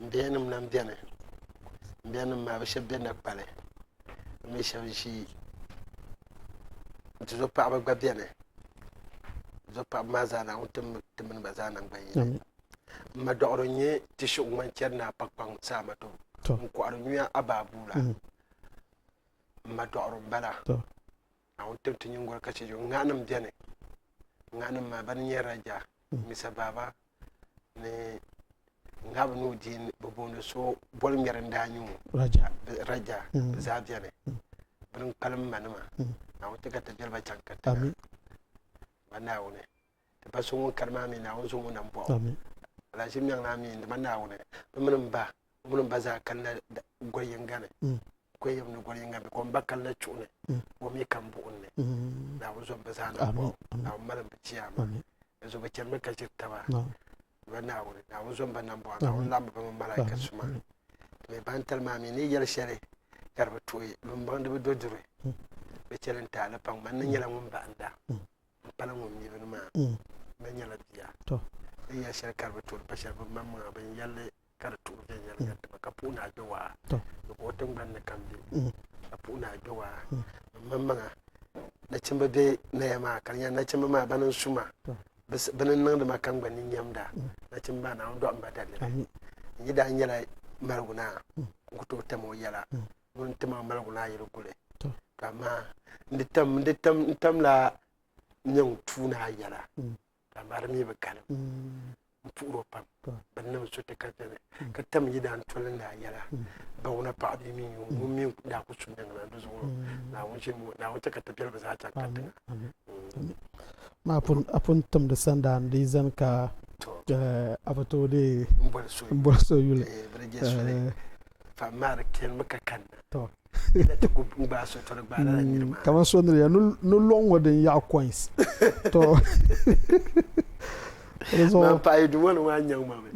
M biɛhinim lan beni, m biɛhinim maa bɛ shɛba be Nakpali, bɛ mi shɛba ʒi n-ti zuɣupaɣiba gba beni. Zuɣupaɣiba maa zaa Naawuni tim ti mini ba zaa naŋgban yini. M ma dɔɣiri n-nyɛ Tishiɣu ŋmanchɛri naa Kpakpaŋ Saamatu n-kɔhiri nyuya Abaabuula. M ma dɔɣiri m-bala. Naawuni tim ti nyiŋgoli ka chɛ ŋahinim beni. Ŋahinim maa bana n-nyɛ Raja, Misa Baba ni ŋahibu ni o diin bɛ booni so boli ŋmɛri n-daa nyɛ o. Raja bɛ zaa beni. Bɛ ni kpalim m manima. Naawuni ti ka ti biɛli ba chaŋ katiŋa. Ba Naawuni. Ti ba so ŋun kani maa mi Naawuni zaŋ o na m-bɔh o. Alahichi miɛŋ naa mi n-di ma Naawuni. Bɛ mini m ba, o mini m ba zaa kanila goli yiŋga ni. Goli yim ni goli yiŋga ni, ka m ba kanila chuɣu ni, ka o mi kani buɣim ni. Naawuni zaŋ bɛ zaa na m-bɔh o. Naawuni malim bɛ chiyaama. Di zuɣu bɛ chanimi ka ʒiri taba. Di ba Naawuni, Naawuni zaŋ ba na m-bɔh o. Naawuni laɣimmi ba mini malaika suma. Ti mi baantali maa mi ni yi yɛli shɛli ka di bi tuhi, lumbaŋdi bi do duri. Bɛ chɛli n-taali paŋ ma. N ni nyɛla ŋun bahinda. N pala ŋun mi bini maa, n na nyɛla bia. N yɛli shɛli ka di bi tuhi, di pa shɛli bɛ maŋmaŋa bɛn yɛli li ka di tuhi viɛnyɛliŋga ti ma, ka puhi Naa Gbewaa ni ka o tiŋgbani ni kam be, ka puhi Naa Gbewaa. M maŋmaŋa nachimba be Naya maa ka di nyɛla nachimba maa bana n-su ma, bɛ ni niŋdi ma ka n gba ni nyamda. Nachimba maa Naawuni dɔɣim ba daliri. N yi daa nyɛla maligu naa, n ku tooi tam o yɛla. Ŋun ti ma maligu naa yili guli. To amaa n di tam n di tam n tamla nyaŋ tuuni a yɛla. To amaa di mi bi galim. N puhiri o pam. Bɛ ni niŋ so ti ka beni ka tam yidaan toli ni a yɛla. Bawuna paɣa bia mi n-nyɛ o ŋun mi daa ku su nyaŋ na di zuɣu Naawuni ʒini ŋɔ Naawuni chɛ ka ti biɛli bi zaa chaŋ katiŋa. Ma a pun timdi sandaani di yi zani ka a bi tooi deei m boli so yuli. Bɛ di je soli. Fa maa di kpɛrimi ka kanna. To. Yila ti ku gbaai so to di gbaai lala niri maa. Kamani so ni ya ni lɔŋ ŋɔ din yaɣi coins. To. Di zuɣu. Man paɣa yi duma ni maa nyaŋ ma mi.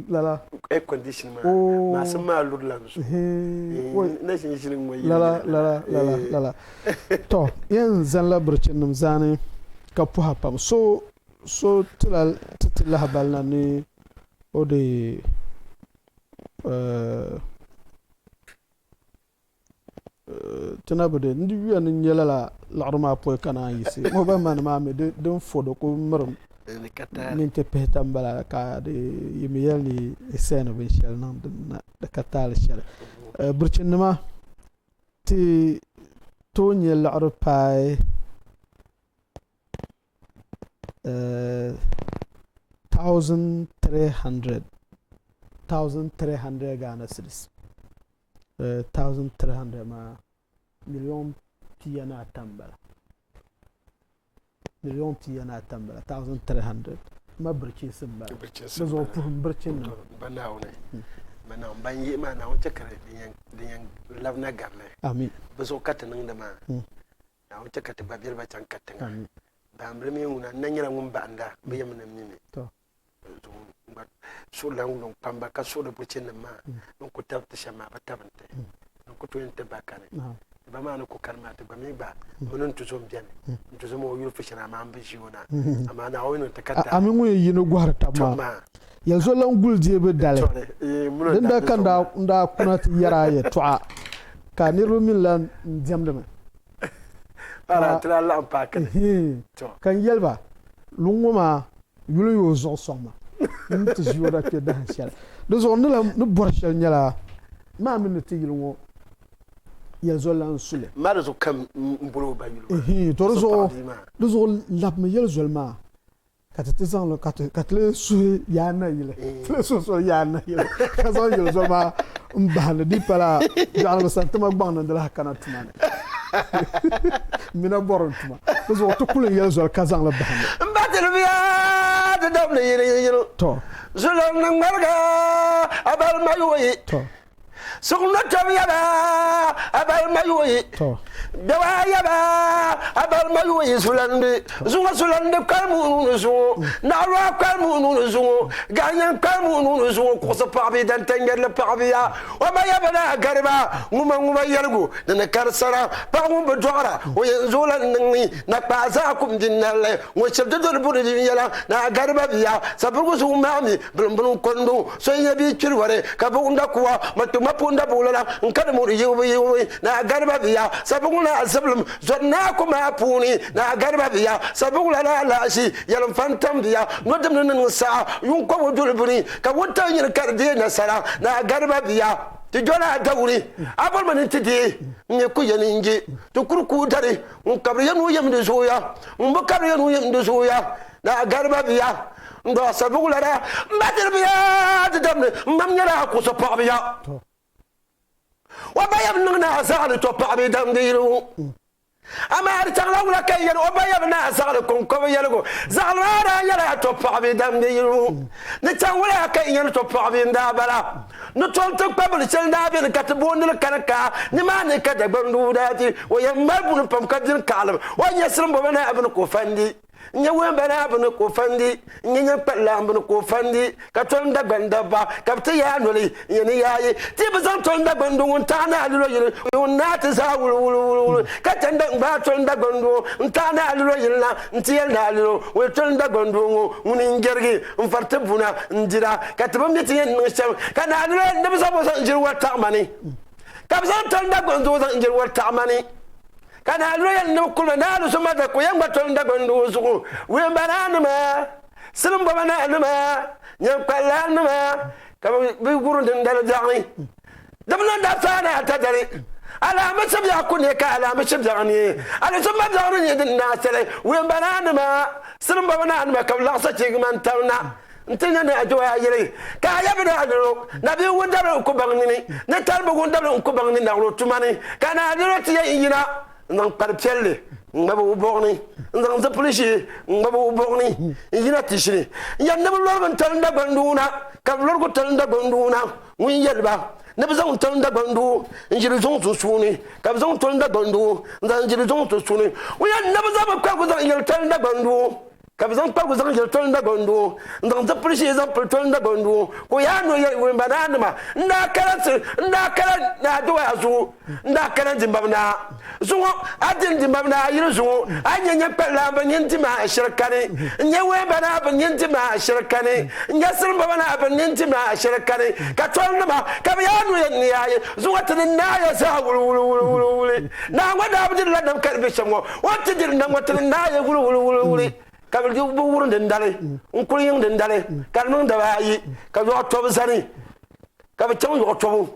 Lala. Air condition maa. Oh. Maasim maa luri la zuɣu. Na ʒini ʒini ŋɔ yili. Lala lala lala lala. To yɛn zanila birichinnim zaani ka puha pam. So so tila ti ti lahabali na ni o di Ti na bi di n di yuya ni n nyɛ lala liɣiri maa pɔi ka naan yiɣisi ŋɔ ba mani maa mi din fo di ku mirim minti pihita m-bala ka di yi mi yɛli ni yi sayini binshɛli niŋ din na di ka taali shɛli. Birichinnima ti tooi nyɛ liɣiri paai 1300 1300 Ghana cedis 1300 maa million pia ni ata m-bala million pia ni ata m-bala 1300 ma birichinsi m-bala di zuɣu puhim birichinima Ba Naawuni ba Naawuni ban yihi maa Naawuni chɛ ka di yɛn labina garili Amin bɛ zuɣu ka ti niŋdi maa Naawuni chɛ ka ti gba biɛri ba chaŋ katiŋa. Baambili mi ŋuna n na nyɛla ŋun bahinda bɛ yɛm ni mi mi. Zuɣu n gba suhurila n luŋ kpamba ka suhuri buchinim maa n ku tabi ti shɛm maa bi tabi n-ti. N ku tooi n-ti ba kani. Ti ba maa ni ku kani maa ti gba mi gba mini n tuzo m-beni. N tuzo maa o yuli fu shɛli amaa m bi ʒi o na. Amaa Naawuni niŋ ti ka A mi ŋun yɛn yi ni gɔhiri tab maa yɛli so lan guli deebu dali. Din daa ka n daa kuna ti yɛri a yɛtɔɣa ka niriba mi lan diɛmdi mi. Ka n yɛli ba, Luŋ ŋɔ maa yuli n-yi o zuɣu sɔŋ ma n ti ʒi o da kpe dahin shɛli. Di zuɣu n ni bɔri shɛli nyɛla maa mini ni ti yili ŋɔ Yɛlizoli lan su li. Ma di zuɣu ka m boli o ba yuli maa. Ihin, to di zuɣu, di zuɣu labimi yɛlizoli maa ka ti ti zaŋ li ka ti ka ti lee suhi yaa nayili, ti lee suhi soli yaa nayili ka zaŋ yɛlizoli maa m bahindi di pala biɛɣuni bi sani ti ma gbaŋ ni di lahi kana tuma ni m mi na bɔri n tuma di zuɣu ti kuli n yɛlizoli ka zaŋ li bahindi. M ba tilibiya ti dabili yili yili. To. Zuliŋ ni ŋmariga a bali ma yooi. To. Suɣumlo tɔbu yaba a bali ma yooi. To. Gbɛwa yaba a bali ma yooi zulandi zuŋɔ zulandi kpalimu nuuni zuŋɔ naɣilɔɣu kpalimu nuuni zuŋɔ gahinyin kpalimu nuuni zuŋɔ kuɣusi paɣabi danta ŋmɛrili paɣabiya o ma yaba naa gariba ŋuma ŋuma yɛligu di ni kari sara paɣa ŋun bi dɔɣira o yɛn zoola n-niŋ ni nakpaa zaa kum binnarili ŋun shiri di doli buri viɛnyɛla naa gariba bia sabirigu zuɣu maa mi Bilimbilim kɔndu so n-nyɛ bia kpiri wari ka buɣinda kuwa ma kpi ma puunda buɣilana n ka di muri yiɣibu yiɣibu naa gariba bia sabuɣu naa zibilim zɔri naa ku maa puuni naa gariba bia sabuɣu la naa laɣisi yɛlim fantam bia nɔdimli ni niŋ saha yuŋ kɔbu duli buni ka wuntaŋ nyini ka di deei nasara naa gariba bia ti doli a dawuri a bolimi ni ti deei n mi ku yɛn n je ti kuri kuu dari ŋun kabiri yɛn o yɛm di zooya ŋun bi kabiri yɛn o yɛm di zooya naa gariba bia N dɔɣi sabuɣulana m ba diribiya di damdi m mam nyɛla a kuɣusi paɣibiya. O ba yɛm niŋ ni a zaɣili to paɣibi damdi yili ŋɔ. Amaa di chaŋla wula ka yɛli o ba yɛm ni a zaɣili koŋkoba yɛligu. Zaɣili maa daa nyɛla a to paɣibi damdi yili ŋɔ. Di chaŋ wula ka yɛli to paɣibi n-daa bala. Ni tɔŋ ti kpa bili shɛli daa beni ka ti booni li Kanikaa. Nimaani ka Dagbanduu daa ti o yɛn mali buni pam ka diri kaɣilim. O ni nyɛ Silimbɔba naa bini ka o fandi. N nyɛ wɛmba naa bini ka o fandi, n nyɛ nyaŋkpalilan bini ka o fandi, ka toli Dagban dabba ka bɛ ti yaai noli n yɛn ni yaai. Ti bi zaŋ toli Dagban doo ŋun taɣi naa lilo yili ŋun naa ti zaa wuliwuliwuli ka chani n-gbaai toli Dagban doo n-taɣi naa lilo yili na nti yɛli naa lilo ŋun toli Dagban doo ŋɔ ŋuni n-jɛrigi n-fari ti buna n-dira ka ti bi mi ti yɛn niŋ shɛm ka naa lilo yɛli ni bɛ zaŋ o zaŋ ʒiri wari taɣi ma ni ka bɛ zaŋ toli Dagban doo zaŋ ʒiri wari taɣi ma ni. Ka Naa Luro yɛli ni bɛ kuli ma Naa Alisumba da ka o yɛn gba toli Dagbandoo zuɣu. Wemba naanima, Silimbɔba naanima, Nyankpalilaannima ka bɛ guri dindali biɛɣuni. Di bi niŋ dabisa anahi ata dali, alaamichi biɛɣu ku neei ka alaamichi biɛɣu neei. Alisumba biɛɣu ni nyɛ din naai shɛli, Wemba naanima, Silimbɔba naanima ka bɛ laɣisi chiŋ ma n-tabi na. N-ti nya ni a dɔya a yili, ka a yabi ni a loro, nabihi ŋun dabili n-ku baŋ nini, ni taribu ŋun dabili n-ku baŋ ni naɣiro tuma ni, ka ni a loro ti yɛn yina n-zaŋ kpari piɛlli n-ŋmabi o buɣ ni, n-zaŋ zipil ʒee n-ŋmabi o buɣ ni n-yina ti ʒini. N yɛn ni bɛ lɔrigi n-tali n Dagbandoo na, ka bɛ lɔrigi tali n Dagbandoo na, ŋun yɛli ba ni bɛ zaŋ tali n Dagbandoo n-ʒiri zuŋ sunsuuni, ka bɛ zaŋ tali n Dagbandoo n-zaŋ ʒiri zuŋ sunsuuni, ŋun yɛn ni bɛ zaŋ bɛ kparigu zaŋ yɛli tali n Dagbandoo. Ka bɛ zaŋ kparigu zaŋ yɛli toli Dagondoo, n-zaŋ zipil ʒee zaŋ pili toli Dagondoo, ka o yaa ni o yɛli Wimba Naa nima, N daa kana ti, n daa kana Naa Dawaya zuɣu, n daa kana Dimbabu Naa zuŋɔ, a dini Dimbabu Naa yili zuŋɔ, a nya nyɛkpalilaamba nini di ma a shiri kani, n nya Wimba Naa bɛ nini di ma a shiri kani, n nya Silimbaba Naa bɛ nini di ma a shiri kani, ka toli nima ka bɛ yaa ni o yɛli ni yaayi zuŋɔ ti ni naaya zaa wuliwuliwuliwuli. Naa ŋɔ daa bi dirila nam ka di be shɛm ŋɔ. O ni ti diri nam ŋɔ ti ni naai wuliwuliwuliwuli ka bɛ wurim dindali n-kuli yiŋ dindali ka di niŋ daba ayi ka yɔɣu tɔbu zani ka bɛ chaŋ yɔɣu tɔbu.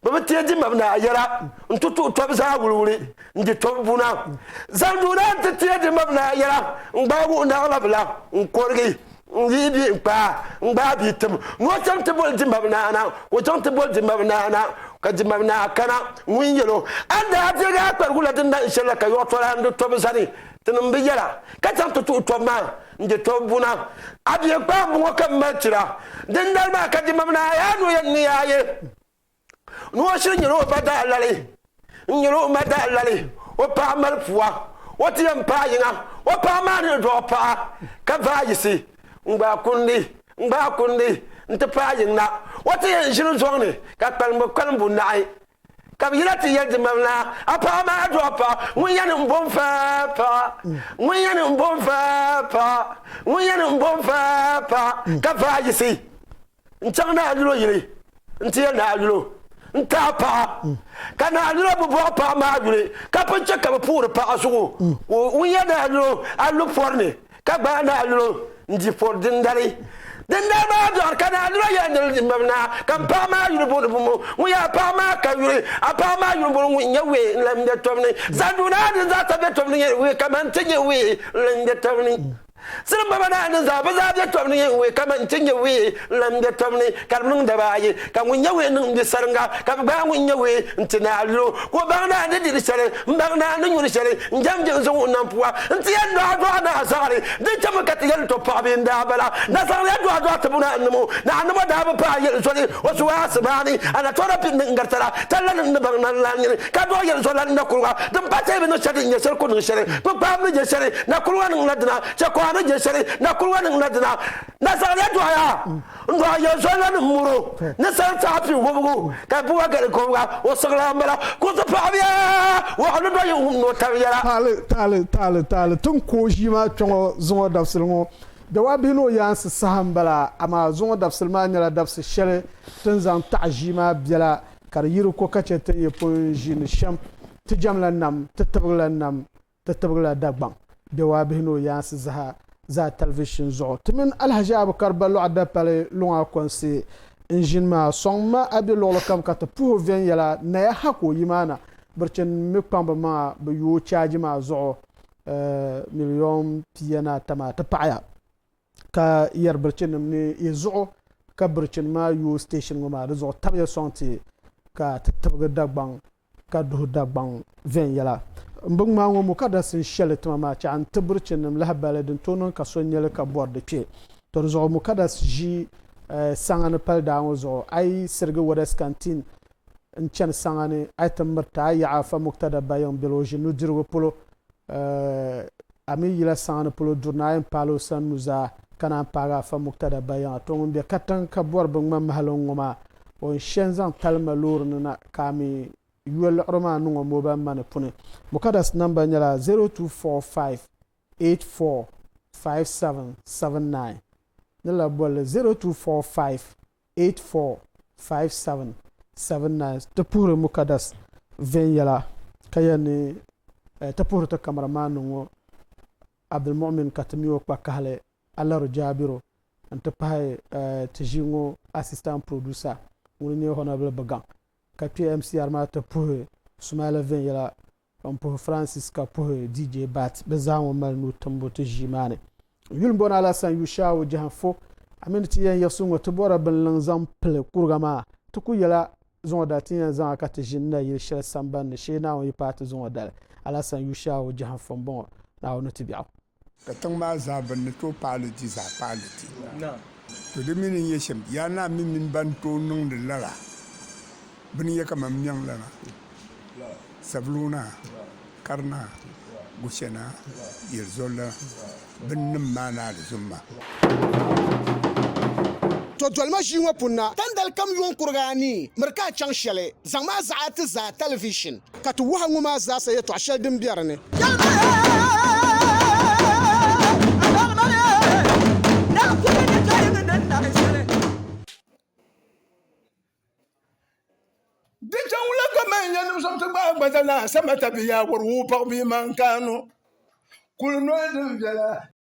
Bɛ bi teei dimba bɛ naa yɛla n-ti tuhi tɔbu zaa wuliwuli n-di tɔbu buna. Zanduu naa n-ti teei dimba bɛ naa yɛla n-gbaagi o naɣilabila n-kɔrigi n-yihi bia n-kpaai n-gbaai bia tim ni o chaŋ ti boli dimbabu naa na, ka o chaŋ ti boli dimbabu naa na, ka dimbabu naa kana ŋun yɛl o, A ni daa deegi a kparigu la din na n-shɛli la, ka yɔɣu tɔla n-di tɔbu zani, tinim bi yɛla, ka chaŋ ti tuhi tɔbu maa n-di tɔbu buna. A bia n-kpaai m-bɔŋɔ ka m mali tira. Dindali maa ka dimbabu naa yaa ni o yɛn ni yaa ye. Ni o shiri nyɛla o ba daalali, n-nyɛla o ma daalali, o paɣa mali pua, o ti yɛn paai yiŋa, o paɣa maa ni dɔɣi paɣa ka vaai yiɣisi n-gbaai kundi, n-gbaai kundi nti paai yiŋ na, o ti yɛn ʒini zɔŋ ni ka kpalim bi kpalim bunahi. Ka bɛ yina ti yɛli dimam naa, A paɣa maa dɔɣi paɣa ŋun yɛn m-bo n-faai paɣa, ŋun yɛn m-bo n-faai paɣa, ŋun yɛn m-bo n-faai paɣa, ka vaai yiɣisi. N chaŋ Naa Yulo yili nti yɛli Naa Yulo n taai paɣa, ka Naa Yulo bi bɔɣi paɣa maa yuli ka pun chɛ ka bɛ puhiri paɣa zuɣu. Ŋun yɛli Naa Yulo a lu pɔri ni ka gbaai Naa Yulo n-di pɔri dindali. Din daa maa dɔɣiri ka naa lura yɛli ni di mab naa, ka m paɣa maa yuli booni Bumo, ŋun yaa paɣa maa ka yuli, a paɣa maa yuli booni ŋun nyɛ wee n-lan be tɔbu ni. Zandu naa din zaa sa be tɔbu ni nyɛ wee kaman ti nyɛ wee n-lan be tɔbu ni. Sirim baba naa din zaa bi zaa be tɔbu ni nyɛ wee kaman ti nyɛ wee n-lan be tɔbu ni. Ka di niŋ daba ayi ka ŋun nyɛ wee niŋ bi sariŋga, ka bɛ gbaai ŋun nyɛ wee n-ti naa luro, ka o baŋ naa ni diri shɛli, m-baŋ naa ni nyuri shɛli, n-jɛm jiŋ zaŋ o nam pua nti yɛn dɔɣi dɔɣi naa zaɣiri. Din chɛmi ka ti yɛli tɔ paɣa bee n-daa bala. Na zaŋliya dɔɣi dɔɣi tibu naa n-niŋ o. Naa nima daa bi paai yɛli zoli o suhu asibaani. A na tɔra pini n-garitala, talla ni n-ni baŋ na n-lan nyini ka dɔɣi yɛli zoli la n-nakuruga. Din pa teei bi niŋ shɛli din nyɛ shɛli ku niŋ shɛli. Kpukpaam ni je shɛli, nakuruga niŋla dina. Chɛkɔɣu ni je shɛli, nakuruga niŋla dina. Na zaŋliya dɔɣiya n-dɔɣi yɛli zoli la ni muro ni sani saha pii wubigu ka buwa gali kɔbiga o siɣila m-bala ka o ti paɣi bia waɣili dɔyi wum ni o tabi yɛla. Taali, taali, taali, taali, ti ni ku o ʒii maa kpɛŋɔ zuŋɔ dabisili ŋɔ. Dawaabihi ni o yaansi saha m-bala, amaa zuŋɔ dabisili maa nyɛla dabisi shɛli ti ni zaŋ taɣi ʒii maa biɛla ka di yi di ko ka chɛ ti ni yi pun ʒiini shɛm. Ti jɛmla nam, ti tibigila nam, Ti tibigila Dagbaŋ Dawaabihi ni o yaansi zaha zaa talivishin zuɣu. Ti mini Alhaji Abukar Balɔɣu Dapali luŋa kɔnsi n-ʒini maa. Sɔŋ ma a be luɣili kam ka ti puhi o viɛnyɛla naya ha ka o yi maa na. Birichin mi kpaŋ bɛ maŋa bɛ yooi chaaji maa zuɣu miliyon 45 maa ti paɣiya ka yɛri birichinnim ni yi zuɣu ka birichin maa yooi station ŋɔ maa di zuɣu tabiya sɔŋ ti ka ti tibigi Dagbaŋ ka duhi Dagbaŋ viɛnyɛla. M bi ŋmaai ŋɔ Mukaddas n shɛli tima maa chaɣ n-ti birichinim lahibali din tooi niŋ ka so nya li ka bɔri di kpe. To di zuɣu Mukaddas ʒi saŋa ni pali daa ŋɔ zuɣu. A yi sirigi Wades Canteen n-chani saŋa ni, a yi ti miriti a yaɣa Afa Muktada Bayiŋ bela o ʒi nudirigu polo. A mi yila saŋa ni polo duri ni a yɛn paali o sani nuzaa ka naan paagi Afa Muktada Bayiŋa. To ŋun be katiŋ ka bɔri binŋma mahali n-ŋɔ maa, o ni she n-zaŋ talima loori ni na ka a mi yo liɣiri maa niŋ o mobile money puni. Mukadas namba nyɛla 0245845779. Ni lahi boli li 0245845779. Ti puhiri Mukadas viɛnyɛla ka yɛli ni ti puhiri ti cameraman ŋɔ Abdulmumin ka ti mi o kpa kahili Alaru Jabiru n-ti pahi ti ʒii ŋɔ assistant producer ŋuni n-nyɛ Honourable Bigaŋ ka kpe MCR maa ti puhi Sumaila viɛnyɛla m-puhi Francis ka puhi DJ Bat bɛ zaa ŋɔ mali nuu timbu ti ʒii maa ni. Yuli m-bɔni Alasan Yushau Jahanfo a mi ni ti yɛn yiɣisi ŋɔ ti bɔrila binliŋ zaŋ pili kuriga maa ti ku yɛla zuŋɔ dali ti yɛn zaŋ a ka ti ʒini nayili shɛli sambani ni shee Naawuni yi paai ti zuŋɔ dali Alasan Yushau Jahanfo m-bɔŋɔ Naawuni ni ti biɛɣu. Ka tiŋ maa zaa bɛn ni tooi paai li di zaa paai li di. To di mi ni nyɛ shɛm, yaa naa mi mini ban tooi niŋdi lala bɛ ni nyɛ kaman Miɛŋlana, Savelugunaa, Karinaa, Gushɛnaa, Yɛlizolilana, bɛn nim maa ni alizumma. To dolima ʒii ŋɔ puni na, tandali kam yuun kurigi a ni miri ka a chaŋ shɛli, zaŋmi a zaɣa ti zaa television. Ka ti wuhi a ŋɔ maa zaasa yɛtɔɣ shɛli din be di ni. Di chaŋ wula ka man yɛn zaŋ ti gbaai gbaza naa Samata bia Wariwupaɣ bia man Kano kuli noli din viɛla.